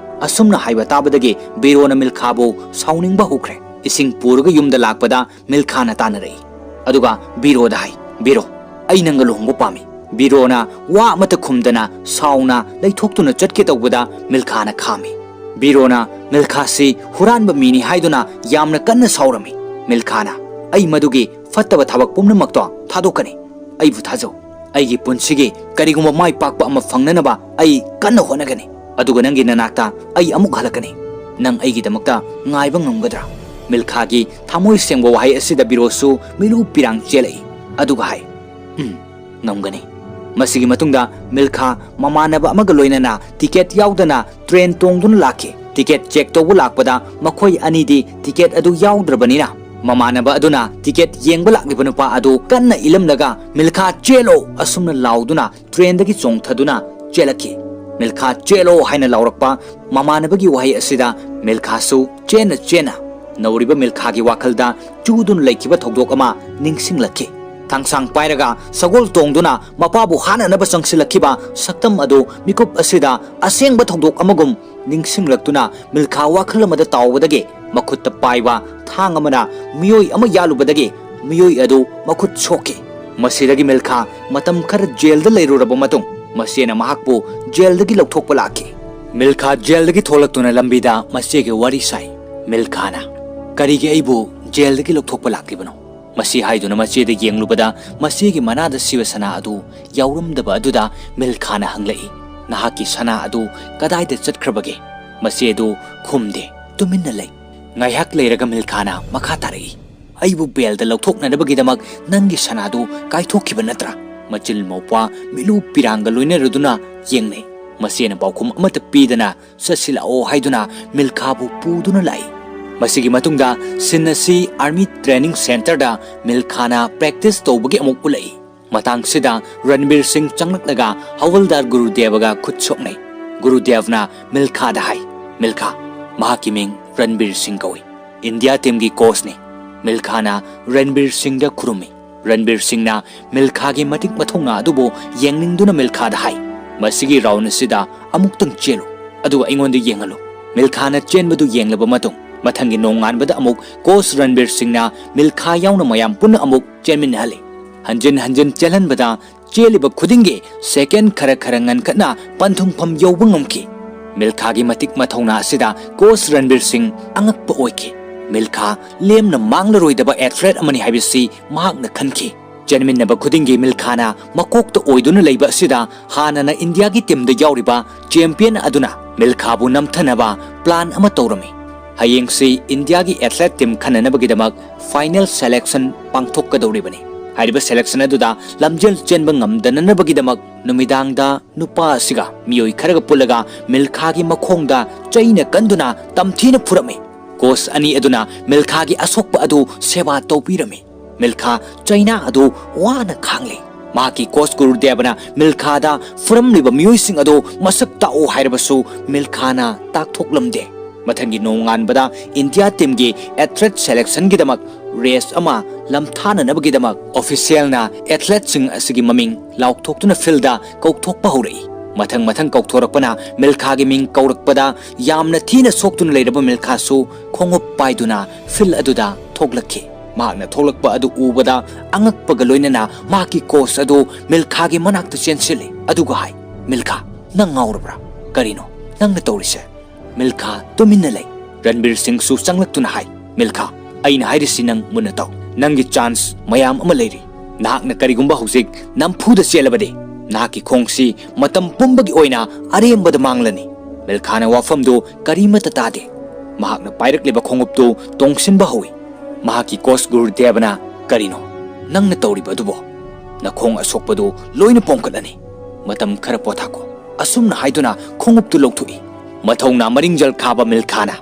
ꯑꯁꯨꯝꯅ ꯍꯥꯏꯕ ꯇꯥꯕꯗꯒꯤ ꯕꯤꯔꯣꯅ ꯃꯤꯜꯈꯥꯕꯨ ꯁꯥꯎꯅꯤꯡꯕ ꯍꯧꯈ꯭ꯔꯦ꯫ ꯏꯁꯤꯡ ꯄꯨꯔꯒ ꯌꯨꯝꯗ ꯂꯥꯛꯄꯗ ꯃꯤꯜꯈꯥꯅ ꯇꯥꯟꯅꯔꯛꯏ꯫ ꯑꯗꯨꯒ ꯕꯤꯔꯣꯗ ꯍꯥꯏ, "ꯕꯤꯔꯣ, ꯑꯩ ꯅꯪꯒ ꯂꯨꯍꯣꯡꯕ ꯄꯥꯝꯃꯤ"꯫ ꯕꯤꯔꯣꯅ ꯋꯥ ꯑꯃꯠꯇ ꯈꯨꯝꯗꯅ ꯁꯥꯎꯅ ꯂꯩꯊꯣꯛꯇꯨꯅ ꯆꯠꯀꯦ ꯇꯧꯕꯗ ꯃꯤꯜꯈꯥꯅ ꯈꯥꯝꯃꯤ꯫ ꯕꯤꯔꯣꯅ ꯃꯤꯜꯈꯥꯁꯤ ꯍꯨꯔꯥꯟꯕ ꯃꯤꯅꯤ ꯍꯥꯏꯗꯨꯅ ꯌꯥꯝꯅ ꯀꯟꯅ ꯁꯥꯎꯔꯝꯃꯤ꯫ ꯃꯤꯜꯈꯥꯅ, "ꯑꯩ ꯃꯗꯨꯒꯤ ꯐꯠꯇꯕ ꯊꯕꯛ ꯄꯨꯝꯅꯃꯛꯇꯣ ꯊꯥꯗꯣꯛꯀꯅꯤ"꯫ ꯑꯩꯕꯨ ꯊꯥꯖꯧ꯫ ꯑꯩꯒꯤ ꯄꯨꯟꯁꯤꯒꯤ ꯀꯔꯤꯒꯨꯝꯕ ꯃꯥꯏ ꯄꯥꯛꯄ ꯑꯃ ꯐꯪꯅꯅꯕ ꯑꯩ ꯀꯟꯅ ꯍꯣꯠꯅꯒꯅꯤ꯫ ꯑꯗꯨꯒ ꯅꯪꯒꯤ ꯅꯅꯥꯛꯇ ꯑꯩ ꯑꯃꯨꯛ ꯍꯜꯂꯛꯀꯅꯤ꯫ ꯅꯪ ꯑꯩꯒꯤꯗꯃꯛꯇ ꯉꯥꯏꯕ ꯉꯝꯒꯗ꯭ꯔꯥ?" ꯃꯤꯜꯈꯥꯒꯤ ꯊꯃꯣꯏ ꯁꯦꯡꯕ ꯋꯥꯍꯩ ꯑꯁꯤꯗ ꯕꯤꯔꯣꯁꯨ ꯃꯤꯂꯨ ꯄꯤꯔꯥꯡ ꯆꯦꯜꯂꯛꯏ꯫ ꯑꯗꯨꯒ ꯍꯥꯏ, "ꯎꯝ, ꯉꯝꯒꯅꯤ꯫" ꯃꯁꯤꯒꯤ ꯃꯇꯨꯡꯗ ꯃꯤꯜꯈꯥ ꯃꯃꯥꯟꯅꯕ ꯑꯃꯒ ꯂꯣꯏꯅꯅ ꯇꯤꯀꯦꯠ ꯌꯥꯎꯗꯅ ꯇ꯭ꯔꯦꯟ ꯇꯣꯡꯗꯨꯅ ꯂꯥꯛꯈꯤ꯫ ꯇꯤꯀꯦꯠ ꯆꯦꯛ ꯇꯧꯕ ꯂꯥꯛꯄꯗ ꯃꯈꯣꯏ ꯑꯅꯤꯗꯤ ꯇꯤꯀꯦꯠ ꯑꯗꯨ ꯌꯥꯎꯗ꯭ꯔꯕꯅꯤꯅ, ꯃꯃꯥꯟꯅꯕ ꯑꯗꯨꯅ ꯇꯤꯀꯦꯠ ꯌꯦꯡꯕ ꯂꯥꯛꯂꯤꯕ ꯅꯨꯄꯥ ꯑꯗꯨ ꯀꯟꯅ ꯏꯜꯂꯝꯂꯒ, "ꯃꯤꯜꯈꯥ, ꯆꯦꯜꯂꯣ!" ꯑꯁꯨꯝꯅ ꯂꯥꯎꯗꯨꯅ ꯇ꯭ꯔꯦꯟꯗꯒꯤ ꯆꯣꯡꯊꯗꯨꯅ ꯆꯦꯜꯂꯛꯈꯤ꯫ "ꯃꯤꯜꯈꯥ, ꯆꯦꯜꯂꯣ!" ꯍꯥꯏꯅ ꯂꯥꯎꯔꯛꯄ ꯃꯃꯥꯟꯅꯕꯒꯤ ꯋꯥꯍꯩ ꯑꯁꯤꯗ ꯃꯤꯜꯈꯥꯁꯨ ꯆꯦꯟꯅ ꯆꯦꯟꯅ ꯅꯧꯔꯤꯕ ꯃꯤꯜꯈꯥꯒꯤ ꯋꯥꯈꯜꯗ ꯆꯨꯗꯨꯅ ꯂꯩꯈꯤꯕ ꯊꯧꯗꯣꯛ ꯑꯃ ꯅꯤꯡꯁꯤꯡꯂꯛꯈꯤ꯫ ꯊꯥꯡꯁꯥꯡ ꯄꯥꯏꯔꯒ ꯁꯒꯣꯜ ꯇꯣꯡꯗꯨꯅ ꯃꯄꯥꯕꯨ ꯍꯥꯠꯅꯅꯕ ꯆꯪꯁꯤꯜꯂꯛꯈꯤꯕ ꯁꯛꯇꯝ ꯑꯗꯨ ꯃꯤꯀꯨꯞ ꯑꯁꯤꯗ ꯑꯁꯦꯡꯕ ꯊꯧꯗꯣꯛ ꯑꯃꯒꯨꯝ ꯅꯤꯡꯁꯤꯡꯂꯛꯇꯨꯅ ꯃꯤꯜꯈꯥ ꯋꯥꯈꯜ ꯑꯃꯗ ꯇꯥꯎꯕꯗꯒꯤ ꯃꯈꯨꯠꯇ ꯄꯥꯏꯕ ꯊꯥꯡ ꯑꯃꯅ ꯃꯤꯑꯣꯏ ꯑꯃ ꯌꯥꯜꯂꯨꯕꯗꯒꯤ ꯃꯤꯑꯣꯏ ꯑꯗꯨ ꯃꯈꯨꯠ ꯁꯣꯛꯈꯤ꯫ ꯃꯁꯤꯗꯒꯤ ꯃꯤꯜꯈꯥ ꯃꯇꯝ ꯈꯔ ꯖꯦꯜꯗ ꯂꯩꯔꯨꯔꯕ ꯃꯇꯨꯡ, ꯃꯆꯦꯅ ꯃꯍꯥꯛꯄꯨ ꯖꯦꯜꯗꯒꯤ ꯂꯧꯊꯣꯛꯄ ꯂꯥꯛꯈꯤ꯫ ꯃꯤꯜꯈꯥ ꯖꯦꯜꯗꯒꯤ ꯊꯣꯛꯂꯛꯇꯨꯅ ꯂꯝꯕꯤꯗ ꯃꯆꯦꯒꯤ ꯋꯥꯔꯤ ꯁꯥꯏ꯫ ꯃꯤꯜꯈꯥꯅ, "ꯀꯔꯤꯒꯤ ꯑꯩꯕꯨ ꯖꯦꯜꯗꯒꯤ ꯂꯧꯊꯣꯛꯄ ꯂꯥꯛꯂꯤꯕꯅꯣ?" ꯃꯁꯤ ꯍꯥꯏꯗꯨꯅ ꯃꯆꯦꯗ ꯌꯦꯡꯂꯨꯕꯗ, ꯃꯆꯦꯒꯤ ꯃꯅꯥꯗ ꯁꯤꯕ ꯁꯅꯥ ꯑꯗꯨ ꯌꯥꯎꯔꯝꯗꯕ ꯑꯗꯨꯗ ꯃꯤꯜꯈꯥꯅ ꯍꯪꯂꯛꯏ, "ꯅꯍꯥꯛꯀꯤ ꯁꯅꯥ ꯑꯗꯨ ꯀꯗꯥꯏꯗ ꯆꯠꯈ꯭ꯔꯕꯒꯦ?" ꯃꯆꯦꯗꯨ ꯈꯨꯝꯗꯦ, ꯇꯨꯃꯤꯟꯅ ꯂꯩ꯫ ꯉꯥꯏꯍꯥꯛ ꯂꯩꯔꯒ ꯃꯤꯜꯈꯥꯅ ꯃꯈꯥ ꯇꯥꯔꯛꯏ, "ꯑꯩꯕꯨ ꯕꯦꯜꯗ ꯂꯧꯊꯣꯛꯅꯅꯕꯒꯤꯗꯃꯛ ꯅꯪꯒꯤ ꯁꯅꯥꯗꯨ ꯀꯥꯏꯊꯣꯛꯈꯤꯕ ꯅꯠꯇ꯭ꯔꯥ?" ꯃꯆꯤꯜ ꯃꯧꯄ꯭ꯋꯥ ꯃꯤꯂꯨ ꯄꯤꯔꯥꯡꯒ ꯂꯣꯏꯅꯔꯗꯨꯅ ꯌꯦꯡꯅꯩ꯫ ꯃꯆꯦꯅ ꯄꯥꯎꯈꯨꯝ ꯑꯃꯠꯇ ꯄꯤꯗꯅ ꯆꯠꯁꯤꯜꯂꯛꯑꯣ ꯍꯥꯏꯗꯨꯅ ꯃꯤꯜꯈꯥꯕꯨ ꯄꯨꯗꯨꯅ ꯂꯥꯛꯏ꯫ ꯃꯁꯤꯒꯤ ꯃꯇꯨꯡꯗ ꯁꯤꯟ ꯑꯁꯤ ꯑꯥꯔꯃꯤ ꯇ꯭ꯔꯦꯅꯤꯡ ꯁꯦꯟꯇꯔꯗ ꯃꯤꯜꯈꯥꯅ ꯄ꯭ꯔꯦꯛꯇꯤꯁ ꯇꯧꯕꯒꯤ ꯑꯃꯨꯛ ꯎꯠꯂꯛꯏ꯫ ꯃꯇꯥꯡꯁꯤꯗ ꯔꯟꯕꯤꯔ ꯁꯤꯡ ꯆꯪꯂꯛꯂꯒ ꯍꯋꯜꯗꯥꯔ ꯒꯨꯔꯨꯗꯦꯕꯒ ꯈꯨꯠ ꯁꯣꯛꯅꯩ꯫ ꯒꯨꯔꯨꯗꯦꯕꯅ ꯃꯤꯜꯈꯥꯗ ꯍꯥꯏ, "ꯃꯤꯜꯈꯥ, ꯃꯍꯥꯛꯀꯤ ꯃꯤꯡ ꯔꯟꯕꯤꯔ ꯁꯤꯡ ꯀꯧꯏ꯫ ꯏꯟꯗꯤꯌꯥ ꯇꯤꯝꯒꯤ ꯀꯣꯆꯅꯤ꯫" ꯃꯤꯜꯈꯥꯅ ꯔꯟꯕꯤꯔ ꯁꯤꯡꯗ ꯈꯨꯔꯨꯝꯃꯤ꯫ ꯔꯟꯕꯤꯔ ꯁꯤꯡꯅ ꯃꯤꯜꯈꯥꯒꯤ ꯃꯇꯤꯛ ꯃꯊꯧꯅꯥ ꯑꯗꯨꯕꯨ ꯌꯦꯡꯅꯤꯡꯗꯨꯅ ꯃꯤꯜꯈꯥꯗ ꯍꯥꯏ, "ꯃꯁꯤꯒꯤ ꯔꯥꯎꯟ ꯑꯁꯤꯗ ꯑꯃꯨꯛꯇꯪ ꯆꯦꯜꯂꯨ, ꯑꯗꯨꯒ ꯑꯩꯉꯣꯟꯗ ꯌꯦꯡꯍꯜꯂꯨ꯫" ꯃꯤꯜꯈꯥꯅ ꯆꯦꯟꯕꯗꯨ ꯌꯦꯡꯂꯕ ꯃꯇꯨꯡ, ꯃꯊꯪꯒꯤ ꯅꯣꯡꯉꯥꯟꯕꯗ ꯑꯃꯨꯛ ꯀꯣꯆ ꯔꯟꯕꯤꯔ ꯁꯤꯡꯅ ꯃꯤꯜꯈꯥ ꯌꯥꯎꯅ ꯃꯌꯥꯝ ꯄꯨꯟꯅ ꯑꯃꯨꯛ ꯆꯦꯟꯃꯤꯟꯅꯍꯜꯂꯤ꯫ ꯍꯟꯖꯤꯟ ꯍꯟꯖꯤꯟ ꯆꯦꯜꯍꯟꯕꯗ ꯆꯦꯜꯂꯤꯕ ꯈꯨꯗꯤꯡꯒꯤ ꯁꯦꯀꯦꯟ ꯈꯔ ꯈꯔ ꯉꯟꯈꯠꯅ ꯄꯟꯊꯨꯡꯐꯝ ꯌꯧꯕ ꯉꯝꯈꯤ꯫ ꯃꯤꯜꯈꯥꯒꯤ ꯃꯇꯤꯛ ꯃꯊꯧꯅꯥ ꯑꯁꯤꯗ ꯀꯣꯆ ꯔꯟꯕꯤꯔ ꯁꯤꯡ ꯑꯉꯛꯄ ꯑꯣꯏꯈꯤ꯫ ꯃꯤꯜꯈꯥ ꯂꯦꯝꯅ ꯃꯥꯡꯂꯔꯣꯏꯗꯕ ꯑꯦꯊꯂꯦꯠ ꯑꯃꯅꯤ ꯍꯥꯏꯕꯁꯤ ꯃꯍꯥꯛꯅ ꯈꯟꯈꯤ꯫ ꯆꯦꯟꯃꯤꯟꯅꯕ ꯈꯨꯗꯤꯡꯒꯤ ꯃꯤꯜꯈꯥꯅ ꯃꯀꯣꯛꯇ ꯑꯣꯏꯗꯨꯅ ꯂꯩꯕ ꯑꯁꯤꯗ ꯍꯥꯟꯅꯅ ꯏꯟꯗꯤꯌꯥꯒꯤ ꯇꯤꯝꯗ ꯌꯥꯎꯔꯤꯕ ꯆꯦꯝꯄꯤꯌꯟ ꯑꯗꯨꯅ ꯃꯤꯜꯈꯥꯕꯨ ꯅꯝꯊꯅꯕ ꯄ꯭ꯂꯥꯟ ꯑꯃ ꯇꯧꯔꯝꯃꯤ꯫ ꯍꯌꯦꯡꯁꯤ ꯏꯟꯗꯤꯌꯥꯒꯤ ꯑꯦꯊꯂꯦꯠ ꯇꯤꯝ ꯈꯟꯅꯅꯕꯒꯤꯗꯃꯛ ꯐꯥꯏꯅꯦꯜ ꯁꯦꯂꯦꯛꯁꯟ ꯄꯥꯡꯊꯣꯛꯀꯗꯧꯔꯤꯕꯅꯤ꯫ ꯍꯥꯏꯔꯤꯕ ꯁꯦꯂꯦꯛꯁꯟ ꯑꯗꯨꯗ ꯂꯝꯖꯦꯜ ꯆꯦꯟꯕ ꯉꯝꯗꯅꯅꯕꯒꯤꯗꯃꯛ ꯅꯨꯃꯤꯗꯥꯡꯗ ꯅꯨꯄꯥ ꯑꯁꯤꯒ ꯃꯤꯑꯣꯏ ꯈꯔꯒ ꯄꯨꯜꯂꯒ ꯃꯤꯜꯈꯥꯒꯤ ꯃꯈꯣꯡꯗ ꯆꯩꯅ ꯀꯟꯗꯨꯅ ꯇꯝꯊꯤꯅ ꯐꯨꯔꯝꯃꯤ꯫ ꯀꯣꯆ ꯑꯅꯤ ꯑꯗꯨꯅ ꯃꯤꯜꯈꯥꯒꯤ ꯑꯁꯣꯛꯄ ꯑꯗꯨ ꯁꯦꯕꯥ ꯇꯧꯕꯤꯔꯝꯃꯤ꯫ ꯃꯤꯜꯈꯥ ꯆꯩꯅꯥ ꯑꯗꯨ ꯋꯥꯅ ꯈꯥꯡꯂꯤ꯫ ꯃꯍꯥꯛꯀꯤ ꯀꯣꯆ ꯒꯨꯔꯨꯗꯦꯕꯅ ꯃꯤꯜꯈꯥꯗ ꯐꯨꯔꯝꯂꯤꯕ ꯃꯤꯑꯣꯏꯁꯤꯡ ꯑꯗꯨ ꯃꯁꯛ ꯇꯥꯛꯎ ꯍꯥꯏꯔꯕꯁꯨ ꯃꯤꯜꯈꯥꯅ ꯇꯥꯛꯊꯣꯛꯂꯝꯗꯦ꯫ ꯃꯊꯪꯒꯤ ꯅꯣꯡꯉꯥꯟꯕꯗ ꯏꯟꯗꯤꯌꯥ ꯇꯤꯝꯒꯤ ꯑꯦꯊꯂꯦꯠ ꯁꯦꯂꯦꯛꯁꯟꯒꯤꯗꯃꯛ ꯔꯦꯁ ꯑꯃ ꯂꯝꯊꯥꯅꯅꯕꯒꯤꯗꯃꯛ ꯑꯣꯐꯤꯁꯤꯌꯦꯜꯅ ꯑꯦꯊꯂꯦꯠꯁꯤꯡ ꯑꯁꯤꯒꯤ ꯃꯃꯤꯡ ꯂꯥꯎꯊꯣꯛꯇꯨꯅ ꯐꯤꯜꯗ ꯀꯧꯊꯣꯛꯄ ꯍꯧꯔꯛꯏ꯫ ꯃꯊꯪ ꯃꯊꯪ ꯀꯧꯊꯣꯔꯛꯄꯅ ꯃꯤꯜꯈꯥꯒꯤ ꯃꯤꯡ ꯀꯧꯔꯛꯄꯗ ꯌꯥꯝꯅ ꯊꯤꯅ ꯁꯣꯛꯇꯨꯅ ꯂꯩꯔꯕ ꯃꯤꯜꯈꯥꯁꯨ ꯈꯣꯡꯎꯞ ꯄꯥꯏꯗꯨꯅ ꯐꯤꯜ ꯑꯗꯨꯗ ꯊꯣꯛꯂꯛꯈꯤ꯫ ꯃꯍꯥꯛꯅ ꯊꯣꯛꯂꯛꯄ ꯑꯗꯨ ꯎꯕꯗ ꯑꯉꯛꯄꯒ ꯂꯣꯏꯅꯅ ꯃꯍꯥꯛꯀꯤ ꯀꯣꯆ ꯑꯗꯨ ꯃꯤꯜꯈꯥꯒꯤ ꯃꯅꯥꯛꯇ ꯆꯦꯟꯁꯤꯜꯂꯤ꯫ ꯑꯗꯨꯒ ꯍꯥꯏ, "ꯃꯤꯜꯈꯥ, ꯅꯪ ꯉꯥꯎꯔꯕ꯭ꯔꯥ? ꯀꯔꯤꯅꯣ ꯅꯪꯅ ꯇꯧꯔꯤꯁꯦ?" ꯃꯤꯜꯈꯥ ꯇꯨꯃꯤꯟꯅ ꯂꯩ꯫ ꯔꯟꯕꯤꯔ ꯁꯤꯡꯁꯨ ꯆꯪꯂꯛꯇꯨꯅ ꯍꯥꯏ, "ꯃꯤꯜꯈꯥ, ꯑꯩꯅ ꯍꯥꯏꯔꯤꯁꯤ ꯅꯪ ꯃꯨꯟꯅ ꯇꯥꯎ꯫ ꯅꯪꯒꯤ ꯆꯥꯟꯁ ꯃꯌꯥꯝ ꯑꯃ ꯂꯩꯔꯤ꯫ ꯅꯍꯥꯛꯅ ꯀꯔꯤꯒꯨꯝꯕ ꯍꯧꯖꯤꯛ ꯅꯝꯐꯨꯗ ꯆꯦꯜꯂꯕꯗꯤ ꯅꯍꯥꯛꯀꯤ ꯈꯣꯡꯁꯤ ꯃꯇꯝ ꯄꯨꯝꯕꯒꯤ ꯑꯣꯏꯅ ꯑꯔꯦꯝꯕꯗ ꯃꯥꯡꯂꯅꯤ꯫" ꯃꯤꯜꯈꯥꯅ ꯋꯥꯐꯝꯗꯨ ꯀꯔꯤꯃꯠꯇ ꯇꯥꯗꯦ꯫ ꯃꯍꯥꯛꯅ ꯄꯥꯏꯔꯛꯂꯤꯕ ꯈꯣꯡꯎꯞꯇꯨ ꯇꯣꯡꯁꯤꯟꯕ ꯍꯧꯏ꯫ ꯃꯍꯥꯛꯀꯤ ꯀꯣꯆ ꯒꯨꯔꯨꯗꯦꯕꯅ, "ꯀꯔꯤꯅꯣ ꯅꯪꯅ ꯇꯧꯔꯤꯕ ꯑꯗꯨꯕꯣ? ꯅꯈꯣꯡ ꯑꯁꯣꯛꯄꯗꯨ ꯂꯣꯏꯅ ꯄꯣꯝꯈꯠꯂꯅꯤ꯫ ꯃꯇꯝ ꯈꯔ ꯄꯣꯊꯥꯀꯣ꯫" ꯑꯁꯨꯝꯅ ꯍꯥꯏꯗꯨꯅ ꯈꯣꯡꯎꯞꯇꯨ ꯂꯧꯊꯣꯛꯏ꯫ ꯃꯊꯧꯅꯥ ꯃꯔꯤꯡꯖꯦꯜ ꯈꯥꯕ ꯃꯤꯜꯈꯥꯅ,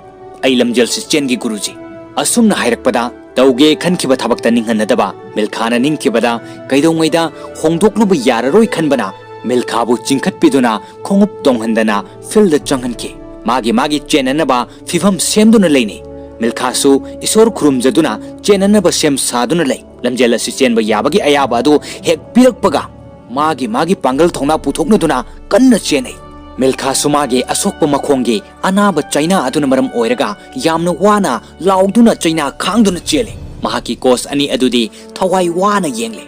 "ꯑꯩ ꯂꯝꯖꯦꯜꯁꯤ ꯆꯦꯟꯒꯦ ꯒꯨꯔꯨꯖꯤ꯫" ꯑꯁꯨꯝꯅ ꯍꯥꯏꯔꯛꯄꯗ ꯇꯧꯒꯦ ꯈꯟꯈꯤꯕ ꯊꯕꯛꯇ ꯅꯤꯡꯍꯟꯅꯗꯕ ꯃꯤꯜꯈꯥꯅ ꯅꯤꯡꯈꯤꯕꯗ ꯀꯩꯗꯧꯉꯩꯗ ꯍꯣꯡꯗꯣꯛꯂꯨꯕ ꯌꯥꯔꯔꯣꯏ ꯈꯟꯕꯅ ꯃꯤꯜꯈꯥꯕꯨ ꯆꯤꯡꯈꯠꯄꯤꯗꯨꯅ ꯈꯣꯡꯎꯞ ꯇꯣꯡꯍꯟꯗꯅ ꯐꯤꯜꯗ ꯆꯪꯍꯟꯈꯤ꯫ ꯃꯥꯒꯤ ꯃꯥꯒꯤ ꯆꯦꯟꯅꯅꯕ ꯐꯤꯚꯝ ꯁꯦꯝꯗꯨꯅ ꯂꯩꯅꯩ꯫ ꯃꯤꯜꯈꯥꯁꯨ ꯏꯁꯣꯔ ꯈꯨꯔꯨꯝꯖꯗꯨꯅ ꯆꯦꯟꯅꯅꯕ ꯁꯦꯝ ꯁꯥꯗꯨꯅ ꯂꯩ꯫ ꯂꯝꯖꯦꯜ ꯑꯁꯤ ꯆꯦꯟꯕ ꯌꯥꯕꯒꯤ ꯑꯌꯥꯕ ꯑꯗꯨ ꯍꯦꯛ ꯄꯤꯔꯛꯄꯒ ꯃꯥꯒꯤ ꯃꯥꯒꯤ ꯄꯥꯡꯒꯜ ꯊꯧꯅꯥ ꯄꯨꯊꯣꯛꯅꯗꯨꯅ ꯀꯟꯅ ꯆꯦꯟꯅꯩ꯫ ꯃꯤꯜꯈꯥꯁꯨ ꯃꯥꯒꯤ ꯑꯁꯣꯛꯄ ꯃꯈꯣꯡꯒꯤ ꯑꯅꯥꯕ ꯆꯩꯅꯥ ꯑꯗꯨꯅ ꯃꯔꯝ ꯑꯣꯏꯔꯒ ꯌꯥꯝꯅ ꯋꯥꯅ ꯂꯥꯎꯗꯨꯅ ꯆꯩꯅꯥ ꯈꯥꯡꯗꯨꯅ ꯆꯦꯜꯂꯤ꯫ ꯃꯍꯥꯛꯀꯤ ꯀꯣꯆ ꯑꯅꯤ ꯑꯗꯨꯗꯤ ꯊꯋꯥꯏ ꯋꯥꯅ ꯌꯦꯡꯂꯤ꯫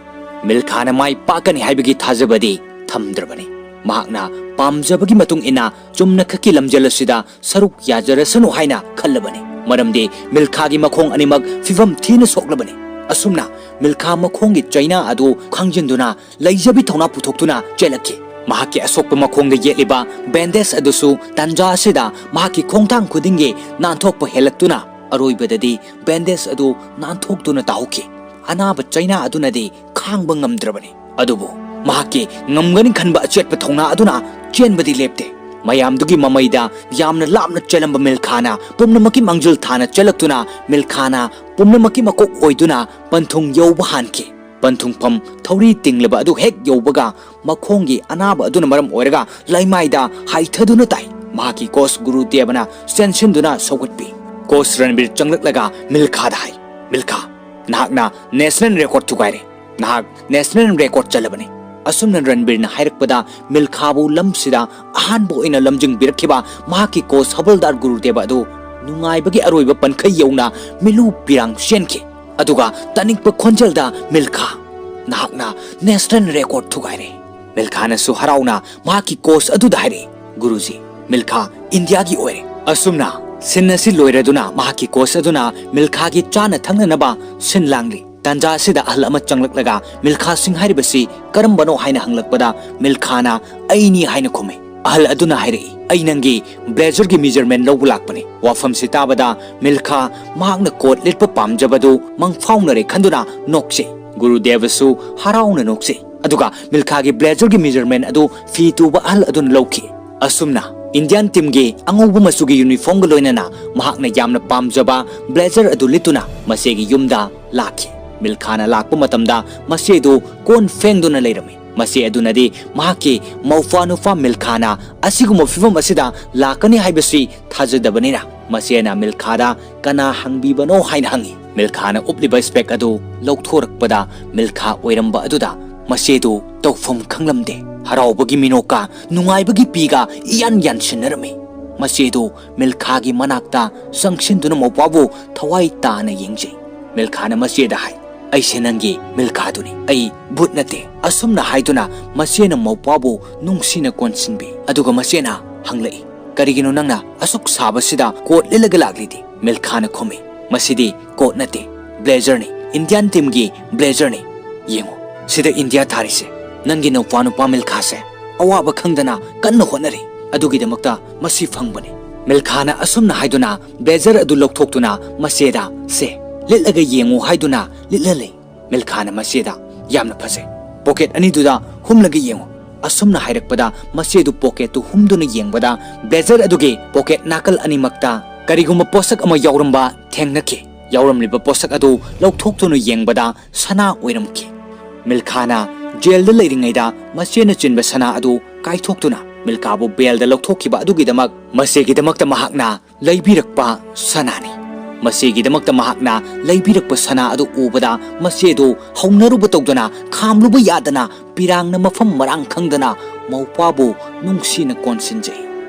ꯃꯤꯜꯈꯥꯅ ꯃꯥꯏ ꯄꯥꯛꯀꯅꯤ ꯍꯥꯏꯕꯒꯤ ꯊꯥꯖꯕꯗꯤ ꯊꯝꯗ꯭ꯔꯕꯅꯤ꯫ ꯃꯍꯥꯛꯅ ꯄꯥꯝꯖꯕꯒꯤ ꯃꯇꯨꯡ ꯏꯟꯅ ꯆꯨꯝꯅꯈꯛꯀꯤ ꯂꯝꯖꯦꯜ ꯑꯁꯤꯗ ꯁꯔꯨꯛ ꯌꯥꯖꯔꯁꯅꯨ ꯍꯥꯏꯅ ꯈꯜꯂꯕꯅꯤ꯫ ꯃꯔꯝꯗꯤ ꯃꯤꯜꯈꯥꯒꯤ ꯃꯈꯣꯡ ꯑꯅꯤꯃꯛ ꯐꯤꯚꯝ ꯊꯤꯅ ꯁꯣꯛꯂꯕꯅꯤ꯫ ꯑꯁꯨꯝꯅ ꯃꯤꯜꯈꯥ ꯃꯈꯣꯡꯒꯤ ꯆꯩꯅꯥ ꯑꯗꯨ ꯈꯪꯖꯤꯟꯗꯨꯅ ꯂꯩꯖꯕꯤ ꯊꯧꯅꯥ ꯄꯨꯊꯣꯛꯇꯨꯅ ꯆꯦꯜꯂꯛꯈꯤ꯫ ꯃꯍꯥꯛꯀꯤ ꯑꯁꯣꯛꯄ ꯃꯈꯣꯡꯗ ꯌꯦꯠꯂꯤꯕ ꯕꯦꯟꯗꯦꯖ ꯑꯗꯨꯁꯨ ꯇꯥꯟꯖꯥ ꯑꯁꯤꯗ ꯃꯍꯥꯛꯀꯤ ꯈꯣꯡꯊꯥꯡ ꯈꯨꯗꯤꯡꯒꯤ ꯅꯥꯟꯊꯣꯛꯄ ꯍꯦꯜꯂꯛꯇꯨꯅ ꯑꯔꯣꯏꯕꯗꯗꯤ ꯕꯦꯟꯗꯦꯖ ꯑꯗꯨ ꯅꯥꯟꯊꯣꯛꯇꯨꯅ ꯇꯥꯍꯧꯈꯤ꯫ ꯑꯅꯥꯕ ꯆꯩꯅꯥ ꯑꯗꯨꯅꯗꯤ ꯈꯥꯡꯕ ꯉꯝꯗ꯭ꯔꯕꯅꯤ꯫ ꯑꯗꯨꯕꯨ ꯃꯍꯥꯛꯀꯤ ꯉꯝꯒꯅꯤ ꯈꯟꯕ ꯑꯆꯦꯠꯄ ꯊꯧꯅꯥ ꯑꯗꯨꯅ ꯆꯦꯟꯕꯗꯤ ꯂꯦꯞꯇꯦ꯫ ꯃꯌꯥꯝꯗꯨꯒꯤ ꯃꯃꯩꯗ ꯌꯥꯝꯅ ꯂꯥꯞꯅ ꯆꯦꯜꯂꯝꯕ ꯃꯤꯜꯈꯥꯅ ꯄꯨꯝꯅꯃꯛꯀꯤ ꯃꯥꯡꯖꯤꯜ ꯊꯥꯅ ꯆꯦꯜꯂꯛꯇꯨꯅ ꯃꯤꯜꯈꯥꯅ ꯄꯨꯝꯅꯃꯛꯀꯤ ꯃꯀꯣꯛ ꯑꯣꯏꯗꯨꯅ ꯄꯟꯊꯨꯡ ꯌꯧꯕ ꯍꯥꯟꯈꯤ꯫ ꯄꯟꯊꯨꯡꯐꯝ ꯊꯧꯔꯤ ꯇꯤꯡꯂꯕ ꯑꯗꯨ ꯍꯦꯛ ꯌꯧꯕꯒ ꯃꯈꯣꯡꯒꯤ ꯑꯅꯥꯕ ꯑꯗꯨꯅ ꯃꯔꯝ ꯑꯣꯏꯔꯒ ꯂꯩꯃꯥꯏꯗ ꯍꯥꯏꯊꯗꯨꯅ ꯇꯥꯏ꯫ ꯃꯍꯥꯛꯀꯤ ꯀꯣꯆ ꯒꯨꯔꯨꯗꯦꯕꯅ ꯆꯦꯟꯁꯤꯟꯗꯨꯅ ꯁꯧꯒꯠꯄꯤ꯫ ꯀꯣꯆ ꯔꯟꯕꯤꯔ ꯆꯪꯂꯛꯂꯒ ꯃꯤꯜꯈꯥꯗ ꯍꯥꯏ, "ꯃꯤꯜꯈꯥ, ꯅꯍꯥꯛꯅ ꯅꯦꯁꯅꯦꯜ ꯔꯦꯀꯣꯔꯗ ꯊꯨꯒꯥꯏꯔꯦ꯫ ꯅꯍꯥꯛ ꯅꯦꯁꯅꯦꯜ ꯔꯦꯀꯣꯔꯗ ꯆꯜꯂꯕꯅꯤ꯫" ꯑꯁꯨꯝꯅ ꯔꯟꯕꯤꯔꯅ ꯍꯥꯏꯔꯛꯄꯗ ꯃꯤꯜꯈꯥꯕꯨ ꯂꯝꯁꯤꯗ ꯑꯍꯥꯟꯕ ꯑꯣꯏꯅ ꯂꯝꯖꯤꯡꯕꯤꯔꯛꯈꯤꯕ ꯃꯍꯥꯛꯀꯤ ꯀꯣꯆ ꯍꯕꯜꯗꯥꯔ ꯒꯨꯔꯨꯗꯦꯕ ꯑꯗꯨ ꯅꯨꯡꯉꯥꯏꯕꯒꯤ ꯑꯔꯣꯏꯕ ꯄꯟꯈꯩ ꯌꯧꯅ ꯃꯤꯂꯨ ꯄꯤꯔꯥꯡ ꯆꯦꯟꯈꯤ꯫ ꯑꯗꯨꯒ ꯇꯅꯤꯛꯄ ꯈꯣꯟꯖꯦꯜꯗ, "ꯃꯤꯜꯈꯥ, ꯅꯍꯥꯛꯅ ꯅꯦꯁꯅꯦꯜ ꯔꯦꯀꯣꯔꯗ ꯊꯨꯒꯥꯏꯔꯦ꯫" ꯃꯤꯜꯈꯥꯅꯁꯨ ꯍꯔꯥꯎꯅ ꯃꯍꯥꯛꯀꯤ ꯀꯣꯆ ꯑꯗꯨꯗ ꯍꯥꯏꯔꯛꯏ, "ꯒꯨꯔꯨꯖꯤ, ꯃꯤꯜꯈꯥ ꯏꯟꯗꯤꯌꯥꯒꯤ ꯑꯣꯏꯔꯦ꯫" ꯑꯁꯨꯝꯅ ꯁꯤꯟ ꯑꯁꯤ ꯂꯣꯏꯔꯗꯨꯅ ꯃꯍꯥꯛꯀꯤ ꯀꯣꯆ ꯑꯗꯨꯅ ꯃꯤꯜꯈꯥꯒꯤ ꯆꯥꯅ ꯊꯛꯅꯅꯕ ꯁꯤꯟ ꯂꯥꯡꯂꯤ꯫ ꯇꯥꯟꯖꯥ ꯑꯁꯤꯗ ꯑꯍꯜ ꯑꯃ ꯆꯪꯂꯛꯂꯒ ꯃꯤꯜꯈꯥ ꯁꯤꯡ ꯍꯥꯏꯔꯤꯕꯁꯤ ꯀꯔꯝꯕꯅꯣ ꯍꯥꯏꯅ ꯍꯪꯂꯛꯄꯗ ꯃꯤꯜꯈꯥꯅ "ꯑꯩꯅꯤ" ꯍꯥꯏꯅ ꯈꯨꯝꯃꯤ꯫ ꯑꯍꯜ ꯑꯗꯨꯅ ꯍꯥꯏꯔꯛꯏ, "ꯑꯩ ꯅꯪꯒꯤ ꯕ꯭ꯂꯦꯖꯔꯒꯤ ꯃꯤꯖꯔꯃꯦꯟ ꯂꯧꯕ ꯂꯥꯛꯄꯅꯤ꯫" ꯋꯥꯐꯝꯁꯤ ꯇꯥꯕꯗ ꯃꯤꯜꯈꯥ ꯃꯍꯥꯛꯅ ꯀꯣꯠ ꯂꯤꯠꯄ ꯄꯥꯝꯖꯕꯗꯨ ꯃꯪꯐꯥꯎꯅꯔꯦ ꯈꯟꯗꯨꯅ ꯅꯣꯛꯆꯩ꯫ ꯒꯨꯔꯨꯗꯦꯕꯁꯨ ꯍꯔꯥꯎꯅ ꯅꯣꯛꯆꯩ꯫ ꯑꯗꯨꯒ ꯃꯤꯜꯈꯥꯒꯤ ꯕ꯭ꯂꯦꯖꯔꯒꯤ ꯃꯤꯖꯔꯃꯦꯟ ꯑꯗꯨ ꯐꯤ ꯇꯨꯕ ꯑꯍꯜ ꯑꯗꯨꯅ ꯂꯧꯈꯤ꯫ ꯑꯁꯨꯝꯅ ꯏꯟꯗꯤꯌꯥꯟ ꯇꯤꯝꯒꯤ ꯑꯉꯧꯕ ꯃꯆꯨꯒꯤ ꯌꯨꯅꯤꯐꯣꯔꯝꯒ ꯂꯣꯏꯅꯅ ꯃꯍꯥꯛꯅ ꯌꯥꯝꯅ ꯄꯥꯝꯖꯕ ꯕ꯭ꯂꯦꯖꯔ ꯑꯗꯨ ꯂꯤꯠꯇꯨꯅ ꯃꯆꯦꯒꯤ ꯌꯨꯝꯗ ꯂꯥꯛꯈꯤ꯫ ꯃꯤꯜꯈꯥꯅ ꯂꯥꯛꯄ ꯃꯇꯝꯗ ꯃꯆꯦꯗꯨ ꯀꯣꯟ ꯐꯦꯡꯗꯨꯅ ꯂꯩꯔꯝꯃꯤ꯫ ꯃꯆꯦ ꯑꯗꯨꯅꯗꯤ ꯃꯍꯥꯛꯀꯤ ꯃꯧꯐꯥ ꯅꯨꯄꯥ ꯃꯤꯜꯈꯥꯅ ꯑꯁꯤꯒꯨꯝꯕ ꯐꯤꯚꯝ ꯑꯁꯤꯗ ꯂꯥꯛꯀꯅꯤ ꯍꯥꯏꯕꯁꯤ ꯊꯥꯖꯗꯕꯅꯤꯅ ꯃꯆꯦꯅ ꯃꯤꯜꯈꯥꯗ "ꯀꯅꯥ ꯍꯪꯕꯤꯕꯅꯣ?" ꯍꯥꯏꯅ ꯍꯪꯉꯤ꯫ ꯃꯤꯜꯈꯥꯅ ꯎꯞꯂꯤꯕ ꯏꯁꯄꯦꯛ ꯑꯗꯨ ꯂꯧꯊꯣꯔꯛꯄꯗ ꯃꯤꯜꯈꯥ ꯑꯣꯏꯔꯝꯕ ꯑꯗꯨꯗ ꯃꯆꯦꯗꯨ ꯇꯧꯐꯝ ꯈꯪꯂꯝꯗꯦ꯫ ꯍꯔꯥꯎꯕꯒꯤ ꯃꯤꯅꯣꯛꯀ ꯅꯨꯡꯉꯥꯏꯕꯒꯤ ꯄꯤꯒ ꯏꯌꯥꯟ ꯌꯥꯟꯁꯤꯟꯅꯔꯝꯃꯤ꯫ ꯃꯆꯦꯗꯨ ꯃꯤꯜꯈꯥꯒꯤ ꯃꯅꯥꯛꯇ ꯆꯪꯁꯤꯟꯗꯨꯅ ꯃꯧꯄ꯭ꯋꯥꯕꯨ ꯊꯋꯥꯏ ꯇꯥꯅ ꯌꯦꯡꯖꯩ꯫ ꯃꯤꯜꯈꯥꯅ ꯃꯆꯦꯗ ꯍꯥꯏ, "ꯑꯩꯁꯦ ꯅꯪꯒꯤ ꯃꯤꯜꯈꯥꯗꯨꯅꯤ, ꯑꯩ ꯚꯨꯠ ꯅꯠꯇꯦ꯫" ꯑꯁꯨꯝꯅ ꯍꯥꯏꯗꯨꯅ ꯃꯆꯦꯅ ꯃꯧꯄ꯭ꯋꯥꯕꯨ ꯅꯨꯡꯁꯤꯅ ꯀꯣꯟꯁꯤꯟꯕꯤ꯫ ꯑꯗꯨꯒ ꯃꯆꯦꯅ ꯍꯪꯂꯛꯏ, "ꯀꯔꯤꯒꯤꯅꯣ ꯅꯪꯅ ꯑꯁꯨꯛ ꯁꯥꯕꯁꯤꯗ ꯀꯣꯠ ꯂꯤꯠꯂꯒ ꯂꯥꯛꯂꯤꯗꯤ?" ꯃꯤꯜꯈꯥꯅ ꯈꯨꯝꯃꯤ, "ꯃꯁꯤꯗꯤ ꯀꯣꯠ ꯅꯠꯇꯦ, ꯕ꯭ꯂꯦꯖꯔꯅꯤ꯫ ꯏꯟꯗꯤꯌꯥꯟ ꯇꯤꯝꯒꯤ ꯕ꯭ꯂꯦꯖꯔꯅꯤ꯫ ꯌꯦꯡꯉꯨ, ꯁꯤꯗ ꯏꯟꯗꯤꯌꯥ ꯊꯥꯔꯤꯁꯦ꯫ ꯅꯪꯒꯤ ꯅꯧꯄꯥ ꯅꯨꯄꯥ ꯃꯤꯜꯈꯥꯁꯦ ꯑꯋꯥꯕ ꯈꯪꯗꯅ ꯀꯟꯅ ꯍꯣꯠꯅꯔꯤ꯫ ꯑꯗꯨꯒꯤꯗꯃꯛꯇ ꯃꯁꯤ ꯐꯪꯕꯅꯤ꯫ ꯃꯤꯜꯈꯥꯅ ꯑꯁꯨꯝꯅ ꯍꯥꯏꯗꯨꯅ ꯕ꯭ꯂꯦꯖꯔ ꯑꯗꯨ ꯂꯧꯊꯣꯛꯇꯨꯅ ꯃꯆꯦꯗ "ꯁꯦ, ꯂꯤꯠꯂꯒ ꯌꯦꯡꯉꯨ" ꯍꯥꯏꯗꯨꯅ ꯂꯤꯠꯍꯜꯂꯤ꯫ ꯃꯤꯜꯈꯥꯅ ꯃꯆꯦꯗ "ꯌꯥꯝꯅ ꯐꯖꯩ꯫ ꯄꯣꯀꯦꯠ ꯑꯅꯤꯗꯨꯗ ꯍꯨꯝꯂꯒ ꯌꯦꯡꯉꯨ"꯫ ꯑꯁꯨꯝꯅ ꯍꯥꯏꯔꯛꯄꯗ ꯃꯆꯦꯗꯨ ꯄꯣꯀꯦꯠꯇꯨ ꯍꯨꯝꯗꯨꯅ ꯌꯦꯡꯕꯗ ꯕ꯭ꯂꯦꯖꯔ ꯑꯗꯨꯒꯤ ꯄꯣꯀꯦꯠ ꯅꯥꯀꯜ ꯑꯅꯤꯃꯛꯇ ꯀꯔꯤꯒꯨꯝꯕ ꯄꯣꯠꯁꯛ ꯑꯃ ꯌꯥꯎꯔꯝꯕ ꯊꯦꯡꯅꯈꯤ꯫ ꯌꯥꯎꯔꯝꯂꯤꯕ ꯄꯣꯠꯁꯛ ꯑꯗꯨ ꯂꯧꯊꯣꯛꯇꯨꯅ ꯌꯦꯡꯕꯗ ꯁꯅꯥ ꯑꯣꯏꯔꯝꯈꯤ꯫ ꯃꯤꯜꯈꯥꯅ ꯖꯦꯜꯗ ꯂꯩꯔꯤꯉꯩꯗ ꯃꯆꯦꯅ ꯆꯤꯟꯕ ꯁꯅꯥ ꯑꯗꯨ ꯀꯥꯏꯊꯣꯛꯇꯨꯅ ꯃꯤꯜꯈꯥꯕꯨ ꯕꯦꯜꯗ ꯂꯧꯊꯣꯛꯈꯤꯕ ꯑꯗꯨꯒꯤꯗꯃꯛ ꯃꯆꯦꯒꯤꯗꯃꯛꯇ ꯃꯍꯥꯛꯅ ꯂꯩꯕꯤꯔꯛꯄ ꯁꯅꯥꯅꯤ꯫ ꯃꯆꯦꯒꯤꯗꯃꯛꯇ ꯃꯍꯥꯛꯅ ꯂꯩꯕꯤꯔꯛꯄ ꯁꯅꯥ ꯑꯗꯨ ꯎꯕꯗ ꯃꯆꯦꯗꯨ ꯍꯧꯅꯔꯨꯕ ꯇꯧꯗꯅ ꯈꯥꯝꯂꯨꯕ ꯌꯥꯗꯅ ꯄꯤꯔꯥꯡꯅ ꯃꯐꯝ ꯃꯔꯥꯡ ꯈꯪꯗꯅ ꯃꯧꯄ꯭ꯋꯥꯕꯨ ꯅꯨꯡꯁꯤꯅ ꯀꯣꯟꯁꯤꯟꯖꯩ꯫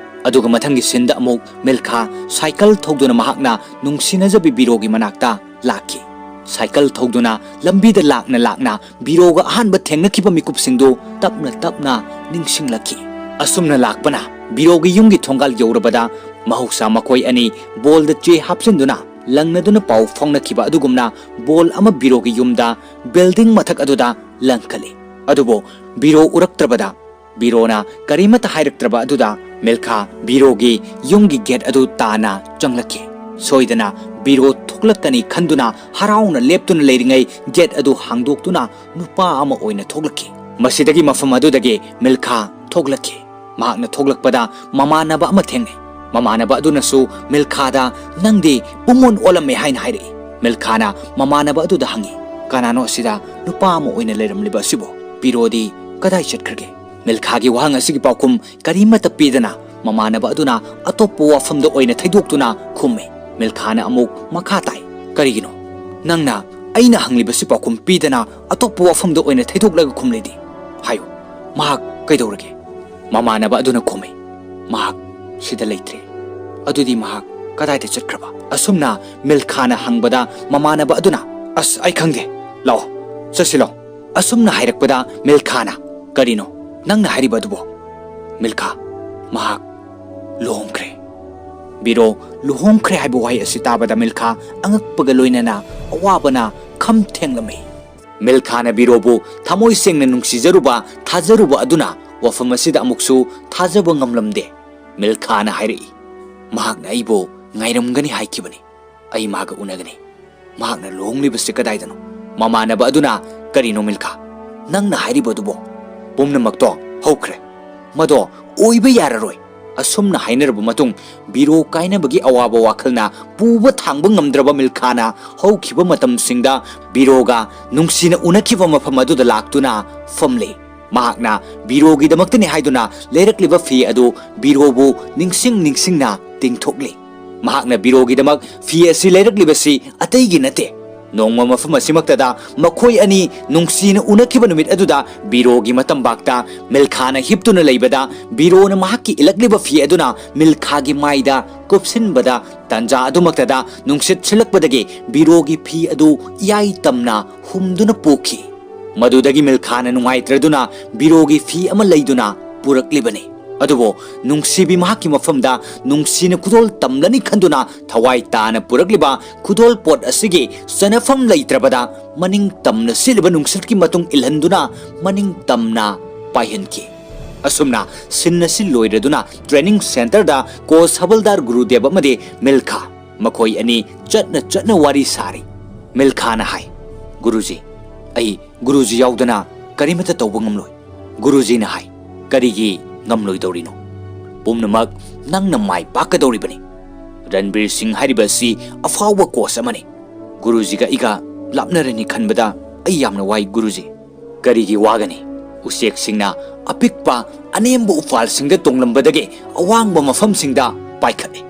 ꯑꯗꯨꯒ ꯃꯊꯪꯒꯤ ꯁꯤꯟꯗ ꯑꯃꯨꯛ ꯃꯤꯜꯈꯥ ꯁꯥꯏꯀꯜ ꯊꯧꯗꯨꯅ ꯃꯍꯥꯛꯅ ꯅꯨꯡꯁꯤꯅꯖꯕꯤ ꯕꯤꯔꯣꯒꯤ ꯃꯅꯥꯛꯇ ꯂꯥꯛꯈꯤ꯫ ꯁꯥꯏꯀꯜ ꯊꯧꯗꯨꯅ ꯂꯝꯕꯤꯗ ꯂꯥꯛꯅ ꯂꯥꯛꯅ ꯕꯤꯔꯣꯒ ꯑꯍꯥꯟꯕ ꯊꯦꯡꯅꯈꯤꯕ ꯃꯤꯀꯨꯞꯁꯤꯡꯗꯨ ꯇꯞꯅ ꯇꯞꯅ ꯅꯤꯡꯁꯤꯡꯂꯛꯈꯤ꯫ ꯑꯁꯨꯝꯅ ꯂꯥꯛꯄꯅ ꯕꯤꯔꯣꯒꯤ ꯌꯨꯝꯒꯤ ꯊꯣꯡꯒꯥꯜ ꯌꯧꯔꯕꯗ ꯃꯍꯧꯁꯥ ꯃꯈꯣꯏ ꯑꯅꯤ ꯕꯣꯜꯗ ꯆꯦ ꯍꯥꯞꯆꯤꯟꯗꯨꯅ ꯂꯪꯅꯗꯨꯅ ꯄꯥꯎ ꯐꯥꯎꯅꯈꯤꯕ ꯑꯗꯨꯒꯨꯝꯅ ꯕꯣꯜ ꯑꯃ ꯕꯤꯔꯣꯒꯤ ꯌꯨꯝꯗ ꯕꯤꯜꯗꯤꯡ ꯃꯊꯛ ꯑꯗꯨꯗ ꯂꯪꯈꯠꯂꯤ꯫ ꯑꯗꯨꯕꯨ ꯕꯤꯔꯣ ꯎꯔꯛꯇ꯭ꯔꯕꯗ, ꯕꯤꯔꯣꯅ ꯀꯔꯤꯃꯠꯇ ꯍꯥꯏꯔꯛꯇ꯭ꯔꯕ ꯑꯗꯨꯗ ꯃꯤꯜꯈꯥ ꯕꯤꯔꯣꯒꯤ ꯌꯨꯝꯒꯤ ꯒꯦꯠ ꯑꯗꯨ ꯇꯥꯟꯅ ꯆꯪꯂꯛꯈꯤ꯫ ꯁꯣꯏꯗꯅ ꯕꯤꯔꯣ ꯊꯣꯛꯂꯛꯀꯅꯤ ꯈꯟꯗꯨꯅ ꯍꯔꯥꯎꯅ ꯂꯦꯞꯇꯨꯅ ꯂꯩꯔꯤꯉꯩ ꯒꯦꯠ ꯑꯗꯨ ꯍꯥꯡꯗꯣꯛꯇꯨꯅ ꯅꯨꯄꯥ ꯑꯃ ꯑꯣꯏꯅ ꯊꯣꯛꯂꯛꯈꯤ꯫ ꯃꯁꯤꯗꯒꯤ ꯃꯐꯝ ꯑꯗꯨꯗꯒꯤ ꯃꯤꯜꯈꯥ ꯊꯣꯛꯂꯛꯈꯤ꯫ ꯃꯍꯥꯛꯅ ꯊꯣꯛꯂꯛꯄꯗ ꯃꯃꯥꯟꯅꯕ ꯑꯃ ꯊꯦꯡꯅꯩ꯫ ꯃꯃꯥꯟꯅꯕ ꯑꯗꯨꯅꯁꯨ ꯃꯤꯜꯈꯥꯗ "ꯅꯪꯗꯤ ꯄꯨꯡꯑꯣꯟ ꯑꯣꯜꯂꯝꯃꯦ" ꯍꯥꯏꯅ ꯍꯥꯏꯔꯛꯏ꯫ ꯃꯤꯜꯈꯥꯅ ꯃꯃꯥꯟꯅꯕ ꯑꯗꯨꯗ ꯍꯪꯉꯤ, "ꯀꯅꯥꯅꯣ ꯑꯁꯤꯗ ꯅꯨꯄꯥ ꯑꯃ ꯑꯣꯏꯅ ꯂꯩꯔꯝꯂꯤꯕ ꯑꯁꯤꯕꯣ? ꯕꯤꯔꯣꯗꯤ ꯀꯗꯥꯏ ꯆꯠꯈ꯭ꯔꯒꯦ?" ꯃꯤꯜꯈꯥꯒꯤ ꯋꯥꯍꯪ ꯑꯁꯤꯒꯤ ꯄꯥꯎꯈꯨꯝ ꯀꯔꯤꯃꯠꯇ ꯄꯤꯗꯅ ꯃꯃꯥꯟꯅꯕ ꯑꯗꯨꯅ ꯑꯇꯣꯞꯄ ꯋꯥꯐꯝꯗ ꯑꯣꯏꯅ ꯊꯩꯗꯣꯛꯇꯨꯅ ꯈꯨꯝꯃꯤ꯫ ꯃꯤꯜꯈꯥꯅ ꯑꯃꯨꯛ ꯃꯈꯥ ꯇꯥꯏ, "ꯀꯔꯤꯒꯤꯅꯣ? ꯅꯪꯅ ꯑꯩꯅ ꯍꯪꯂꯤꯕꯁꯤ ꯄꯥꯎꯈꯨꯝ ꯄꯤꯗꯅ ꯑꯇꯣꯞꯄ ꯋꯥꯐꯝꯗ ꯑꯣꯏꯅ ꯊꯩꯗꯣꯛꯂꯒ ꯈꯨꯝꯂꯤꯗꯤ? ꯍꯥꯏꯌꯨ, ꯃꯍꯥꯛ ꯀꯩꯗꯧꯔꯒꯦ?" ꯃꯃꯥꯟꯅꯕ ꯑꯗꯨꯅ ꯈꯨꯝꯃꯤ, "ꯃꯍꯥꯛ ꯁꯤꯗ ꯂꯩꯇ꯭ꯔꯦ꯫ ꯑꯗꯨꯗꯤ ꯃꯍꯥꯛ ꯀꯗꯥꯏꯗ ꯆꯠꯈ꯭ꯔꯕ?" ꯑꯁꯨꯝꯅ ꯃꯤꯜꯈꯥꯅ ꯍꯪꯕꯗ ꯃꯃꯥꯟꯅꯕ ꯑꯗꯨꯅ, "ꯑꯁ, ꯑꯩ ꯈꯪꯗꯦ꯫ ꯂꯥꯛꯑꯣ, ꯆꯠꯁꯤ ꯂꯥꯛꯑꯣ"꯫ ꯑꯁꯨꯝꯅ ꯍꯥꯏꯔꯛꯄꯗ ꯃꯤꯜꯈꯥꯅ, "ꯀꯔꯤꯅꯣ? ꯅꯪꯅ ꯍꯥꯏꯔꯤꯕ ꯑꯗꯨꯕꯣ?" ꯃꯤꯜꯈꯥ, "ꯃꯍꯥꯛ ꯂꯨꯍꯣꯡꯈ꯭ꯔꯦ"꯫ ꯕꯤꯔꯣ ꯂꯨꯍꯣꯡꯈ꯭ꯔꯦ ꯍꯥꯏꯕ ꯋꯥꯍꯩ ꯑꯁꯤ ꯇꯥꯕꯗ ꯃꯤꯜꯈꯥ ꯑꯉꯛꯄꯒ ꯂꯣꯏꯅꯅ ꯑꯋꯥꯕꯅ ꯈꯝ ꯊꯦꯡꯂꯝꯃꯤ꯫ ꯃꯤꯜꯈꯥꯅ ꯕꯤꯔꯣꯕꯨ ꯊꯃꯣꯏ ꯁꯦꯡꯅ ꯅꯨꯡꯁꯤꯖꯔꯨꯕ, ꯊꯥꯖꯔꯨꯕ ꯑꯗꯨꯅ ꯋꯥꯐꯝ ꯑꯁꯤꯗ ꯑꯃꯨꯛꯁꯨ ꯊꯥꯖꯕ ꯉꯝꯂꯝꯗꯦ꯫ ꯃꯤꯜꯈꯥꯅ ꯍꯥꯏꯔꯛꯏ, "ꯃꯍꯥꯛꯅ ꯑꯩꯕꯨ ꯉꯥꯏꯔꯝꯒꯅꯤ ꯍꯥꯏꯈꯤꯕꯅꯤ꯫ ꯑꯩ ꯃꯥꯒ ꯎꯅꯒꯅꯤ꯫ ꯃꯍꯥꯛꯅ ꯂꯨꯍꯣꯡꯂꯤꯕꯁꯤ ꯀꯗꯥꯏꯗꯅꯣ?" ꯃꯃꯥꯟꯅꯕ ꯑꯗꯨꯅ, "ꯀꯔꯤꯅꯣ ꯃꯤꯜꯈꯥ? ꯅꯪꯅ ꯍꯥꯏꯔꯤꯕꯗꯨꯕꯣ? ꯄꯨꯝꯅꯃꯛꯇꯣ ꯍꯧꯈ꯭ꯔꯦ꯫ ꯃꯗꯣ ꯑꯣꯏꯕ ꯌꯥꯔꯔꯣꯏ꯫" ꯑꯁꯨꯝꯅ ꯍꯥꯏꯅꯔꯕ ꯃꯇꯨꯡ, ꯕꯤꯔꯣ ꯀꯥꯏꯅꯕꯒꯤ ꯑꯋꯥꯕ ꯋꯥꯈꯜꯅ ꯄꯨꯕ ꯊꯥꯡꯕ ꯉꯝꯗ꯭ꯔꯕ ꯃꯤꯜꯈꯥꯅ ꯍꯧꯈꯤꯕ ꯃꯇꯝꯁꯤꯡꯗ ꯕꯤꯔꯣꯒ ꯅꯨꯡꯁꯤꯅ ꯎꯅꯈꯤꯕ ꯃꯐꯝ ꯑꯗꯨꯗ ꯂꯥꯛꯇꯨꯅ ꯐꯝꯂꯦ꯫ ꯃꯍꯥꯛꯅ ꯕꯤꯔꯣꯒꯤꯗꯃꯛꯇꯅꯤ ꯍꯥꯏꯗꯨꯅ ꯂꯩꯔꯛꯂꯤꯕ ꯐꯤ ꯑꯗꯨ ꯕꯤꯔꯣꯕꯨ ꯅꯤꯡꯁꯤꯡ ꯅꯤꯡꯁꯤꯡꯅ ꯇꯤꯡꯊꯣꯛꯂꯤ꯫ ꯃꯍꯥꯛꯅ ꯕꯤꯔꯣꯒꯤꯗꯃꯛ ꯐꯤ ꯑꯁꯤ ꯂꯩꯔꯛꯂꯤꯕꯁꯤ ꯑꯇꯩꯒꯤ ꯅꯠꯇꯦ꯫ ꯅꯣꯡꯃ ꯃꯐꯝ ꯑꯁꯤꯃꯛꯇꯗ ꯃꯈꯣꯏ ꯑꯅꯤ ꯅꯨꯡꯁꯤꯅ ꯎꯅꯈꯤꯕ ꯅꯨꯃꯤꯠ ꯑꯗꯨꯗ ꯕꯤꯔꯣꯒꯤ ꯃꯇꯝꯕꯥꯛꯇ ꯃꯤꯜꯈꯥꯅ ꯍꯤꯞꯇꯨꯅ ꯂꯩꯕꯗ ꯕꯤꯔꯣꯅ ꯃꯍꯥꯛꯀꯤ ꯏꯜꯂꯛꯂꯤꯕ ꯐꯤ ꯑꯗꯨꯅ ꯃꯤꯜꯈꯥꯒꯤ ꯃꯥꯏꯗ ꯀꯨꯞꯁꯤꯟꯕꯗ, ꯇꯟꯖꯥ ꯑꯗꯨꯃꯛꯇꯗ ꯅꯨꯡꯁꯤꯠ ꯁꯤꯜꯂꯛꯄꯗꯒꯤ ꯕꯤꯔꯣꯒꯤ ꯐꯤ ꯑꯗꯨ ꯏꯌꯥꯏ ꯇꯝꯅ ꯍꯨꯝꯗꯨꯅ ꯄꯨꯈꯤ꯫ ꯃꯗꯨꯗꯒꯤ ꯃꯤꯜꯈꯥꯅ ꯅꯨꯡꯉꯥꯏꯇ꯭ꯔꯗꯨꯅ ꯕꯤꯔꯣꯒꯤ ꯐꯤ ꯑꯃ ꯂꯩꯗꯨꯅ ꯄꯨꯔꯛꯂꯤꯕꯅꯤ꯫ ꯑꯗꯨꯕꯨ ꯅꯨꯡꯁꯤꯕꯤ ꯃꯍꯥꯛꯀꯤ ꯃꯐꯝꯗ ꯅꯨꯡꯁꯤꯅ ꯈꯨꯗꯣꯜ ꯇꯝꯂꯅꯤ ꯈꯟꯗꯨꯅ ꯊꯋꯥꯏ ꯇꯥꯅ ꯄꯨꯔꯛꯂꯤꯕ ꯈꯨꯗꯣꯜ ꯄꯣꯠ ꯑꯁꯤꯒꯤ ꯆꯅꯐꯝ ꯂꯩꯇ꯭ꯔꯕꯗ ꯃꯅꯤꯡ ꯇꯝꯅ ꯁꯤꯠꯂꯤꯕ ꯅꯨꯡꯁꯤꯠꯀꯤ ꯃꯇꯨꯡ ꯏꯜꯍꯟꯗꯨꯅ ꯃꯅꯤꯡ ꯇꯝꯅ ꯄꯥꯏꯍꯟꯈꯤ꯫ ꯑꯁꯨꯝꯅ ꯁꯤꯟ ꯑꯁꯤ ꯂꯣꯏꯔꯗꯨꯅ ꯇ꯭ꯔꯦꯅꯤꯡ ꯁꯦꯟꯇꯔꯗ ꯀꯣꯆ ꯍꯕꯜꯗꯥꯔ ꯒꯨꯔꯨꯗꯦꯕ ꯑꯃꯗꯤ ꯃꯤꯜꯈꯥ ꯃꯈꯣꯏ ꯑꯅꯤ ꯆꯠꯅ ꯆꯠꯅ ꯋꯥꯔꯤ ꯁꯥꯔꯤ꯫ ꯃꯤꯜꯈꯥꯅ ꯍꯥꯏ, "ꯒꯨꯔꯨꯖꯤ, ꯑꯩ ꯒꯨꯔꯨꯖꯤ ꯌꯥꯎꯗꯅ ꯀꯔꯤꯃꯠꯇ ꯇꯧꯕ ꯉꯝꯂꯣꯏ꯫" ꯒꯨꯔꯨꯖꯤꯅ ꯍꯥꯏ, "ꯀꯔꯤꯒꯤ ꯉꯝꯂꯣꯏꯗꯧꯔꯤꯅꯣ? ꯄꯨꯝꯅꯃꯛ ꯅꯪꯅ ꯃꯥꯏ ꯄꯥꯛꯀꯗꯧꯔꯤꯕꯅꯤ꯫ ꯔꯟꯕꯤꯔ ꯁꯤꯡ ꯍꯥꯏꯔꯤꯕ ꯑꯁꯤ ꯑꯐꯥꯎꯕ ꯀꯣꯆ ꯑꯃꯅꯤ꯫ ꯒꯨꯔꯨꯖꯤꯒ ꯑꯩꯒ ꯂꯥꯞꯅꯔꯅꯤ ꯈꯟꯕꯗ ꯑꯩ ꯌꯥꯝꯅ ꯋꯥꯏ ꯒꯨꯔꯨꯖꯤ꯫" "ꯀꯔꯤꯒꯤ ꯋꯥꯒꯅꯤ? ꯎꯆꯦꯛꯁꯤꯡꯅ ꯑꯄꯤꯛꯄ ꯑꯅꯦꯝꯕ ꯎꯄꯥꯜꯁꯤꯡꯗ ꯇꯣꯡꯂꯝꯕꯗꯒꯤ ꯑꯋꯥꯡꯕ ꯃꯐꯝꯁꯤꯡꯗ ꯄꯥꯏꯈꯠꯂꯤ꯫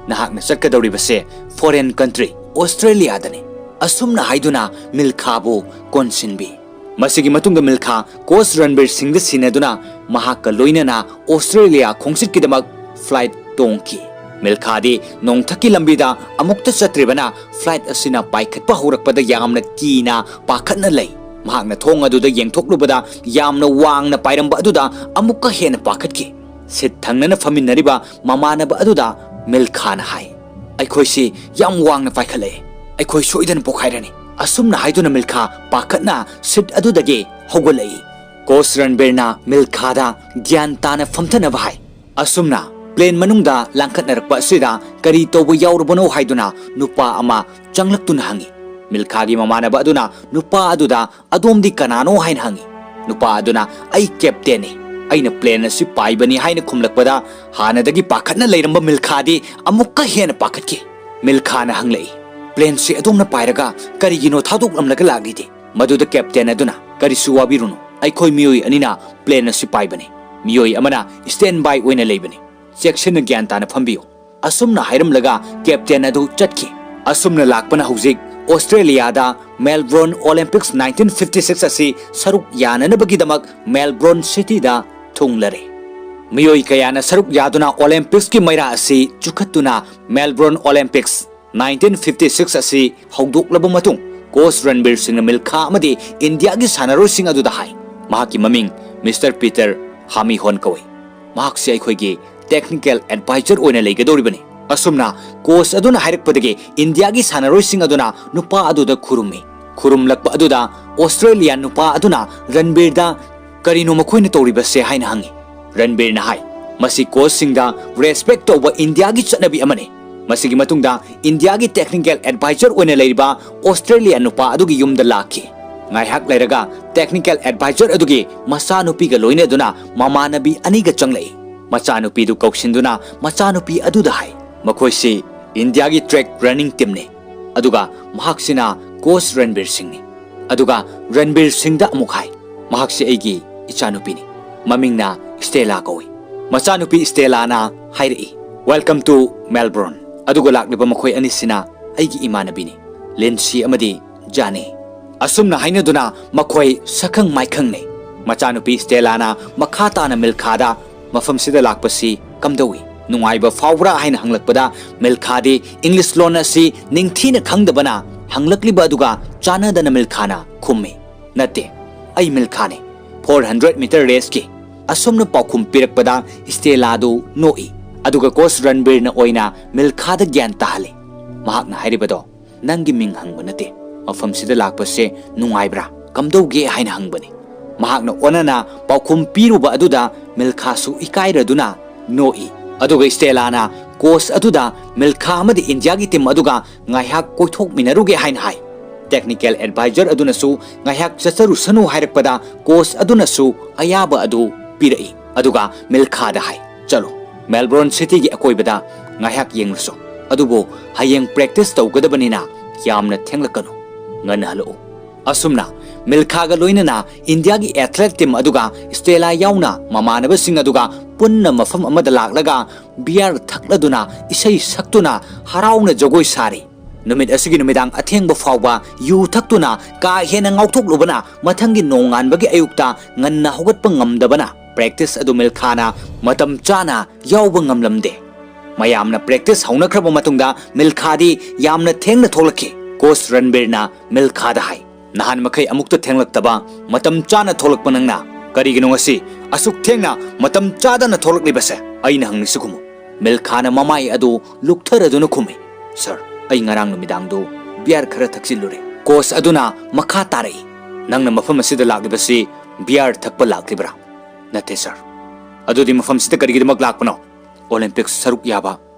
ꯅꯍꯥꯛꯅ ꯆꯠꯀꯗꯧꯔꯤꯕꯁꯦ ꯐꯣꯔꯦꯟ ꯀꯟꯇ꯭ꯔꯤ, ꯑꯣꯁꯇ꯭ꯔꯦꯂꯤꯌꯥꯗꯅꯤ꯫" ꯑꯁꯨꯝꯅ ꯍꯥꯏꯗꯨꯅ ꯃꯤꯜꯈꯥꯕꯨ ꯀꯣꯟꯁꯤꯟꯕꯤ꯫ ꯃꯁꯤꯒꯤ ꯃꯇꯨꯡꯗ ꯃꯤꯜꯈꯥ ꯀꯣꯆ ꯔꯟꯕꯤꯔ ꯁꯤꯡꯗ ꯁꯤꯟꯅꯗꯨꯅ ꯃꯍꯥꯛꯀ ꯂꯣꯏꯅꯅ ꯑꯣꯁꯇ꯭ꯔꯦꯂꯤꯌꯥ ꯈꯣꯡꯆꯠꯀꯤꯗꯃꯛ ꯐ꯭ꯂꯥꯏꯠ ꯇꯣꯡꯈꯤ꯫ ꯃꯤꯜꯈꯥꯗꯤ ꯅꯣꯡꯊꯛꯀꯤ ꯂꯝꯕꯤꯗ ꯑꯃꯨꯛꯇ ꯆꯠꯇ꯭ꯔꯤꯕꯅ ꯐ꯭ꯂꯥꯏꯠ ꯑꯁꯤꯅ ꯄꯥꯏꯈꯠꯄ ꯍꯧꯔꯛꯄꯗ ꯌꯥꯝꯅ ꯀꯤꯅ ꯄꯥꯈꯠꯅ ꯂꯩ꯫ ꯃꯍꯥꯛꯅ ꯊꯣꯡ ꯑꯗꯨꯗ ꯌꯦꯡꯊꯣꯛꯂꯨꯕꯗ ꯌꯥꯝꯅ ꯋꯥꯡꯅ ꯄꯥꯏꯔꯝꯕ ꯑꯗꯨꯗ ꯑꯃꯨꯛꯀ ꯍꯦꯟꯅ ꯄꯥꯈꯠꯈꯤ꯫ ꯁꯤꯠ ꯊꯪꯅꯅ ꯐꯝꯃꯤꯟꯅꯔꯤꯕ ꯃꯃꯥꯟꯅꯕ ꯑꯗꯨꯗ ꯃꯤꯜꯈꯥꯅ ꯍꯥꯏ, "ꯑꯩꯈꯣꯏꯁꯤ ꯌꯥꯝ ꯋꯥꯡꯅ ꯄꯥꯏꯈꯠꯂꯛꯑꯦ꯫ ꯑꯩꯈꯣꯏ ꯁꯣꯏꯗꯅ ꯄꯣꯈꯥꯏꯔꯅꯤ꯫ ꯑꯁꯨꯝꯅ ꯍꯥꯏꯗꯨꯅ ꯃꯤꯜꯈꯥ ꯄꯥꯈꯠꯅ ꯁꯤꯠ ꯑꯗꯨꯗꯒꯤ ꯍꯧꯒꯠꯂꯛꯏ꯫ ꯀꯣꯆ ꯔꯟꯕꯤꯔꯅ ꯃꯤꯜꯈꯥꯗ ꯒ꯭ꯌꯥꯟ ꯇꯥꯅ ꯐꯝꯊꯅꯕ ꯍꯥꯏ꯫ ꯑꯁꯨꯝꯅ ꯄ꯭ꯂꯦꯟ ꯃꯅꯨꯡꯗ ꯂꯥꯡꯈꯠꯅꯔꯛꯄ ꯑꯁꯤꯗ ꯀꯔꯤ ꯇꯧꯕ ꯌꯥꯎꯔꯕꯅꯣ ꯍꯥꯏꯗꯨꯅ ꯅꯨꯄꯥ ꯑꯃ ꯆꯪꯂꯛꯇꯨꯅ ꯍꯪꯉꯤ꯫ ꯃꯤꯜꯈꯥꯒꯤ ꯃꯃꯥꯟꯅꯕ ꯑꯗꯨꯅ ꯅꯨꯄꯥ ꯑꯗꯨꯗ "ꯑꯗꯣꯝꯗꯤ ꯀꯅꯥꯅꯣ?" ꯍꯥꯏꯅ ꯍꯪꯉꯤ꯫ ꯅꯨꯄꯥ ꯑꯗꯨꯅ "ꯑꯩ ꯀꯦꯞꯇꯦꯟꯅꯤ, ꯑꯩꯅ ꯄ꯭ꯂꯦꯟ ꯑꯁꯤ ꯄꯥꯏꯕꯅꯤ" ꯍꯥꯏꯅ ꯈꯨꯝꯂꯛꯄꯗ ꯍꯥꯟꯅꯗꯒꯤ ꯄꯥꯈꯠꯅ ꯂꯩꯔꯝꯕ ꯃꯤꯜꯈꯥꯗꯤ ꯑꯃꯨꯛꯀ ꯍꯦꯟꯅ ꯄꯥꯈꯠꯈꯤ꯫ ꯃꯤꯜꯈꯥꯅ ꯍꯪꯂꯛꯏ, "ꯄ꯭ꯂꯦꯟꯁꯤ ꯑꯗꯣꯝꯅ ꯄꯥꯏꯔꯒ ꯀꯔꯤꯒꯤꯅꯣ ꯊꯥꯗꯣꯛꯂꯝꯂꯒ ꯂꯥꯛꯂꯤꯗꯤ?" ꯃꯗꯨꯗ ꯀꯦꯞꯇꯦꯟ ꯑꯗꯨꯅ, "ꯀꯔꯤꯁꯨ ꯋꯥꯕꯤꯔꯨꯅꯨ, ꯑꯩꯈꯣꯏ ꯃꯤꯑꯣꯏ ꯑꯅꯤꯅ ꯄ꯭ꯂꯦꯟ ꯑꯁꯤ ꯄꯥꯏꯕꯅꯤ꯫ ꯃꯤꯑꯣꯏ ꯑꯃꯅ ꯁ꯭ꯇꯦꯟ ꯕꯥꯏ ꯑꯣꯏꯅ ꯂꯩꯕꯅꯤ꯫ ꯆꯦꯛꯁꯤꯟꯅ ꯒ꯭ꯌꯥꯟ ꯇꯥꯅ ꯐꯝꯕꯤꯌꯨ"꯫ ꯑꯁꯨꯝꯅ ꯍꯥꯏꯔꯝꯂꯒ ꯀꯦꯞꯇꯦꯟ ꯑꯗꯨ ꯆꯠꯈꯤ꯫ ꯑꯁꯨꯝꯅ ꯂꯥꯛꯄꯅ ꯍꯧꯖꯤꯛ ꯑꯣꯁꯇ꯭ꯔꯦꯂꯤꯌꯥꯗ Melbourne Olympics nineteen fifty six ꯑꯁꯤ ꯁꯔꯨꯛ ꯌꯥꯅꯅꯕꯒꯤꯗꯃꯛ ꯃꯦꯜꯕꯣꯔꯟ ꯁꯤꯇꯤꯗ ꯊꯨꯡꯂꯔꯦ꯫ ꯃꯤꯑꯣꯏ ꯀꯌꯥꯅ ꯁꯔꯨꯛ ꯌꯥꯗꯨꯅ ꯑꯣꯂꯦꯝꯄꯤꯛꯁꯀꯤ ꯃꯩꯔꯥ ꯑꯁꯤ ꯆꯨꯈꯠꯇꯨꯅ Melbourne Olympics nineteen fifty six ꯑꯁꯤ ꯍꯧꯗꯣꯛꯂꯕ ꯃꯇꯨꯡ, ꯀꯣꯆ ꯔꯟꯕꯤꯔ ꯁꯤꯡꯅ ꯃꯤꯜꯈꯥ ꯑꯃꯗꯤ ꯏꯟꯗꯤꯌꯥꯒꯤ ꯁꯥꯟꯅꯔꯣꯏꯁꯤꯡ ꯑꯗꯨꯗ ꯍꯥꯏ, "ꯃꯍꯥꯛꯀꯤ ꯃꯃꯤꯡ ꯃꯤꯁꯇꯔ ꯄꯤꯇꯔ ꯍꯥꯃꯤꯍꯣꯟ ꯀꯧꯏ꯫ ꯃꯍꯥꯛꯁꯤ ꯑꯩꯈꯣꯏꯒꯤ ꯇꯦꯛꯅꯤꯀꯦꯜ ꯑꯦꯗꯚꯥꯏꯖꯔ ꯑꯣꯏꯅ ꯂꯩꯒꯗꯧꯔꯤꯕꯅꯤ"꯫ ꯑꯁꯨꯝꯅ ꯀꯣꯆ ꯑꯗꯨꯅ ꯍꯥꯏꯔꯛꯄꯗꯒꯤ ꯏꯟꯗꯤꯌꯥꯒꯤ ꯁꯥꯟꯅꯔꯣꯏꯁꯤꯡ ꯑꯗꯨꯅ ꯅꯨꯄꯥ ꯑꯗꯨꯗ ꯈꯨꯔꯨꯝꯃꯤ꯫ ꯈꯨꯔꯨꯝꯂꯛꯄ ꯑꯗꯨꯗ ꯑꯣꯁꯇ꯭ꯔꯦꯂꯤꯌꯥ ꯅꯨꯄꯥ ꯑꯗꯨꯅ ꯔꯟꯕꯤꯔꯗ "ꯀꯔꯤꯅꯣ ꯃꯈꯣꯏꯅ ꯇꯧꯔꯤꯕꯁꯦ?" ꯍꯥꯏꯅ ꯍꯪꯉꯤ꯫ ꯔꯟꯕꯤꯔꯅ ꯍꯥꯏ, "ꯃꯁꯤ ꯀꯣꯆꯁꯤꯡꯗ ꯔꯦꯁꯄꯦꯛ ꯇꯧꯕ ꯏꯟꯗꯤꯌꯥꯒꯤ ꯆꯠꯅꯕꯤ ꯑꯃꯅꯤ"꯫ ꯃꯁꯤꯒꯤ ꯃꯇꯨꯡꯗ ꯏꯟꯗꯤꯌꯥꯒꯤ ꯇꯦꯛꯅꯤꯀꯦꯜ ꯑꯦꯗꯚꯥꯏꯖꯔ ꯑꯣꯏꯅ ꯂꯩꯔꯤꯕ ꯑꯣꯁꯇ꯭ꯔꯦꯂꯤꯌꯥ ꯅꯨꯄꯥ ꯑꯗꯨꯒꯤ ꯌꯨꯝꯗ ꯂꯥꯛꯈꯤ꯫ ꯉꯥꯏꯍꯥꯛ ꯂꯩꯔꯒ ꯇꯦꯛꯅꯤꯀꯦꯜ ꯑꯦꯗꯚꯥꯏꯖꯔ ꯑꯗꯨꯒꯤ ꯃꯆꯥꯅꯨꯄꯤꯒ ꯂꯣꯏꯅꯗꯨꯅ ꯃꯃꯥꯟꯅꯕꯤ ꯑꯅꯤꯒ ꯆꯪꯂꯛꯏ꯫ ꯃꯆꯥꯅꯨꯄꯤꯗꯨ ꯀꯧꯁꯤꯟꯗꯨꯅ ꯃꯆꯥꯅꯨꯄꯤ ꯑꯗꯨꯗ ꯍꯥꯏ, "ꯃꯈꯣꯏꯁꯤ ꯏꯟꯗꯤꯌꯥꯒꯤ ꯇ꯭ꯔꯦꯛ ꯔꯟꯅꯤꯡ ꯇꯤꯝꯅꯤ, ꯑꯗꯨꯒ ꯃꯍꯥꯛꯁꯤꯅ ꯀꯣꯆ ꯔꯟꯕꯤꯔ ꯁꯤꯡꯅꯤ"꯫ ꯑꯗꯨꯒ ꯔꯟꯕꯤꯔ ꯁꯤꯡꯗ ꯑꯃꯨꯛ ꯍꯥꯏ, "ꯃꯍꯥꯛꯁꯤ ꯑꯩꯒꯤ ꯏꯆꯥꯅꯨꯄꯤꯅꯤ꯫ ꯃꯃꯤꯡꯅ ꯁ꯭ꯇꯦꯂꯥ ꯀꯧꯏ"꯫ ꯃꯆꯥꯅꯨꯄꯤ ꯁ꯭ꯇꯦꯂꯥꯅ ꯍꯥꯏꯔꯛꯏ, "Welcome to Melbourne꯫ ꯑꯗꯨꯒ ꯂꯥꯛꯂꯤꯕ ꯃꯈꯣꯏ ꯑꯅꯤꯁꯤꯅ ꯑꯩꯒꯤ ꯏꯃꯥꯟꯅꯕꯤꯅꯤ, ꯂꯤꯟꯁꯤ ꯑꯃꯗꯤ ꯖꯥꯅꯤ"꯫ ꯑꯁꯨꯝꯅ ꯍꯥꯏꯅꯗꯨꯅ ꯃꯈꯣꯏ ꯁꯛꯈꯪ ꯃꯥꯏꯈꯪꯅꯩ꯫ ꯃꯆꯥꯅꯨꯄꯤ ꯁ꯭ꯇꯦꯂꯥꯅ ꯃꯈꯥ ꯇꯥꯅ ꯃꯤꯜꯈꯥꯗ "ꯃꯐꯝꯁꯤꯗ ꯂꯥꯛꯄꯁꯤ ꯀꯝꯗꯧꯏ? ꯅꯨꯡꯉꯥꯏꯕ ꯐꯥꯎꯕ꯭ꯔꯥ?" ꯍꯥꯏꯅ ꯍꯪꯂꯛꯄꯗ, ꯃꯤꯜꯈꯥꯗꯤ ꯏꯪꯂꯤꯁ ꯂꯣꯟ ꯑꯁꯤ ꯅꯤꯡꯊꯤꯅ ꯈꯪꯗꯕꯅ ꯍꯪꯂꯛꯂꯤꯕ ꯑꯗꯨꯒ ꯆꯥꯟꯅꯗꯅ ꯃꯤꯜꯈꯥꯅ ꯈꯨꯝꯃꯤ, "ꯅꯠꯇꯦ, ꯑꯩ ꯃꯤꯜꯈꯥꯅꯤ꯫ ꯐꯣꯔ ꯍꯟꯗ꯭ꯔꯦꯠ ꯃꯤꯇꯔ ꯔꯦꯁꯀꯤ"꯫ ꯑꯁꯨꯝꯅ ꯄꯥꯎꯈꯨꯝ ꯄꯤꯔꯛꯄꯗ ꯁ꯭ꯇꯦꯂꯥꯗꯨ ꯅꯣꯛꯏ꯫ ꯑꯗꯨꯒ ꯀꯣꯆ ꯔꯟꯕꯤꯔꯅ ꯑꯣꯏꯅ ꯃꯤꯜꯈꯥꯗ ꯒ꯭ꯌꯥꯟ ꯇꯥꯍꯜꯂꯤ꯫ ꯃꯍꯥꯛꯅ ꯍꯥꯏꯔꯤꯕꯗꯣ, "ꯅꯪꯒꯤ ꯃꯤꯡ ꯍꯪꯕ ꯅꯠꯇꯦ, "ꯃꯐꯝꯁꯤꯗ ꯂꯥꯛꯄꯁꯦ ꯅꯨꯡꯉꯥꯏꯕ꯭ꯔꯥ? ꯀꯝꯗꯧꯒꯦ?" ꯍꯥꯏꯅ ꯍꯪꯕꯅꯤ꯫ ꯃꯍꯥꯛꯅ ꯑꯣꯟꯅꯅ ꯄꯥꯎꯈꯨꯝ ꯄꯤꯔꯨꯕ ꯑꯗꯨꯗ ꯃꯤꯜꯈꯥꯁꯨ ꯏꯀꯥꯏꯔꯗꯨꯅ ꯅꯣꯛꯏ꯫ ꯑꯗꯨꯒ ꯁ꯭ꯇꯦꯂꯥꯅ ꯀꯣꯆ ꯑꯗꯨꯗ ꯃꯤꯜꯈꯥ ꯑꯃꯗꯤ ꯏꯟꯗꯤꯌꯥꯒꯤ ꯇꯤꯝ ꯑꯗꯨꯒ ꯉꯥꯏꯍꯥꯛ ꯀꯣꯏꯊꯣꯛꯃꯤꯟꯅꯔꯨꯒꯦ ꯍꯥꯏꯅ ꯍꯥꯏ꯫ ꯇꯦꯛꯅꯤꯀꯦꯜ ꯑꯦꯗꯚꯥꯏꯖꯔ ꯑꯗꯨꯅꯁꯨ ꯉꯥꯏꯍꯥꯛ ꯆꯠꯆꯔꯨꯁꯅꯨ ꯍꯥꯏꯔꯛꯄꯗ ꯀꯣꯆ ꯑꯗꯨꯅꯁꯨ ꯑꯌꯥꯕ ꯑꯗꯨ ꯄꯤꯔꯛꯏ꯫ ꯑꯗꯨꯒ ꯃꯤꯜꯈꯥꯗ ꯍꯥꯏ, "ꯆꯠꯂꯣ, ꯃꯦꯜꯕꯣꯔꯟ ꯁꯤꯇꯤꯒꯤ ꯑꯀꯣꯏꯕꯗ ꯉꯥꯏꯍꯥꯛ ꯌꯦꯡꯂꯨꯁꯣ꯫ ꯑꯗꯨꯕꯨ ꯍꯌꯦꯡ ꯄ꯭ꯔꯦꯛꯇꯤꯁ ꯇꯧꯒꯗꯕꯅꯤꯅ ꯌꯥꯝꯅ ꯊꯦꯡꯂꯛꯀꯅꯨ, ꯉꯟꯅ ꯍꯜꯂꯛꯎ"꯫ ꯑꯁꯨꯝꯅ ꯃꯤꯜꯈꯥꯒ ꯂꯣꯏꯅꯅ ꯏꯟꯗꯤꯌꯥꯒꯤ ꯑꯦꯊꯂꯦꯠ ꯇꯤꯝ ꯑꯗꯨꯒ ꯁ꯭ꯇꯦꯂꯥ ꯌꯥꯎꯅ ꯃꯃꯥꯟꯅꯕꯁꯤꯡ ꯑꯗꯨꯒ ꯄꯨꯟꯅ ꯃꯐꯝ ꯑꯃꯗ ꯂꯥꯛꯂꯒ ꯕꯤꯌꯥꯔ ꯊꯛꯂꯗꯨꯅ ꯏꯁꯩ ꯁꯛꯇꯨꯅ ꯍꯔꯥꯎꯅ ꯖꯒꯣꯏ ꯁꯥꯔꯤ꯫ ꯅꯨꯃꯤꯠ ꯑꯁꯤꯒꯤ ꯅꯨꯃꯤꯗꯥꯡ ꯑꯊꯦꯡꯕ ꯐꯥꯎꯕ ꯌꯨ ꯊꯛꯇꯨꯅ ꯀꯥ ꯍꯦꯟꯅ ꯉꯥꯎꯊꯣꯛꯂꯨꯕꯅ ꯃꯊꯪꯒꯤ ꯅꯣꯡꯉꯥꯟꯕꯒꯤ ꯑꯌꯨꯛꯇ ꯉꯟꯅ ꯍꯧꯒꯠꯄ ꯉꯝꯗꯕꯅ ꯄ꯭ꯔꯦꯛꯇꯤꯁ ꯑꯗꯨ ꯃꯤꯜꯈꯥꯅ ꯃꯇꯝ ꯆꯥꯅ ꯌꯥꯎꯕ ꯉꯝꯂꯝꯗꯦ꯫ ꯃꯌꯥꯝꯅ ꯄ꯭ꯔꯦꯛꯇꯤꯁ ꯍꯧꯅꯈ꯭ꯔꯕ ꯃꯇꯨꯡꯗ ꯃꯤꯜꯈꯥꯗꯤ ꯌꯥꯝꯅ ꯊꯦꯡꯅ ꯊꯣꯛꯂꯛꯈꯤ꯫ ꯀꯣꯆ ꯔꯟꯕꯤꯔꯅ ꯃꯤꯜꯈꯥꯗ ꯍꯥꯏ, "ꯅꯍꯥꯟ ꯃꯈꯩ ꯑꯃꯨꯛꯇ ꯊꯦꯡꯂꯛꯇꯕ ꯃꯇꯝ ꯆꯥꯅ ꯊꯣꯛꯂꯛꯄ ꯅꯪꯅ ꯀꯔꯤꯒꯤꯅꯣ ꯉꯁꯤ ꯑꯁꯨꯛ ꯊꯦꯡꯅ ꯃꯇꯝ ꯆꯥꯗꯅ ꯊꯣꯛꯂꯛꯂꯤꯕꯁꯦ? ꯑꯩꯅ ꯍꯪꯂꯤꯁꯤ ꯈꯨꯝꯃꯨ"꯫ ꯃꯤꯜꯈꯥꯅ ꯃꯃꯥꯏ ꯑꯗꯨ ꯂꯨꯛꯊꯔꯗꯨꯅ ꯈꯨꯝꯃꯤ, "ꯁꯔ, ꯑꯩ ꯉꯔꯥꯡ ꯅꯨꯃꯤꯗꯥꯡꯗꯨ ꯕꯤꯌꯥꯔ ꯈꯔ ꯊꯛꯆꯤꯜꯂꯨꯔꯦ"꯫ ꯀꯣꯆ ꯑꯗꯨꯅ ꯃꯈꯥ ꯇꯥꯔꯛꯏ, "ꯅꯪꯅ ꯃꯐꯝ ꯑꯁꯤꯗ ꯂꯥꯛꯂꯤꯕꯁꯤ ꯕꯤꯌꯥꯔ ꯊꯛꯄ ꯂꯥꯛꯂꯤꯕ꯭ꯔꯥ?" "ꯅꯠꯇꯦ ꯁꯔ"꯫ "ꯑꯗꯨꯗꯤ ꯃꯐꯝꯁꯤꯗ ꯀꯔꯤꯒꯤꯗꯃꯛ ꯂꯥꯛꯄꯅꯣ?" "ꯑꯣꯂꯤꯝꯄꯤꯛꯁ ꯁꯔꯨꯛ ꯌꯥꯕ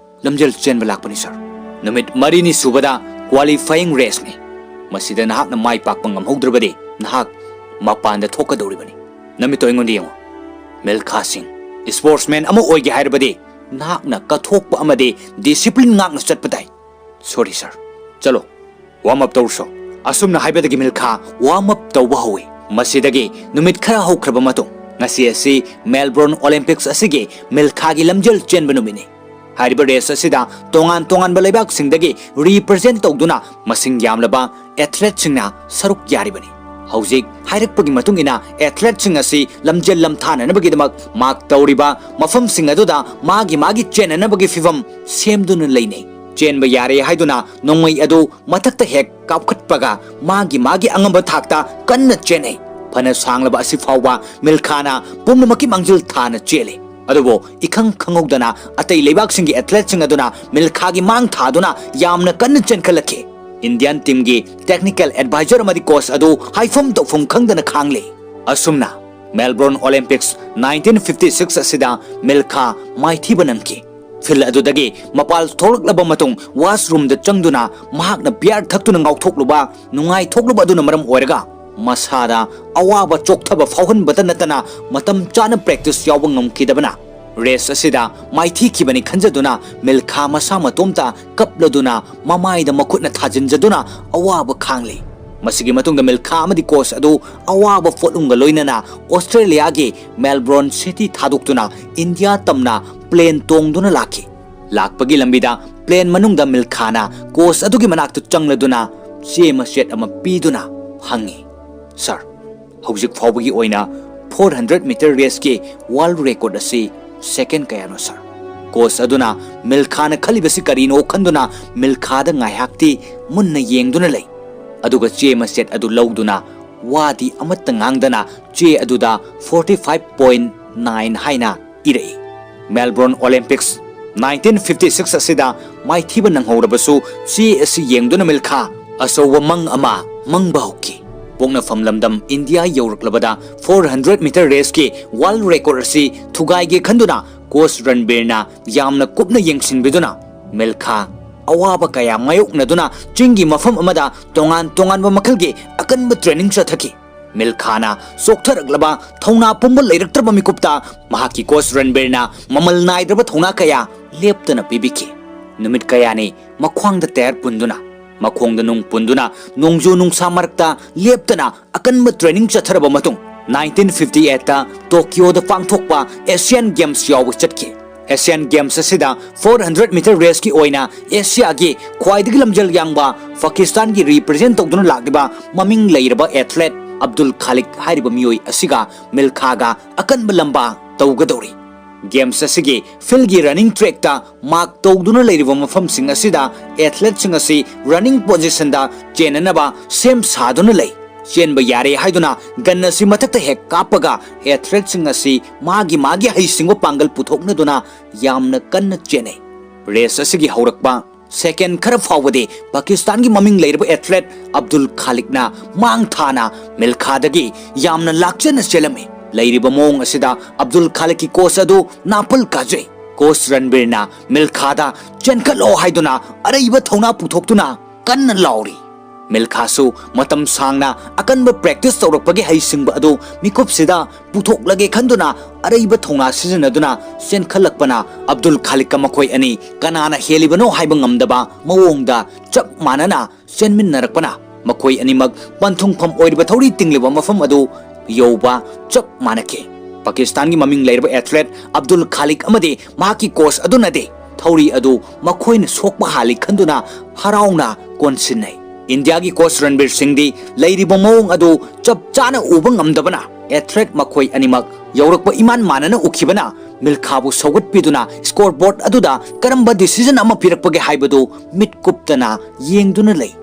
ꯂꯝꯖꯦꯜ ꯆꯦꯟꯕ ꯂꯥꯛꯄꯅꯤ ꯁꯔ꯫ ꯅꯨꯃꯤꯠ ꯃꯔꯤꯅꯤ ꯁꯨꯕꯗ ꯀ꯭ꯋꯥꯂꯤꯐꯥꯏꯌꯤꯡ ꯔꯦꯁꯅꯤ꯫ ꯃꯁꯤꯗ ꯅꯍꯥꯛꯅ ꯃꯥꯏ ꯄꯥꯛꯄ ꯉꯝꯍꯧꯗ꯭ꯔꯕꯗꯤ ꯅꯍꯥꯛ ꯃꯄꯥꯟꯗ ꯊꯣꯛꯀꯗꯧꯔꯤꯕꯅꯤ꯫ ꯅꯃꯤꯠꯇꯣ ꯑꯩꯉꯣꯟꯗ ꯌꯦꯡꯉꯨ꯫ ꯃꯤꯜꯈꯥ ꯁꯤꯡ, ꯁ꯭ꯄꯣꯔꯠꯁꯃꯦꯟ ꯑꯃ ꯑꯣꯏꯒꯦ ꯍꯥꯏꯔꯕꯗꯤ ꯅꯍꯥꯛꯅ ꯀꯠꯊꯣꯛꯄ ꯑꯃꯗꯤ ꯗꯤꯁꯤꯄ꯭ꯂꯤꯟ ꯉꯥꯛꯅ ꯆꯠꯄ ꯇꯥꯏ"꯫ "ꯁꯣꯔꯤ ꯁꯔ, ꯆꯠꯂꯣ, ꯋꯥꯔꯝ ꯑꯞ ꯇꯧꯔꯨꯁꯣ"꯫ ꯑꯁꯨꯝꯅ ꯍꯥꯏꯕꯗꯒꯤ ꯃꯤꯜꯈꯥ ꯋꯥꯔꯝ ꯑꯞ ꯇꯧꯕ ꯍꯧꯏ꯫ ꯃꯁꯤꯗꯒꯤ ꯅꯨꯃꯤꯠ ꯈꯔ ꯍꯧꯈ꯭ꯔꯕ ꯃꯇꯨꯡ, ꯉꯁꯤ ꯑꯁꯤ ꯃꯦꯜꯕꯣꯔꯟ ꯑꯣꯂꯤꯝꯄꯤꯛꯁ ꯑꯁꯤꯒꯤ ꯃꯤꯜꯈꯥꯒꯤ ꯂꯝꯖꯦꯜ ꯆꯦꯟꯕ ꯅꯨꯃꯤꯠꯅꯤ꯫ ꯍꯥꯏꯔꯤꯕ ꯔꯦꯁ ꯑꯁꯤꯗ ꯇꯣꯉꯥꯟ ꯇꯣꯉꯥꯟꯕ ꯂꯩꯕꯥꯛꯁꯤꯡꯗꯒꯤ ꯔꯤꯄ꯭ꯔꯖꯦꯟꯠ ꯇꯧꯗꯨꯅ ꯃꯁꯤꯡ ꯌꯥꯝꯂꯕ ꯑꯦꯊꯂꯦꯠꯁꯤꯡꯅ ꯁꯔꯨꯛ ꯌꯥꯔꯤꯕꯅꯤ꯫ ꯍꯧꯖꯤꯛ ꯍꯥꯏꯔꯛꯄꯒꯤ ꯃꯇꯨꯡ ꯏꯟꯅ ꯑꯦꯊꯂꯦꯠꯁꯤꯡ ꯑꯁꯤ ꯂꯝꯖꯦꯜ ꯂꯝꯊꯥꯅꯅꯕꯒꯤꯗꯃꯛ ꯃꯥꯔꯛ ꯇꯧꯔꯤꯕ ꯃꯐꯝꯁꯤꯡ ꯑꯗꯨꯗ ꯃꯥꯒꯤ ꯃꯥꯒꯤ ꯆꯦꯟꯅꯅꯕꯒꯤ ꯐꯤꯚꯝ ꯁꯦꯝꯗꯨꯅ ꯂꯩꯅꯩ꯫ ꯆꯦꯟꯕ ꯌꯥꯔꯦ ꯍꯥꯏꯗꯨꯅ ꯅꯣꯡꯃꯩ ꯑꯗꯨ ꯃꯊꯛꯇ ꯍꯦꯛ ꯀꯥꯞꯈꯠꯄꯒ ꯃꯥꯒꯤ ꯃꯥꯒꯤ ꯑꯉꯝꯕ ꯊꯥꯛꯇ ꯀꯟꯅ ꯆꯦꯟꯅꯩ꯫ ꯐꯅ ꯁꯥꯡꯂꯕ ꯑꯁꯤ ꯐꯥꯎꯕ ꯃꯤꯜꯈꯥꯅ ꯄꯨꯝꯅꯃꯛꯀꯤ ꯃꯥꯡꯖꯤꯜ ꯊꯥꯅ ꯆꯦꯜꯂꯤ꯫ ꯑꯗꯨꯕꯨ ꯏꯈꯪ ꯈꯪꯍꯧꯗꯅ ꯑꯇꯩ ꯂꯩꯕꯥꯛꯁꯤꯡꯒꯤ ꯑꯦꯊꯂꯦꯠꯁꯤꯡ ꯑꯗꯨꯅ ꯃꯤꯜꯈꯥꯒꯤ ꯃꯥꯡ ꯊꯥꯗꯨꯅ ꯌꯥꯝꯅ ꯀꯟꯅ ꯆꯦꯟꯈꯠꯂꯛꯈꯤ꯫ Indian teamꯒꯤ technical advisor ꯑꯃꯗꯤ coach ꯑꯗꯨ ꯍꯥꯏꯐꯝ ꯇꯧꯐꯝ ꯈꯪꯗꯅ ꯈꯥꯡꯂꯤ꯫ ꯑꯁꯨꯝꯅ Melbourne Olympics nineteen fifty six ꯑꯁꯤꯗ ꯃꯤꯜꯈꯥ ꯃꯥꯏꯊꯤꯕ ꯅꯪꯈꯤ꯫ Field ꯑꯗꯨꯗꯒꯤ ꯃꯄꯥꯜ ꯊꯣꯛꯂꯛꯂꯕ ꯃꯇꯨꯡ washroomꯗ ꯆꯪꯗꯨꯅ ꯃꯍꯥꯛꯅ beer ꯊꯛꯇꯨꯅ ꯉꯥꯎꯊꯣꯛꯂꯨꯕ, ꯅꯨꯡꯉꯥꯏꯊꯣꯛꯂꯨꯕ ꯑꯗꯨꯅ ꯃꯔꯝ ꯑꯣꯏꯔꯒ ꯃꯁꯥꯗ ꯑꯋꯥꯕ ꯆꯣꯛꯊꯕ ꯐꯥꯎꯍꯟꯕꯇ ꯅꯠꯇꯅ ꯃꯇꯝ ꯆꯥꯅ practice ꯌꯥꯎꯕ ꯉꯝꯈꯤꯗꯕꯅ race ꯑꯁꯤꯗ ꯃꯥꯏꯊꯤꯈꯤꯕꯅꯤ ꯈꯟꯖꯗꯨꯅ ꯃꯤꯜꯈꯥ ꯃꯁꯥ ꯃꯇꯣꯝꯇ ꯀꯞꯂꯗꯨꯅ ꯃꯃꯥꯏꯗ ꯃꯈꯨꯠꯅ ꯊꯥꯖꯤꯟꯖꯗꯨꯅ ꯑꯋꯥꯕ ꯈꯥꯡꯂꯤ꯫ ꯃꯁꯤꯒꯤ ꯃꯇꯨꯡꯗ ꯃꯤꯜꯈꯥ ꯑꯃꯗꯤ coach ꯑꯗꯨ ꯑꯋꯥꯕ ꯄꯣꯠꯂꯨꯝꯒ ꯂꯣꯏꯅꯅ Australiaꯒꯤ Melbourne city ꯊꯥꯗꯣꯛꯇꯨꯅ India ꯇꯝꯅ plane ꯇꯣꯡꯗꯨꯅ ꯂꯥꯛꯈꯤ꯫ ꯂꯥꯛꯄꯒꯤ ꯂꯝꯕꯤꯗ plane ꯃꯅꯨꯡꯗ ꯃꯤꯜꯈꯥꯅ coach ꯑꯗꯨꯒꯤ ꯃꯅꯥꯛꯇ ꯆꯪꯂꯗꯨꯅ ꯆꯦ ꯃꯆꯦꯠ ꯑꯃ ꯄꯤꯗꯨꯅ ꯍꯪꯉꯤ, "Sir, ꯍꯧꯖꯤꯛ ꯐꯥꯎꯕꯒꯤ ꯑꯣꯏꯅ four hundred meter raceꯀꯤ world record ꯑꯁꯤ second ꯀꯌꯥꯅꯣ, sir?" Coach ꯑꯗꯨꯅ ꯃꯤꯜꯈꯥꯅ ꯈꯜꯂꯤꯕꯁꯤ ꯀꯔꯤꯅꯣ ꯈꯟꯗꯨꯅ ꯃꯤꯜꯈꯥꯗ ꯉꯥꯏꯍꯥꯛꯇꯤ ꯃꯨꯟꯅ ꯌꯦꯡꯗꯨꯅ ꯂꯩ꯫ ꯑꯗꯨꯒ ꯆꯦ ꯃꯆꯦꯠ ꯑꯗꯨ ꯂꯧꯗꯨꯅ ꯋꯥꯗꯤ ꯑꯃꯠꯇ ꯉꯥꯡꯗꯅ ꯆꯦ ꯑꯗꯨꯗ forty five point nine ꯍꯥꯏꯅ ꯏꯔꯛꯏ꯫ Melbourne Olympics nineteen fifty six ꯑꯁꯤꯗ ꯃꯥꯏꯊꯤꯕ ꯅꯪꯍꯧꯔꯕꯁꯨ ꯆꯦ ꯑꯁꯤ ꯌꯦꯡꯗꯨꯅ ꯃꯤꯜꯈꯥ ꯑꯆꯧꯕ ꯃꯪ ꯑꯃ ꯃꯪꯕ ꯍꯧꯈꯤ꯫ ꯄꯣꯛꯅꯐꯝ ꯂꯝꯗꯝ ꯏꯟꯗꯤꯌꯥ ꯌꯧꯔꯛꯂꯕꯗ four hundred meter raceꯀꯤ world record ꯑꯁꯤ ꯊꯨꯒꯥꯏꯒꯦ ꯈꯟꯗꯨꯅ coach ꯔꯟꯕꯤꯔꯅ ꯌꯥꯝꯅ ꯀꯨꯞꯅ ꯌꯦꯡꯁꯤꯟꯕꯤꯗꯨꯅ ꯃꯤꯜꯈꯥ ꯑꯋꯥꯕ ꯀꯌꯥ ꯃꯥꯌꯣꯛꯅꯗꯨꯅ ꯆꯤꯡꯒꯤ ꯃꯐꯝ ꯑꯃꯗ ꯇꯣꯉꯥꯟ ꯇꯣꯉꯥꯟꯕ ꯃꯈꯜꯒꯤ ꯑꯀꯟꯕ training ꯆꯠꯊꯈꯤ꯫ ꯃꯤꯜꯈꯥꯅ ꯆꯣꯛꯊꯔꯛꯂꯕ ꯊꯧꯅꯥ ꯄꯨꯝꯕ ꯂꯩꯔꯛꯇ꯭ꯔꯕ ꯃꯤꯀꯨꯞꯇ ꯃꯍꯥꯛꯀꯤ coach ꯔꯟꯕꯤꯔꯅ ꯃꯃꯜ ꯅꯥꯏꯗ꯭ꯔꯕ ꯊꯧꯅꯥ ꯀꯌꯥ ꯂꯦꯞꯇꯅ ꯄꯤꯕꯤꯈꯤ꯫ ꯅꯨꯃꯤꯠ ꯀꯌꯥꯅꯤ ꯃꯈ꯭ꯋꯥꯡꯗ ꯇꯌꯥꯔ ꯄꯨꯟꯗꯨꯅ, ꯃꯈꯣꯡꯗ ꯅꯨꯡ ꯄꯨꯟꯗꯨꯅ, ꯅꯣꯡꯖꯨ ꯅꯨꯡꯁꯥ ꯃꯔꯛꯇ ꯂꯦꯞꯇꯅ ꯑꯀꯟꯕ training ꯆꯠꯊꯔꯕ ꯃꯇꯨꯡ, nineteen fifty eight ꯇ ꯇꯣꯀꯤꯌꯣꯗ ꯄꯥꯡꯊꯣꯛꯄ Asian Games ꯌꯥꯎꯕ ꯆꯠꯈꯤ꯫ Asian Games ꯑꯁꯤꯗ four hundred meter raceꯀꯤ ꯑꯣꯏꯅ ꯑꯦꯁꯤꯌꯥꯒꯤ ꯈ꯭ꯋꯥꯏꯗꯒꯤ ꯂꯝꯖꯦꯜ ꯌꯥꯡꯕ ꯄꯥꯀꯤꯁꯇꯥꯟꯒꯤ represent ꯇꯧꯗꯨꯅ ꯂꯥꯛꯂꯤꯕ ꯃꯃꯤꯡ ꯂꯩꯔꯕ athlete ꯑꯕꯗꯨꯜ ꯈꯥꯂꯤꯛ ꯍꯥꯏꯔꯤꯕ ꯃꯤꯑꯣꯏ ꯑꯁꯤꯒ ꯃꯤꯜꯈꯥꯒ ꯑꯀꯟꯕ ꯂꯝꯕꯥ ꯇꯧꯒꯗꯧꯔꯤ꯫ Games ꯑꯁꯤꯒꯤ fieldꯒꯤ running trackꯇ mark ꯇꯧꯗꯨꯅ ꯂꯩꯔꯤꯕ ꯃꯐꯝꯁꯤꯡ ꯑꯁꯤꯗ athleteꯁꯤꯡ ꯑꯁꯤ running positionꯗ ꯆꯦꯟꯅꯅꯕ ꯁꯦꯝ ꯁꯥꯗꯨꯅ ꯂꯩ꯫ ꯆꯦꯟꯕ ꯌꯥꯔꯦ ꯍꯥꯏꯗꯨꯅ gun ꯑꯁꯤ ꯃꯊꯛꯇ ꯍꯦꯛ ꯀꯥꯞꯄꯒ athleteꯁꯤꯡ ꯑꯁꯤ ꯃꯥꯒꯤ ꯃꯥꯒꯤ ꯍꯩꯁꯤꯡꯕ ꯄꯥꯡꯒꯜ ꯄꯨꯊꯣꯛꯅꯗꯨꯅ ꯌꯥꯝꯅ ꯀꯟꯅ ꯆꯦꯟꯅꯩ꯫ Race ꯑꯁꯤꯒꯤ ꯍꯧꯔꯛꯄ ꯁꯦꯀꯦꯟ ꯈꯔ ꯐꯥꯎꯕꯗꯤ ꯄꯥꯀꯤꯁꯇꯥꯟꯒꯤ ꯃꯃꯤꯡ ꯂꯩꯔꯕ ꯑꯦꯊꯂꯦꯠ ꯑꯕꯗꯨꯜ ꯈꯥꯂꯤꯛꯅ ꯃꯥꯡ ꯊꯥꯅ ꯃꯤꯜꯈꯥꯗꯒꯤ ꯌꯥꯝꯅ ꯂꯥꯛꯆꯅ ꯆꯦꯜꯂꯝꯃꯤ꯫ ꯂꯩꯔꯤꯕ ꯃꯑꯣꯡ ꯑꯁꯤꯗ ꯑꯕꯗꯨꯜ ꯈꯥꯂꯤꯛꯀꯤ ꯀꯣꯆ ꯑꯗꯨ ꯅꯥꯄꯜ ꯀꯥꯖꯩ꯫ ꯀꯣꯆ ꯔꯟꯕꯤꯔꯅ ꯃꯤꯜꯈꯥꯗ "ꯆꯦꯟꯈꯠꯂꯣ" ꯍꯥꯏꯗꯨꯅ ꯑꯔꯩꯕ ꯊꯧꯅꯥ ꯄꯨꯊꯣꯛꯇꯨꯅ ꯀꯟꯅ ꯂꯥꯎꯔꯤ꯫ ꯃꯤꯜꯈꯥꯁꯨ ꯃꯇꯝ ꯁꯥꯡꯅ ꯑꯀꯟꯕ ꯄ꯭ꯔꯦꯛꯇꯤꯁ ꯇꯧꯔꯛꯄꯒꯤ ꯍꯩꯁꯤꯡꯕ ꯑꯗꯨ ꯃꯤꯀꯨꯞꯁꯤꯗ ꯄꯨꯊꯣꯛꯂꯒꯦ ꯈꯟꯗꯨꯅ ꯑꯔꯩꯕ ꯊꯧꯅꯥ ꯁꯤꯖꯤꯟꯅꯗꯨꯅ ꯆꯦꯟꯈꯠꯂꯛꯄꯅ ꯑꯕꯗꯨꯜ ꯈꯥꯂꯤꯛꯀ ꯃꯈꯣꯏ ꯑꯅꯤ ꯀꯅꯥꯅ ꯍꯦꯜꯂꯤꯕꯅꯣ ꯍꯥꯏꯕ ꯉꯝꯗꯕ ꯃꯑꯣꯡꯗ ꯆꯞ ꯃꯥꯟꯅꯅ ꯆꯦꯟꯃꯤꯟꯅꯔꯛꯄꯅ ꯃꯈꯣꯏ ꯑꯅꯤꯃꯛ ꯄꯟꯊꯨꯡꯐꯝ ꯑꯣꯏꯔꯤꯕ ꯊꯧꯔꯤ ꯇꯤꯡꯂꯤꯕ ꯃꯐꯝ ꯑꯗꯨ ꯌꯧꯕ ꯆꯞ ꯃꯥꯟꯅꯈꯤ꯫ ꯄꯥꯀꯤꯁꯇꯥꯟꯒꯤ ꯃꯃꯤꯡ ꯂꯩꯔꯕ ꯑꯦꯊꯂꯦꯠ ꯑꯕꯗꯨꯜ ꯈꯥꯂꯤꯛ ꯑꯃꯗꯤ ꯃꯍꯥꯛꯀꯤ ꯀꯣꯆ ꯑꯗꯨꯅꯗꯤ ꯊꯧꯔꯤ ꯑꯗꯨ ꯃꯈꯣꯏꯅ ꯁꯣꯛꯄ ꯍꯥꯜꯂꯤ ꯈꯟꯗꯨꯅ ꯍꯔꯥꯎꯅ ꯀꯣꯟꯁꯤꯟꯅꯩ꯫ ꯏꯟꯗꯤꯌꯥꯒꯤ ꯀꯣꯆ ꯔꯟꯕꯤꯔ ꯁꯤꯡꯗꯤ ꯂꯩꯔꯤꯕ ꯃꯑꯣꯡ ꯑꯗꯨ ꯆꯞ ꯆꯥꯅ ꯎꯕ ꯉꯝꯗꯕꯅ ꯑꯦꯊꯂꯦꯠ ꯃꯈꯣꯏ ꯑꯅꯤꯃꯛ ꯌꯧꯔꯛꯄ ꯏꯃꯥꯟ ꯃꯥꯟꯅꯅ ꯎꯈꯤꯕꯅ ꯃꯤꯜꯈꯥꯕꯨ ꯁꯧꯒꯠꯄꯤꯗꯨꯅ ꯁ꯭ꯀꯣꯔ ꯕꯣꯔꯗ ꯑꯗꯨꯗ ꯀꯔꯝꯕ ꯗꯤꯁꯤꯖꯟ ꯑꯃ ꯄꯤꯔꯛꯄꯒꯦ ꯍꯥꯏꯕꯗꯨ ꯃꯤꯠ ꯀꯨꯞꯇꯅ ꯌꯦꯡꯗꯨꯅ ꯂꯩ꯫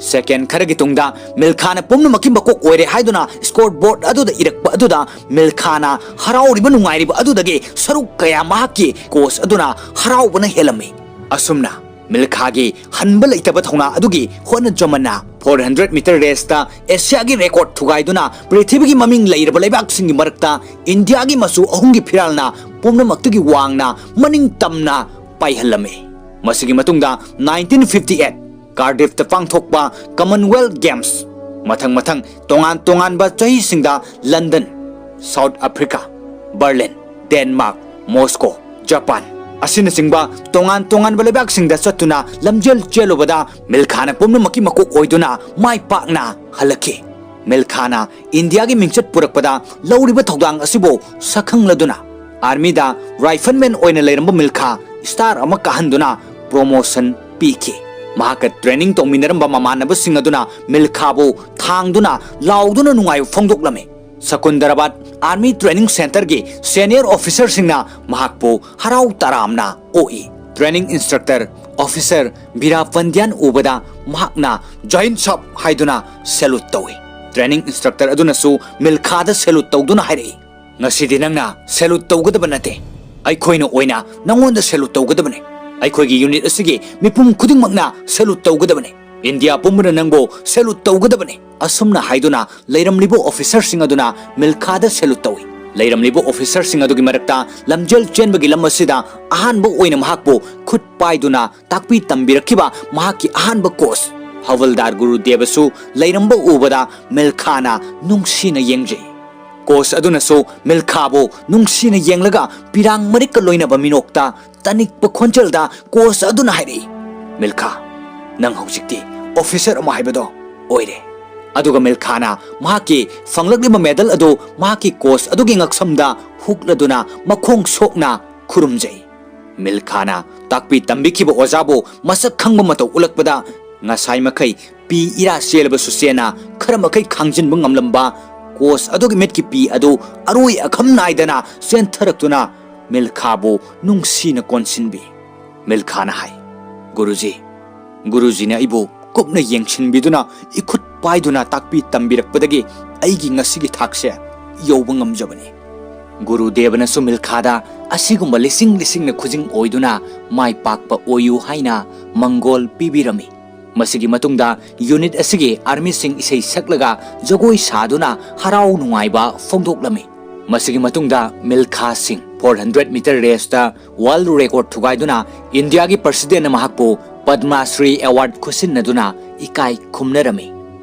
ꯁꯦꯀꯦꯟ ꯈꯔꯒꯤ ꯇꯨꯡꯗ ꯃꯤꯜꯈꯥꯅ ꯄꯨꯝꯅꯃꯛꯀꯤ ꯃꯀꯣꯛ ꯑꯣꯏꯔꯦ ꯍꯥꯏꯗꯨꯅ ꯁ꯭ꯀꯣꯔ ꯕꯣꯔꯗ ꯑꯗꯨꯗ ꯏꯔꯛꯄ ꯑꯗꯨꯗ ꯃꯤꯜꯈꯥꯅ ꯍꯔꯥꯎꯔꯤꯕ ꯅꯨꯡꯉꯥꯏꯔꯤꯕ ꯑꯗꯨꯗꯒꯤ ꯁꯔꯨꯛ ꯀꯌꯥ ꯃꯍꯥꯛꯀꯤ ꯀꯣꯆ ꯑꯗꯨꯅ ꯍꯔꯥꯎꯕꯅ ꯍꯦꯜꯂꯝꯃꯤ꯫ ꯑꯁꯨꯝꯅ ꯃꯤꯜꯈꯥꯒꯤ ꯍꯟꯕ ꯂꯩꯇꯕ ꯊꯧꯅꯥ ꯑꯗꯨꯒꯤ ꯍꯣꯠꯅꯖꯃꯟꯅ ꯐꯣꯔ ꯍꯟꯗ꯭ꯔꯦꯠ ꯃꯤꯇꯔ ꯔꯦꯁꯇ ꯑꯦꯁꯤꯌꯥꯒꯤ ꯔꯦꯀꯣꯔꯗ ꯊꯨꯒꯥꯏꯗꯨꯅ ꯄ꯭ꯔꯤꯊꯤꯕꯤꯒꯤ ꯃꯃꯤꯡ ꯂꯩꯔꯕ ꯂꯩꯕꯥꯛꯁꯤꯡꯒꯤ ꯃꯔꯛꯇ ꯏꯟꯗꯤꯌꯥꯒꯤ ꯃꯆꯨ ꯑꯍꯨꯝꯒꯤ ꯐꯤꯔꯥꯜꯅ ꯄꯨꯝꯅꯃꯛꯇꯒꯤ ꯋꯥꯡꯅ ꯃꯅꯤꯡ ꯇꯝꯅ ꯄꯥꯏꯍꯜꯂꯝꯃꯤ꯫ ꯃꯁꯤꯒꯤ ꯃꯇꯨꯡꯗ ꯅꯥꯏꯟꯇꯤꯟ ꯐꯤꯐꯇꯤ ꯑꯩꯠ ꯀꯥꯔꯗꯤꯐꯇ ꯄꯥꯡꯊꯣꯛꯄ ꯀꯃꯟꯋꯦꯜꯊ ꯒꯦꯝꯁ, ꯃꯊꯪ ꯃꯊꯪ ꯇꯣꯉꯥꯟ ꯇꯣꯉꯥꯟꯕ ꯆꯍꯤꯁꯤꯡꯗ London, South Africa, Berlin, Denmark, Moscow, Japan ꯑꯁꯤꯅꯆꯤꯡꯕ ꯇꯣꯉꯥꯟ ꯇꯣꯉꯥꯟꯕ ꯂꯩꯕꯥꯛꯁꯤꯡꯗ ꯆꯠꯇꯨꯅ ꯂꯝꯖꯦꯜ ꯆꯦꯜꯂꯨꯕꯗ ꯃꯤꯜꯈꯥꯅ ꯄꯨꯝꯅꯃꯛꯀꯤ ꯃꯀꯣꯛ ꯑꯣꯏꯗꯨꯅ ꯃꯥꯏ ꯄꯥꯛꯅ ꯍꯜꯂꯛꯈꯤ꯫ ꯃꯤꯜꯈꯥꯅ ꯏꯟꯗꯤꯌꯥꯒꯤ ꯃꯤꯡꯆꯠ ꯄꯨꯔꯛꯄꯗ ꯂꯧꯔꯤꯕ ꯊꯧꯗꯥꯡ ꯑꯁꯤꯕꯨ ꯁꯛꯈꯪꯂꯗꯨꯅ ꯑꯥꯔꯃꯤꯗ ꯔꯥꯏꯐꯜꯃꯦꯟ ꯑꯣꯏꯅ ꯂꯩꯔꯝꯕ ꯃꯤꯜꯈꯥ ꯁ꯭ꯇꯥꯔ ꯑꯃ ꯀꯥꯍꯟꯗꯨꯅ ꯄ꯭ꯔꯣꯃꯣꯁꯟ ꯄꯤꯈꯤ꯫ ꯃꯍꯥꯛꯀ ꯇ꯭ꯔꯦꯅꯤꯡ ꯇꯧꯃꯤꯟꯅꯔꯝꯕ ꯃꯃꯥꯟꯅꯕꯁꯤꯡ ꯑꯗꯨꯅ ꯃꯤꯜꯈꯥꯕꯨ ꯊꯥꯡꯗꯨꯅ ꯂꯥꯎꯗꯨꯅ ꯅꯨꯡꯉꯥꯏꯕ ꯐꯣꯡꯗꯣꯛꯂꯝꯃꯤ꯫ ꯁꯀꯨꯟꯗꯔꯥꯕꯥꯗ ꯑꯥꯔꯃꯤ ꯇ꯭ꯔꯦꯅꯤꯡ ꯁꯦꯟꯇꯔꯒꯤ ꯁꯦꯅꯤꯌꯔ ꯑꯣꯐꯤꯁꯔꯁꯤꯡꯅ ꯃꯍꯥꯛꯄꯨ ꯍꯔꯥꯎ ꯇꯔꯥꯝꯅ ꯑꯣꯛꯏ꯫ ꯇ꯭ꯔꯦꯅꯤꯡ ꯏꯟꯁꯇ꯭ꯔꯛꯇꯔ ꯑꯣꯐꯤꯁꯔ ꯕꯤꯔꯥ ꯄꯟꯗ꯭ꯌꯥꯟ ꯎꯕꯗ ꯃꯍꯥꯛꯅ "ꯖꯥꯏꯟ ꯁꯥꯕ" ꯍꯥꯏꯗꯨꯅ ꯁꯦꯂꯨꯠ ꯇꯧꯏ꯫ ꯇ꯭ꯔꯦꯅꯤꯡ ꯏꯟꯁꯇ꯭ꯔꯛꯇꯔ ꯑꯗꯨꯅꯁꯨ ꯃꯤꯜꯈꯥꯗ ꯁꯦꯂꯨꯠ ꯇꯧꯗꯨꯅ ꯍꯥꯏꯔꯛꯏ, "ꯉꯁꯤꯗꯤ ꯅꯪꯅ ꯁꯦꯂꯨꯠ ꯇꯧꯒꯗꯕ ꯅꯠꯇꯦ, ꯑꯩꯈꯣꯏꯅ ꯑꯣꯏꯅ ꯅꯪꯉꯣꯟꯗ ꯁꯦꯂꯨꯠ ꯇꯧꯒꯗꯕꯅꯤ꯫ ꯑꯩꯈꯣꯏꯒꯤ ꯌꯨꯅꯤꯠ ꯑꯁꯤꯒꯤ ꯃꯤꯄꯨꯝ ꯈꯨꯗꯤꯡꯃꯛꯅ ꯁꯦꯂꯨꯠ ꯇꯧꯒꯗꯕꯅꯤ꯫ ꯏꯟꯗꯤꯌꯥ ꯄꯨꯝꯕꯅ ꯅꯪꯕꯨ ꯁꯦꯂꯨꯠ ꯇꯧꯒꯗꯕꯅꯤ꯫ ꯑꯁꯨꯝꯅ ꯍꯥꯏꯗꯨꯅ ꯂꯩꯔꯝꯂꯤꯕ ꯑꯣꯐꯤꯁꯔꯁꯤꯡ ꯑꯗꯨꯅ ꯃꯤꯜꯈꯥꯗ ꯁꯦꯂꯨꯠ ꯇꯧꯏ꯫ ꯂꯩꯔꯝꯂꯤꯕ ꯑꯣꯐꯤꯁꯔꯁꯤꯡ ꯑꯗꯨꯒꯤ ꯃꯔꯛꯇ ꯂꯝꯖꯦꯜ ꯆꯦꯟꯕꯒꯤ ꯂꯝ ꯑꯁꯤꯗ ꯑꯍꯥꯟꯕ ꯑꯣꯏꯅ ꯃꯍꯥꯛꯄꯨ ꯈꯨꯠ ꯄꯥꯏꯗꯨꯅ ꯇꯥꯛꯄꯤ ꯇꯝꯕꯤꯔꯛꯈꯤꯕ ꯃꯍꯥꯛꯀꯤ ꯑꯍꯥꯟꯕ ꯀꯣꯆ ꯍꯋꯜꯗꯥꯔ ꯒꯨꯔꯨꯗꯦꯕꯁꯨ ꯂꯩꯔꯝꯕ ꯎꯕꯗ ꯃꯤꯜꯈꯥꯅ ꯅꯨꯡꯁꯤꯅ ꯌꯦꯡꯖꯩ꯫ ꯀꯣꯆ ꯑꯗꯨꯅꯁꯨ ꯃꯤꯜꯈꯥꯕꯨ ꯅꯨꯡꯁꯤꯅ ꯌꯦꯡꯂꯒ ꯄꯤꯔꯥꯡ ꯃꯔꯤꯛꯀ ꯂꯣꯏꯅꯕ ꯃꯤꯅꯣꯛꯇ ꯇꯅꯤꯛꯄ ꯈꯣꯟꯖꯦꯜꯗ ꯀꯣꯆ ꯑꯗꯨꯅ ꯍꯥꯏꯔꯛꯏ, "ꯃꯤꯜꯈꯥ, ꯅꯪ ꯍꯧꯖꯤꯛꯇꯤ ꯑꯣꯐꯤꯁꯔ ꯑꯃ ꯍꯥꯏꯕꯗꯣ ꯑꯣꯏꯔꯦ꯫" ꯑꯗꯨꯒ ꯃꯤꯜꯈꯥꯅ ꯃꯍꯥꯛꯀꯤ ꯐꯪꯂꯛꯂꯤꯕ ꯃꯦꯗꯜ ꯑꯗꯨ ꯃꯍꯥꯛꯀꯤ ꯀꯣꯆ ꯑꯗꯨꯒꯤ ꯉꯛꯁꯝꯗ ꯍꯨꯛꯂꯗꯨꯅ ꯃꯈꯣꯡ ꯁꯣꯛꯅ ꯈꯨꯔꯨꯝꯖꯩ꯫ ꯃꯤꯜꯈꯥꯅ ꯇꯥꯛꯄꯤ ꯇꯝꯕꯤꯈꯤꯕ ꯑꯣꯖꯥꯕꯨ ꯃꯁꯛ ꯈꯪꯕ ꯃꯇꯧ ꯎꯠꯂꯛꯄꯗ ꯉꯁꯥꯏ ꯃꯈꯩ ꯄꯤ ꯏꯔꯥ ꯆꯦꯜꯂꯕꯁꯨ ꯆꯦꯟꯅ ꯈꯔ ꯃꯈꯩ ꯈꯥꯡꯖꯤꯟꯕ ꯉꯝꯂꯝꯕ ꯀꯣꯆ ꯑꯗꯨꯒꯤ ꯃꯤꯠꯀꯤ ꯄꯤ ꯑꯗꯨ ꯑꯔꯣꯏ ꯑꯈꯝ ꯅꯥꯏꯗꯅ ꯆꯦꯟꯊꯔꯛꯇꯨꯅ ꯃꯤꯜꯈꯥꯕꯨ ꯅꯨꯡꯁꯤꯅ ꯀꯣꯟꯁꯤꯟꯕꯤ꯫ ꯃꯤꯜꯈꯥꯅ ꯍꯥꯏ, "ꯒꯨꯔꯨꯖꯤ, ꯒꯨꯔꯨꯖꯤꯅ ꯑꯩꯕꯨ ꯀꯨꯞꯅ ꯌꯦꯡꯁꯤꯟꯕꯤꯗꯨꯅ ꯏꯈꯨꯠ ꯄꯥꯏꯗꯨꯅ ꯇꯥꯛꯄꯤ ꯇꯝꯕꯤꯔꯛꯄꯗꯒꯤ ꯑꯩꯒꯤ ꯉꯁꯤꯒꯤ ꯊꯥꯛꯁꯦ ꯌꯧꯕ ꯉꯝꯖꯕꯅꯤ꯫" ꯒꯨꯔꯨꯗꯦꯕꯅꯁꯨ ꯃꯤꯜꯈꯥꯗ ꯑꯁꯤꯒꯨꯝꯕ ꯂꯤꯁꯤꯡ ꯂꯤꯁꯤꯡꯅ ꯈꯨꯖꯤꯡ ꯑꯣꯏꯗꯨꯅ ꯃꯥꯏ ꯄꯥꯛꯄ ꯑꯣꯏꯌꯨ ꯍꯥꯏꯅ ꯃꯪꯒꯣꯜ ꯄꯤꯕꯤꯔꯝꯃꯤ꯫ ꯃꯁꯤꯒꯤ ꯃꯇꯨꯡꯗ ꯌꯨꯅꯤꯠ ꯑꯁꯤꯒꯤ ꯑꯥꯔꯃꯤꯁꯤꯡ ꯏꯁꯩ ꯁꯛꯂꯒ ꯖꯒꯣꯏ ꯁꯥꯗꯨꯅ ꯍꯔꯥꯎ ꯅꯨꯡꯉꯥꯏꯕ ꯐꯣꯡꯗꯣꯛꯂꯝꯃꯤ꯫ ꯃꯁꯤꯒꯤ ꯃꯇꯨꯡꯗ ꯃꯤꯜꯈꯥ ꯁꯤꯡ four hundred meter race ꯇ world record ꯊꯨꯒꯥꯏꯗꯨꯅ ꯏꯟꯗꯤꯌꯥꯒꯤ ꯄ꯭ꯔꯁꯤꯗꯦꯟꯅ ꯃꯍꯥꯛꯄꯨ ꯄꯗꯃ ꯁ꯭ꯔꯤ ꯑꯦꯋꯥꯔꯗ ꯈꯨꯠꯁꯤꯟꯅꯗꯨꯅ ꯏꯀꯥꯏ ꯈꯨꯝꯅꯔꯝꯃꯤ꯫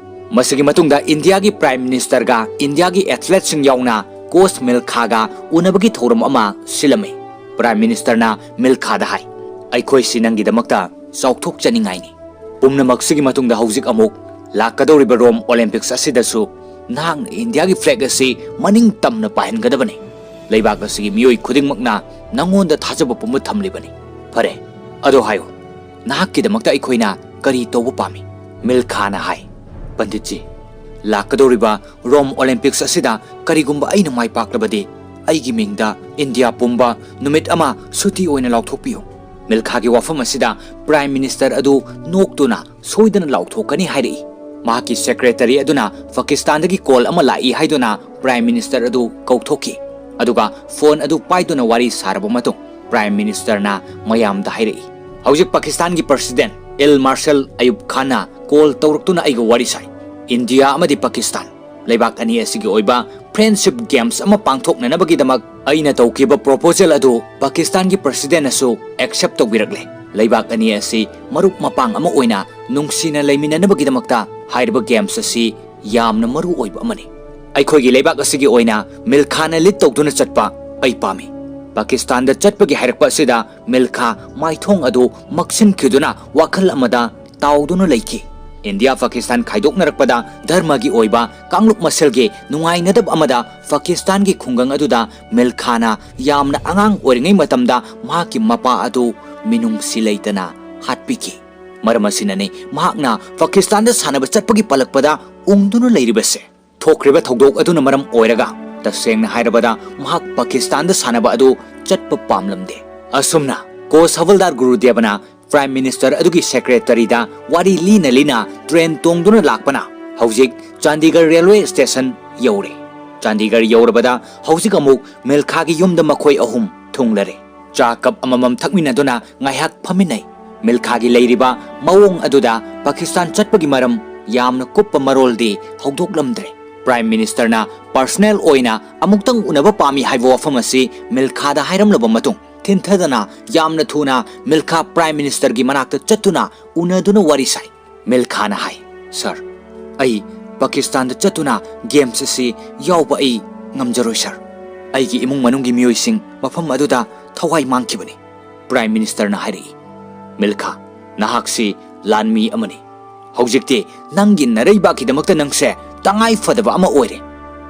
ꯃꯁꯤꯒꯤ ꯃꯇꯨꯡꯗ ꯏꯟꯗꯤꯌꯥꯒꯤ ꯄ꯭ꯔꯥꯏꯝ ꯃꯤꯅꯤꯁꯇꯔꯒ ꯏꯟꯗꯤꯌꯥꯒꯤ ꯑꯦꯊꯂꯦꯠꯁꯤꯡ ꯌꯥꯎꯅ ꯀꯣꯆ ꯃꯤꯜꯈꯥꯒ ꯎꯅꯕꯒꯤ ꯊꯧꯔꯝ ꯑꯃ ꯁꯤꯜꯂꯝꯃꯤ꯫ ꯄ꯭ꯔꯥꯏꯝ ꯃꯤꯅꯤꯁꯇꯔꯅ ꯃꯤꯜꯈꯥꯗ ꯍꯥꯏ, "ꯑꯩꯈꯣꯏꯁꯤ ꯅꯪꯒꯤꯗꯃꯛꯇ ꯆꯥꯎꯊꯣꯛꯆꯅꯤꯡꯉꯥꯏꯅꯤ꯫" ꯄꯨꯝꯅꯃꯛꯁꯤꯒꯤ ꯃꯇꯨꯡꯗ ꯍꯧꯖꯤꯛ ꯑꯃꯨꯛ ꯂꯥꯛꯀꯗꯧꯔꯤꯕ ꯔꯣꯝ ꯑꯣꯂꯦꯝꯄꯤꯛꯁ ꯑꯁꯤꯗꯁꯨ ꯅꯍꯥꯛꯅ ꯏꯟꯗꯤꯌꯥꯒꯤ ꯐ꯭ꯂꯦꯒ ꯑꯁꯤ ꯃꯅꯤꯡ ꯇꯝꯅ ꯄꯥꯏꯍꯟꯒꯗꯕꯅꯤ꯫ ꯂꯩꯕꯥꯛ ꯑꯁꯤꯒꯤ ꯃꯤꯑꯣꯏ ꯈꯨꯗꯤꯡꯃꯛꯅ ꯅꯪꯉꯣꯟꯗ ꯊꯥꯖꯕ ꯄꯨꯝꯕ ꯊꯝꯂꯤꯕꯅꯤ꯫ ꯐꯔꯦ, ꯑꯗꯣ ꯍꯥꯏꯌꯨ, ꯅꯍꯥꯛꯀꯤꯗꯃꯛꯇ ꯑꯩꯈꯣꯏꯅ ꯀꯔꯤ ꯇꯧꯕ ꯄꯥꯝꯃꯤ? ꯃꯤꯜꯈꯥꯅ ꯍꯥꯏ, "ꯄꯟꯗꯤꯠꯖꯤ, ꯂꯥꯛꯀꯗꯧꯔꯤꯕ ꯔꯣꯝ ꯑꯣꯂꯦꯝꯄꯤꯛꯁ ꯑꯁꯤꯗ ꯀꯔꯤꯒꯨꯝꯕ ꯑꯩꯅ ꯃꯥꯏ ꯄꯥꯛꯂꯕꯗꯤ, ꯑꯩꯒꯤ ꯃꯤꯡꯗ ꯏꯟꯗꯤꯌꯥ ꯄꯨꯝꯕ ꯅꯨꯃꯤꯠ ꯑꯃ ꯁꯨꯇꯤ ꯑꯣꯏꯅ ꯂꯥꯎꯊꯣꯛꯄꯤꯌꯨ꯫" ꯃꯤꯜꯈꯥꯒꯤ ꯋꯥꯐꯝ ꯑꯁꯤꯗ ꯄ꯭ꯔꯥꯏꯝ ꯃꯤꯅꯤꯁꯇꯔ ꯑꯗꯨ ꯅꯣꯛꯇꯨꯅ ꯁꯣꯏꯗꯅ ꯂꯥꯎꯊꯣꯛꯀꯅꯤ ꯍꯥꯏꯔꯛꯏ꯫ ꯃꯍꯥꯛꯀꯤ ꯁꯦꯀ꯭ꯔꯦꯇꯔꯤ ꯑꯗꯨꯅ ꯄꯥꯀꯤꯁꯇꯥꯟꯗꯒꯤ ꯀꯣꯜ ꯑꯃ ꯂꯥꯛꯏ ꯍꯥꯏꯗꯨꯅ ꯄ꯭ꯔꯥꯏꯝ ꯃꯤꯅꯤꯁꯇꯔ ꯑꯗꯨ ꯀꯧꯊꯣꯛꯈꯤ꯫ ꯑꯗꯨꯒ ꯐꯣꯟ ꯑꯗꯨ ꯄꯥꯏꯗꯨꯅ ꯋꯥꯔꯤ ꯁꯥꯔꯕ ꯃꯇꯨꯡ, Prime Ministerꯅ ꯃꯌꯥꯝꯗ ꯍꯥꯏꯔꯛꯏ꯫ ꯍꯧꯖꯤꯛ ꯄꯥꯀꯤꯁꯇꯥꯟꯒꯤ President Air Marshal Ayub Khanꯅ call ꯇꯧꯔꯛꯇꯨꯅ ꯑꯩꯒ ꯋꯥꯔꯤ ꯁꯥꯏ꯫ ꯏꯟꯗꯤꯌꯥ ꯑꯃꯗꯤ ꯄꯥꯀꯤꯁꯇꯥꯟ ꯂꯩꯕꯥꯛ ꯑꯅꯤ ꯑꯁꯤꯒꯤ ꯑꯣꯏꯕ friendship games ꯑꯃ ꯄꯥꯡꯊꯣꯛꯅꯅꯕꯒꯤꯗꯃꯛ ꯑꯩꯅ ꯇꯧꯈꯤꯕ proposal ꯑꯗꯨ ꯄꯥꯀꯤꯁꯇꯥꯟꯒꯤ Presidentꯅꯁꯨ accept ꯇꯧꯕꯤꯔꯛꯂꯦ꯫ ꯂꯩꯕꯥꯛ ꯑꯅꯤ ꯑꯁꯤ ꯃꯔꯨꯞ ꯃꯄꯥꯡ ꯑꯃ ꯑꯣꯏꯅ ꯅꯨꯡꯁꯤꯅ ꯂꯩꯃꯤꯟꯅꯅꯕꯒꯤꯗꯃꯛꯇ ꯍꯥꯏꯔꯤꯕ games ꯑꯁꯤ ꯌꯥꯝꯅ ꯃꯔꯨ ꯑꯣꯏꯕ ꯑꯃꯅꯤ꯫ ꯑꯩꯈꯣꯏꯒꯤ ꯂꯩꯕꯥꯛ ꯑꯁꯤꯒꯤ ꯑꯣꯏꯅ ꯃꯤꯜꯈꯥꯅ lead ꯇꯧꯗꯨꯅ ꯆꯠꯄ ꯑꯩ ꯄꯥꯝꯃꯤ꯫ ꯄꯥꯀꯤꯁꯇꯥꯟꯗ ꯆꯠꯄꯒꯤ ꯍꯥꯏꯔꯛꯄ ꯑꯁꯤꯗ ꯃꯤꯜꯈꯥ ꯃꯥꯏꯊꯣꯡ ꯑꯗꯨ ꯃꯛꯁꯤꯟꯈꯤꯗꯨꯅ ꯋꯥꯈꯜ ꯑꯃꯗ ꯇꯥꯎꯗꯨꯅ ꯂꯩꯈꯤ꯫ ꯏꯟꯗꯤꯌꯥ ꯄꯥꯀꯤꯁꯇꯥꯟ ꯈꯥꯏꯗꯣꯛꯅꯔꯛꯄꯗ ꯙꯔꯃꯒꯤ ꯑꯣꯏꯕ ꯀꯥꯡꯂꯨꯞ ꯃꯁꯦꯜꯒꯤ ꯅꯨꯡꯉꯥꯏꯅꯗꯕ ꯑꯃꯗ ꯄꯥꯀꯤꯁꯇꯥꯟꯒꯤ ꯈꯨꯡꯒꯪ ꯑꯗꯨꯗ ꯃꯤꯜꯈꯥꯅ ꯌꯥꯝꯅ ꯑꯉꯥꯡ ꯑꯣꯏꯔꯤꯉꯩ ꯃꯇꯝꯗ ꯃꯍꯥꯛꯀꯤ ꯃꯄꯥ ꯑꯗꯨ ꯃꯤꯅꯨꯡꯁꯤ ꯂꯩꯇꯅ ꯍꯥꯠꯄꯤꯈꯤ꯫ ꯃꯔꯝ ꯑꯁꯤꯅꯅꯤ ꯃꯍꯥꯛꯅ ꯄꯥꯀꯤꯁꯇꯥꯟꯗ ꯁꯥꯟꯅꯕ ꯆꯠꯄꯒꯤ ꯄꯜꯂꯛꯄꯗ ꯎꯪꯗꯨꯅ ꯂꯩꯔꯤꯕꯁꯦ꯫ ꯊꯣꯛꯈ꯭ꯔꯤꯕ ꯊꯧꯗꯣꯛ ꯑꯗꯨꯅ ꯃꯔꯝ ꯑꯣꯏꯔꯒ ꯇꯁꯦꯡꯅ ꯍꯥꯏꯔꯕꯗ ꯃꯍꯥꯛ ꯄꯥꯀꯤꯁꯇꯥꯟꯗ ꯁꯥꯟꯅꯕ ꯑꯗꯨ ꯆꯠꯄ ꯄꯥꯝꯂꯝꯗꯦ꯫ ꯑꯁꯨꯝꯅ ꯀꯣꯁ ꯍꯋꯜꯗꯥꯔ ꯒꯨꯔꯨꯗꯦꯕꯅ Prime Minister ꯑꯗꯨꯒꯤ secretaryꯗ ꯋꯥꯔꯤ ꯂꯤꯅ ꯂꯤꯅ train ꯇꯣꯡꯗꯨꯅ ꯂꯥꯛꯄꯅ ꯍꯧꯖꯤꯛ ꯆꯥꯟꯗꯤꯒꯔ railway station ꯌꯧꯔꯦ꯫ ꯆꯥꯟꯗꯤꯒꯔ ꯌꯧꯔꯕꯗ ꯍꯧꯖꯤꯛ ꯑꯃꯨꯛ ꯃꯤꯜꯈꯥꯒꯤ ꯌꯨꯝꯗ ꯃꯈꯣꯏ ꯑꯍꯨꯝ ꯊꯨꯡꯂꯔꯦ꯫ ꯆꯥ cup ꯑꯃꯃꯝ ꯊꯛꯃꯤꯟꯅꯗꯨꯅ ꯉꯥꯏꯍꯥꯛ ꯐꯝꯃꯤꯟꯅꯩ꯫ ꯃꯤꯜꯈꯥꯒꯤ ꯂꯩꯔꯤꯕ ꯃꯑꯣꯡ ꯑꯗꯨꯗ ꯄꯥꯀꯤꯁꯇꯥꯟ ꯆꯠꯄꯒꯤ ꯃꯔꯝ ꯌꯥꯝꯅ ꯀꯨꯞꯄ ꯃꯔꯣꯜꯗꯤ ꯍꯧꯗꯣꯛꯂꯝꯗ꯭ꯔꯦ꯫ Prime Ministerꯅ personal ꯑꯣꯏꯅ ꯑꯃꯨꯛꯇꯪ ꯎꯅꯕ ꯄꯥꯝꯃꯤ ꯍꯥꯏꯕ ꯋꯥꯐꯝ ꯑꯁꯤ ꯃꯤꯜꯈꯥꯗ ꯍꯥꯏꯔꯝꯂꯕ ꯃꯇꯨꯡ ꯊꯤꯟꯊꯗꯅ ꯌꯥꯝꯅ ꯊꯨꯅ ꯃꯤꯜꯈꯥ Prime Ministerꯒꯤ ꯃꯅꯥꯛꯇ ꯆꯠꯇꯨꯅ ꯎꯅꯗꯨꯅ ꯋꯥꯔꯤ ꯁꯥꯏ꯫ ꯃꯤꯜꯈꯥꯅ ꯍꯥꯏ, "Sir, ꯑꯩ ꯄꯥꯀꯤꯁꯇꯥꯟꯗ ꯆꯠꯇꯨꯅ games ꯑꯁꯤ ꯌꯥꯎꯕ ꯑꯩ ꯉꯝꯖꯔꯣꯏ sir꯫ ꯑꯩꯒꯤ ꯏꯃꯨꯡ ꯃꯅꯨꯡꯒꯤ ꯃꯤꯑꯣꯏꯁꯤꯡ ꯃꯐꯝ ꯑꯗꯨꯗ ꯊꯋꯥꯏ ꯃꯥꯡꯈꯤꯕꯅꯤ꯫" Prime Ministerꯅ ꯍꯥꯏꯔꯛꯏ, "ꯃꯤꯜꯈꯥ, ꯅꯍꯥꯛꯁꯤ ꯂꯥꯟꯃꯤ ꯑꯃꯅꯤ꯫ ꯍꯧꯖꯤꯛꯇꯤ ꯅꯪꯒꯤ ꯅꯔꯩꯕꯥꯛꯀꯤꯗꯃꯛꯇ ꯅꯪꯁꯦ ꯇꯉꯥꯏ ꯐꯗꯕ ꯑꯃ ꯑꯣꯏꯔꯦ꯫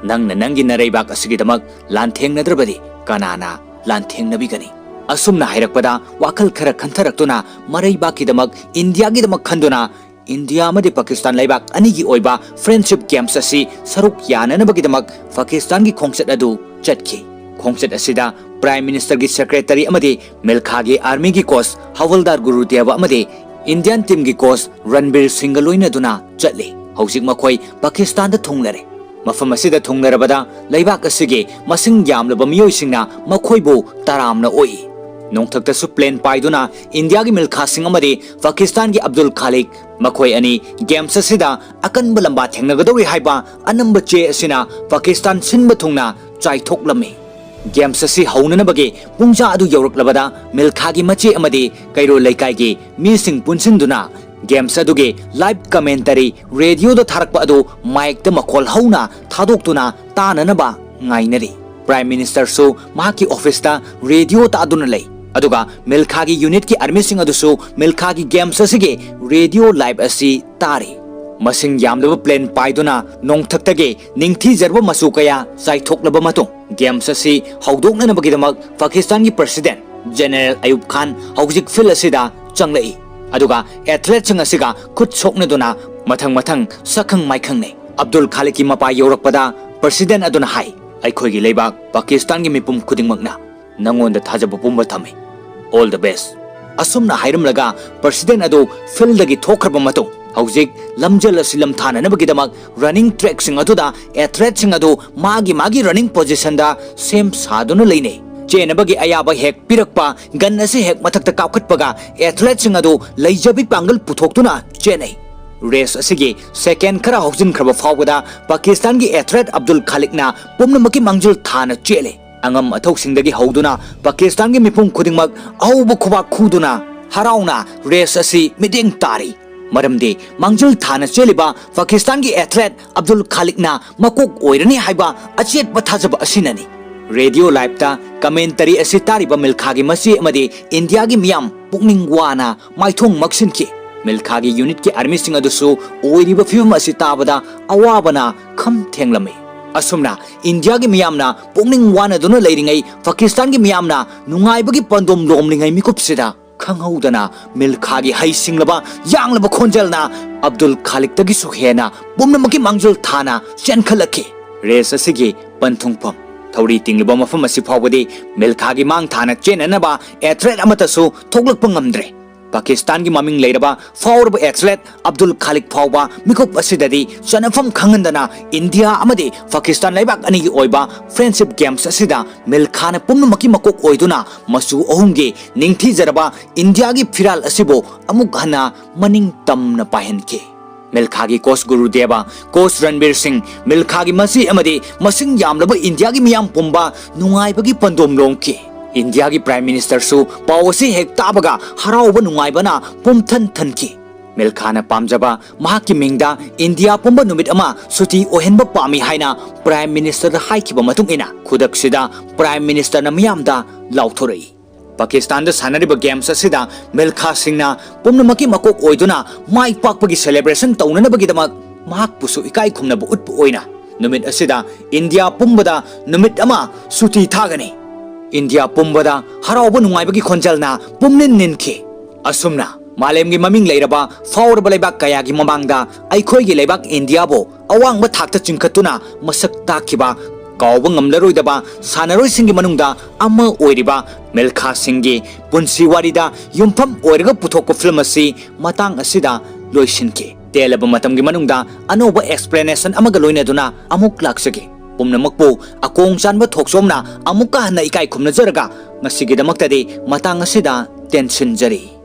ꯅꯪꯅ ꯅꯪꯒꯤ ꯅꯔꯩꯕꯥꯛ ꯑꯁꯤꯒꯤꯗꯃꯛ ꯂꯥꯟꯊꯦꯡꯅꯗ꯭ꯔꯕꯗꯤ ꯀꯅꯥꯅ ꯂꯥꯟꯊꯦꯡꯅꯕꯤꯒꯅꯤ?" ꯑꯁꯨꯝꯅ ꯍꯥꯏꯔꯛꯄꯗ ꯋꯥꯈꯜ ꯈꯔ ꯈꯟꯊꯔꯛꯇꯨꯅ ꯃꯔꯩꯕꯥꯛꯀꯤꯗꯃꯛ, ꯏꯟꯗꯤꯌꯥꯒꯤꯗꯃꯛ ꯈꯟꯗꯨꯅ ꯏꯟꯗꯤꯌꯥ ꯑꯃꯗꯤ ꯄꯥꯀꯤꯁꯇꯥꯟ ꯂꯩꯕꯥꯛ ꯑꯅꯤꯒꯤ ꯑꯣꯏꯕ friendship games ꯑꯁꯤ ꯁꯔꯨꯛ ꯌꯥꯅꯅꯕꯒꯤꯗꯃꯛ ꯄꯥꯀꯤꯁꯇꯥꯟꯒꯤ ꯈꯣꯡꯆꯠ ꯑꯗꯨ ꯆꯠꯈꯤ꯫ ꯈꯣꯡꯆꯠ ꯑꯁꯤꯗ Prime Ministerꯒꯤ secretary ꯑꯃꯗꯤ ꯃꯤꯜꯈꯥꯒꯤ armyꯒꯤ coach ꯍꯋꯜꯗꯥꯔ ꯒꯨꯔꯨꯗꯦꯕ ꯑꯃꯗꯤ Indian teamꯒꯤ coach ꯔꯟꯕꯤꯔ ꯁꯤꯡꯒ ꯂꯣꯏꯅꯗꯨꯅ ꯆꯠꯂꯤ꯫ ꯍꯧꯖꯤꯛ ꯃꯈꯣꯏ ꯄꯥꯀꯤꯁꯇꯥꯟꯗ ꯊꯨꯡꯂꯔꯦ꯫ ꯃꯐꯝ ꯑꯁꯤꯗ ꯊꯨꯡꯂꯔꯕꯗ ꯂꯩꯕꯥꯛ ꯑꯁꯤꯒꯤ ꯃꯁꯤꯡ ꯌꯥꯝꯂꯕ ꯃꯤꯑꯣꯏꯁꯤꯡꯅ ꯃꯈꯣꯏꯕꯨ ꯇꯔꯥꯝꯅ ꯑꯣꯛꯏ꯫ ꯅꯣꯡꯊꯛꯇꯁꯨ ꯄ꯭ꯂꯦꯟ ꯄꯥꯏꯗꯨꯅ ꯏꯟꯗꯤꯌꯥꯒꯤ ꯃꯤꯜꯈꯥꯁꯤꯡ ꯑꯃꯗꯤ ꯄꯥꯀꯤꯁꯇꯥꯟꯒꯤ ꯑꯕꯗꯨꯜ ꯈꯥꯂꯤꯛ, ꯃꯈꯣꯏ ꯑꯅꯤ ꯒꯦꯝꯁ ꯑꯁꯤꯗ ꯑꯀꯟꯕ ꯂꯝꯕꯥ ꯊꯦꯡꯅꯒꯗꯧꯔꯤ ꯍꯥꯏꯕ ꯑꯅꯝꯕ ꯆꯦ ꯑꯁꯤꯅ ꯄꯥꯀꯤꯁꯇꯥꯟ ꯁꯤꯟꯕ ꯊꯨꯡꯅ ꯆꯥꯏꯊꯣꯛꯂꯝꯃꯤ꯫ ꯒꯦꯝꯁ ꯑꯁꯤ ꯍꯧꯅꯅꯕꯒꯤ ꯄꯨꯡꯖꯥ ꯑꯗꯨ ꯌꯧꯔꯛꯂꯕꯗ ꯃꯤꯜꯈꯥꯒꯤ ꯃꯆꯦ ꯑꯃꯗꯤ ꯀꯩꯔꯣꯜ ꯂꯩꯀꯥꯏꯒꯤ ꯃꯤꯁꯤꯡ ꯄꯨꯟꯁꯤꯟꯗꯨꯅ ꯒꯦꯝꯁ ꯑꯗꯨꯒꯤ ꯂꯥꯏꯚ ꯀꯃꯦꯟꯇꯔꯤ ꯔꯦꯗꯤꯑꯣꯗ ꯊꯥꯔꯛꯄ ꯑꯗꯨ ꯃꯥꯏꯛꯇ ꯃꯈꯣꯜ ꯍꯧꯅ ꯊꯥꯗꯣꯛꯇꯨꯅ ꯇꯥꯅꯅꯕ ꯉꯥꯏꯅꯔꯤ꯫ ꯄ꯭ꯔꯥꯏꯝ ꯃꯤꯅꯤꯁꯇꯔꯁꯨ ꯃꯍꯥꯛꯀꯤ ꯑꯣꯐꯤꯁꯇ ꯔꯦꯗꯤꯑꯣ ꯇꯥꯗꯨꯅ ꯂꯩ, ꯑꯗꯨꯒ ꯃꯤꯜꯈꯥꯒꯤ ꯌꯨꯅꯤꯠꯀꯤ ꯑꯥꯔꯃꯤꯁꯤꯡ ꯑꯗꯨꯁꯨ ꯃꯤꯜꯈꯥꯒꯤ ꯒꯦꯝꯁ ꯑꯁꯤꯒꯤ ꯔꯦꯗꯤꯑꯣ ꯂꯥꯏꯚ ꯑꯁꯤ ꯇꯥꯔꯤ꯫ ꯃꯁꯤꯡ ꯌꯥꯝꯂꯕ ꯄ꯭ꯂꯦꯟ ꯄꯥꯏꯗꯨꯅ ꯅꯣꯡꯊꯛꯇꯒꯤ ꯅꯤꯡꯊꯤꯖꯔꯕ ꯃꯆꯨ ꯀꯌꯥ ꯆꯥꯏꯊꯣꯛꯂꯕ ꯃꯇꯨꯡ, ꯒꯦꯝꯁ ꯑꯁꯤ ꯍꯧꯗꯣꯛꯅꯅꯕꯒꯤꯗꯃꯛ ꯄꯥꯀꯤꯁꯇꯥꯟꯒꯤ ꯄ꯭ꯔꯁꯤꯗꯦꯟ ꯖꯦꯅꯦꯔꯦꯜ ꯑꯌꯨꯕ ꯈꯥꯟ ꯍꯧꯖꯤꯛ ꯐꯤꯜꯗ ꯑꯁꯤꯗ ꯆꯪꯂꯛꯏ, ꯑꯗꯨꯒ ꯑꯦꯊꯂꯦꯠꯁꯤꯡ ꯑꯁꯤꯒ ꯈꯨꯠ ꯁꯣꯛꯅꯗꯨꯅ ꯃꯊꯪ ꯃꯊꯪ ꯁꯛꯈꯪ ꯃꯥꯏꯈꯪꯅꯩ꯫ ꯑꯕꯗꯨꯜ ꯈꯥꯂꯤꯛꯀꯤ ꯃꯄꯥ ꯌꯧꯔꯛꯄꯗ ꯄ꯭ꯔꯁꯤꯗꯦꯟ ꯑꯗꯨꯅ ꯍꯥꯏ, "ꯑꯩꯈꯣꯏꯒꯤ ꯂꯩꯕꯥꯛ ꯄꯥꯀꯤꯁꯇꯥꯟꯒꯤ ꯃꯤꯄꯨꯝ ꯈꯨꯗꯤꯡꯃꯛꯅ ꯅꯉꯣꯟꯗ ꯊꯥꯖꯕ ꯄꯨꯝꯕ ꯊꯝꯃꯤ꯫ All the best." ꯑꯁꯨꯝꯅ ꯍꯥꯏꯔꯝꯂꯒ ꯄ꯭ꯔꯁꯤꯗꯦꯟ ꯑꯗꯨ ꯐꯤꯜꯗꯒꯤ ꯊꯣꯛꯈ꯭ꯔꯕ ꯃꯇꯨꯡ, ꯍꯧꯖꯤꯛ ꯂꯝꯖꯦꯜ ꯑꯁꯤ ꯂꯝꯊꯥꯅꯅꯕꯒꯤꯗꯃꯛ ꯔꯟꯅꯤꯡ ꯇ꯭ꯔꯦꯛꯁꯤꯡ ꯑꯗꯨꯗ ꯑꯦꯊꯂꯦꯠꯁꯤꯡ ꯑꯗꯨ ꯃꯥꯒꯤ ꯃꯥꯒꯤ ꯔꯟꯅꯤꯡ ꯄꯣꯖꯤꯁꯟꯗ ꯁꯦꯝ ꯁꯥꯗꯨꯅ ꯂꯩꯅꯩ꯫ ꯆꯦꯟꯅꯕꯒꯤ ꯑꯌꯥꯕ ꯍꯦꯛ ꯄꯤꯔꯛꯄ, ꯒꯟ ꯑꯁꯤ ꯍꯦꯛ ꯃꯊꯛꯇ ꯀꯥꯞꯈꯠꯄꯒ ꯑꯦꯊꯂꯦꯠꯁꯤꯡ ꯑꯗꯨ ꯂꯩꯖꯕꯤ ꯄꯥꯡꯒꯜ ꯄꯨꯊꯣꯛꯇꯨꯅ ꯆꯦꯟꯅꯩ꯫ ꯔꯦꯁ ꯑꯁꯤꯒꯤ ꯁꯦꯀꯦꯟ ꯈꯔ ꯍꯧꯖꯤꯟꯈ꯭ꯔꯕ ꯐꯥꯎꯕꯗ ꯄꯥꯀꯤꯁꯇꯥꯟꯒꯤ ꯑꯦꯊꯂꯦꯠ ꯑꯕꯗꯨꯜ ꯈꯥꯂꯤꯛꯅ ꯄꯨꯝꯅꯃꯛꯀꯤ ꯃꯥꯡꯖꯤꯜ ꯊꯥꯅ ꯆꯦꯜꯂꯤ꯫ ꯑꯉꯝ ꯑꯊꯧꯁꯤꯡꯗꯒꯤ ꯍꯧꯗꯨꯅ ꯄꯥꯀꯤꯁꯇꯥꯟꯒꯤ ꯃꯤꯄꯨꯝ ꯈꯨꯗꯤꯡꯃꯛ ꯑꯍꯧꯕ ꯈꯨꯕꯥꯛ ꯈꯨꯗꯨꯅ ꯍꯔꯥꯎꯅ ꯔꯦꯁ ꯑꯁꯤ ꯃꯤꯠꯌꯦꯡ ꯇꯥꯔꯤ꯫ ꯃꯔꯝꯗꯤ ꯃꯥꯡꯖꯤꯜ ꯊꯥꯅ ꯆꯦꯜꯂꯤꯕ ꯄꯥꯀꯤꯁꯇꯥꯟꯒꯤ ꯑꯦꯊꯂꯦꯠ ꯑꯕꯗꯨꯜ ꯈꯥꯂꯤꯛꯅ ꯃꯀꯣꯛ ꯑꯣꯏꯔꯅꯤ ꯍꯥꯏꯕ ꯑꯆꯦꯠꯄ ꯊꯥꯖꯕ ꯑꯁꯤꯅꯅꯤ꯫ ꯔꯦꯗꯤꯑꯣ ꯂꯥꯏꯚꯇ ꯀꯃꯦꯟꯇꯔꯤ ꯑꯁꯤ ꯇꯥꯔꯤꯕ ꯃꯤꯜꯈꯥꯒꯤ ꯃꯆꯦ ꯑꯃꯗꯤ ꯏꯟꯗꯤꯌꯥꯒꯤ ꯃꯤꯌꯥꯝ ꯄꯨꯛꯅꯤꯡ ꯋꯥꯅ ꯃꯥꯏꯊꯣꯡ ꯃꯛꯁꯤꯟꯈꯤ꯫ ꯃꯤꯜꯈꯥꯒꯤ ꯌꯨꯅꯤꯠꯀꯤ ꯑꯥꯔꯃꯤꯁꯤꯡ ꯑꯗꯨꯁꯨ ꯑꯣꯏꯔꯤꯕ ꯐꯤꯕꯝ ꯑꯁꯤ ꯇꯥꯕꯗ ꯑꯋꯥꯕꯅ ꯈꯝ ꯊꯦꯡꯂꯝꯃꯤ꯫ ꯑꯁꯨꯝꯅ ꯏꯟꯗꯤꯌꯥꯒꯤ ꯃꯤꯌꯥꯝꯅ ꯄꯨꯛꯅꯤꯡ ꯋꯥꯅꯗꯨꯅ ꯂꯩꯔꯤꯉꯩ, ꯄꯥꯀꯤꯁꯇꯥꯟꯒꯤ ꯃꯤꯌꯥꯝꯅ ꯅꯨꯡꯉꯥꯏꯕꯒꯤ ꯄꯥꯟꯗꯣꯝ ꯂꯣꯝꯂꯤꯉꯩ ꯃꯤꯀꯨꯞꯁꯤꯗ, ꯈꯪꯍꯧꯗꯅ ꯃꯤꯜꯈꯥꯒꯤ ꯍꯩꯁꯤꯡꯂꯕ ꯌꯥꯡꯂꯕ ꯈꯣꯟꯖꯦꯜꯅ ꯑꯕꯗꯨꯜ ꯈꯥꯂꯤꯛꯇꯒꯤꯁꯨ ꯍꯦꯟꯅ ꯄꯨꯝꯅꯃꯛꯀꯤ ꯃꯥꯡꯖꯤꯜ ꯊꯥꯅ ꯆꯦꯟꯈꯠꯂꯛꯈꯤ꯫ ꯔꯦꯁ ꯑꯁꯤꯒꯤ ꯄꯟꯊꯨꯡꯐꯝ, ꯊꯧꯔꯤ ꯇꯤꯡꯂꯤꯕ ꯃꯐꯝ ꯑꯁꯤ ꯐꯥꯎꯕꯗꯤ ꯃꯤꯜꯈꯥꯒꯤ ꯃꯥꯡ ꯊꯥꯅ ꯆꯦꯟꯅꯅꯕ ꯑꯦꯊꯂꯦꯠ ꯑꯃꯠꯇꯁꯨ ꯊꯣꯛꯂꯛꯄ ꯉꯝꯗ꯭ꯔꯦ꯫ ꯄꯥꯀꯤꯁꯇꯥꯟꯒꯤ ꯃꯃꯤꯡ ꯂꯩꯔꯕ ꯐꯥꯎꯔꯕ ꯑꯦꯊꯂꯦꯠ ꯑꯕꯗꯨꯜ ꯈꯥꯂꯤꯛ ꯐꯥꯎꯕ ꯃꯤꯀꯨꯞ ꯑꯁꯤꯗꯗꯤ ꯆꯟꯅꯐꯝ ꯈꯪꯍꯟꯗꯅ ꯏꯟꯗꯤꯌꯥ ꯑꯃꯗꯤ ꯄꯥꯀꯤꯁꯇꯥꯟ ꯂꯩꯕꯥꯛ ꯑꯅꯤꯒꯤ ꯑꯣꯏꯕ friendship games ꯑꯁꯤꯗ ꯃꯤꯜꯈꯥꯅ ꯄꯨꯝꯅꯃꯛꯀꯤ ꯃꯀꯣꯛ ꯑꯣꯏꯗꯨꯅ ꯃꯆꯨ ꯑꯍꯨꯝꯒꯤ ꯅꯤꯡꯊꯤꯖꯔꯕ ꯏꯟꯗꯤꯌꯥꯒꯤ ꯐꯤꯔꯥꯜ ꯑꯁꯤꯕꯨ ꯑꯃꯨꯛ ꯍꯟꯅ ꯃꯅꯤꯡ ꯇꯝꯅ ꯄꯥꯏꯍꯟꯈꯤ꯫ ꯃꯤꯜꯈꯥꯒꯤ ꯀꯣꯆ ꯒꯨꯔꯨꯗꯦꯕ, ꯀꯣꯆ ꯔꯟꯕꯤꯔ ꯁꯤꯡ, ꯃꯤꯜꯈꯥꯒꯤ ꯃꯆꯦ ꯑꯃꯗꯤ ꯃꯁꯤꯡ ꯌꯥꯝꯂꯕ ꯏꯟꯗꯤꯌꯥꯒꯤ ꯃꯤꯌꯥꯝ ꯄꯨꯝꯕ ꯅꯨꯡꯉꯥꯏꯕꯒꯤ ꯄꯟꯗꯣꯝ ꯂꯣꯝꯈꯤ꯫ ꯏꯟꯗꯤꯌꯥꯒꯤ ꯄ꯭ꯔꯥꯏꯝ ꯃꯤꯅꯤꯁꯇꯔꯁꯨ ꯄꯥꯎ ꯑꯁꯤ ꯍꯦꯛ ꯇꯥꯕꯒ ꯍꯔꯥꯎꯕ ꯅꯨꯡꯉꯥꯏꯕꯅ ꯄꯨꯝꯊꯟ ꯊꯟꯈꯤ꯫ ꯃꯤꯜꯈꯥꯅ ꯄꯥꯝꯖꯕ ꯃꯍꯥꯛꯀꯤ ꯃꯤꯡꯗ ꯏꯟꯗꯤꯌꯥ ꯄꯨꯝꯕ ꯅꯨꯃꯤꯠ ꯑꯃ ꯁꯨꯇꯤ ꯑꯣꯏꯍꯟꯕ ꯄꯥꯝꯃꯤ ꯍꯥꯏꯅ ꯄ꯭ꯔꯥꯏꯝ ꯃꯤꯅꯤꯁꯇꯔꯗ ꯍꯥꯏꯈꯤꯕ ꯃꯇꯨꯡ ꯏꯟꯅ ꯈꯨꯗꯛꯁꯤꯗ ꯄ꯭ꯔꯥꯏꯝ ꯃꯤꯅꯤꯁꯇꯔꯅ ꯃꯤꯌꯥꯝꯗ ꯂꯥꯎꯊꯣꯔꯛꯏ꯫ ꯄꯥꯀꯤꯁꯇꯥꯟꯗ ꯁꯥꯟꯅꯔꯤꯕ ꯒꯦꯝꯁ ꯑꯁꯤꯗ ꯃꯤꯜꯈꯥ ꯁꯤꯡꯅ ꯄꯨꯝꯅꯃꯛꯀꯤ ꯃꯀꯣꯛ ꯑꯣꯏꯗꯨꯅ ꯃꯥꯏ ꯄꯥꯛꯄꯒꯤ ꯁꯦꯂꯦꯕ꯭ꯔꯦꯁꯟ ꯇꯧꯅꯅꯕꯒꯤꯗꯃꯛ ꯃꯍꯥꯛꯄꯨꯁꯨ ꯏꯀꯥꯏ ꯈꯨꯝꯅꯕ ꯎꯠꯄ ꯑꯣꯏꯅ ꯅꯨꯃꯤꯠ ꯑꯁꯤꯗ ꯏꯟꯗꯤꯌꯥ ꯄꯨꯝꯕꯗ ꯅꯨꯃꯤꯠ ꯑꯃ ꯁꯨꯇꯤ ꯊꯥꯒꯅꯤ꯫ ꯏꯟꯗꯤꯌꯥ ꯄꯨꯝꯕꯗ ꯍꯔꯥꯎꯕ ꯅꯨꯡꯉꯥꯏꯕꯒꯤ ꯈꯣꯟꯖꯦꯜꯅ ꯄꯨꯝꯅꯤꯟ ꯅꯤꯟꯈꯤ꯫ ꯑꯁꯨꯝꯅ ꯃꯥꯂꯦꯝꯒꯤ ꯃꯃꯤꯡ ꯂꯩꯔꯕ ꯐꯥꯎꯔꯕ ꯂꯩꯕꯥꯛ ꯀꯌꯥꯒꯤ ꯃꯃꯥꯡꯗ ꯑꯩꯈꯣꯏꯒꯤ ꯂꯩꯕꯥꯛ ꯏꯟꯗꯤꯌꯥꯕꯨ ꯑꯋꯥꯡꯕ ꯊꯥꯛꯇ ꯆꯤꯡꯈꯠꯇꯨꯅ ꯃꯁꯛ ꯇꯥꯛꯈꯤꯕ ꯀꯥꯎꯕ ꯉꯝꯂꯔꯣꯏꯗꯕ ꯁꯥꯟꯅꯔꯣꯏꯁꯤꯡꯒꯤ ꯃꯅꯨꯡꯗ ꯑꯃ ꯑꯣꯏꯔꯤꯕ ꯃꯤꯜꯈꯥ ꯁꯤꯡꯒꯤ ꯄꯨꯟꯁꯤ ꯋꯥꯔꯤꯗ ꯌꯨꯝꯐꯝ ꯑꯣꯏꯔꯒ ꯄꯨꯊꯣꯛꯄ ꯐꯤꯂꯝ ꯑꯁꯤ ꯃꯇꯥꯡ ꯑꯁꯤꯗ ꯂꯣꯏꯁꯤꯟꯈꯤ꯫ ꯇꯦꯜꯂꯕ ꯃꯇꯝꯒꯤ ꯃꯅꯨꯡꯗ ꯑꯅꯧꯕ ꯑꯦꯛꯁꯄ꯭ꯂꯦꯅꯦꯁꯟ ꯑꯃꯒ ꯂꯣꯏꯅꯗꯨꯅ ꯑꯃꯨꯛ ꯂꯥꯛꯆꯒꯦ꯫ ꯄꯨꯝꯅꯃꯛꯄꯨ ꯑꯀꯣꯡ ꯆꯥꯟꯕ ꯊꯣꯛꯆꯣꯝꯅ ꯑꯃꯨꯛꯀ ꯍꯟꯅ ꯏꯀꯥꯏ ꯈꯨꯝꯅꯖꯔꯒ ꯉꯁꯤꯒꯤꯗꯃꯛꯇꯗꯤ ꯃꯇꯥꯡ ꯑꯁꯤꯗ ꯇꯦꯟꯁꯤꯟꯖꯔꯤ꯫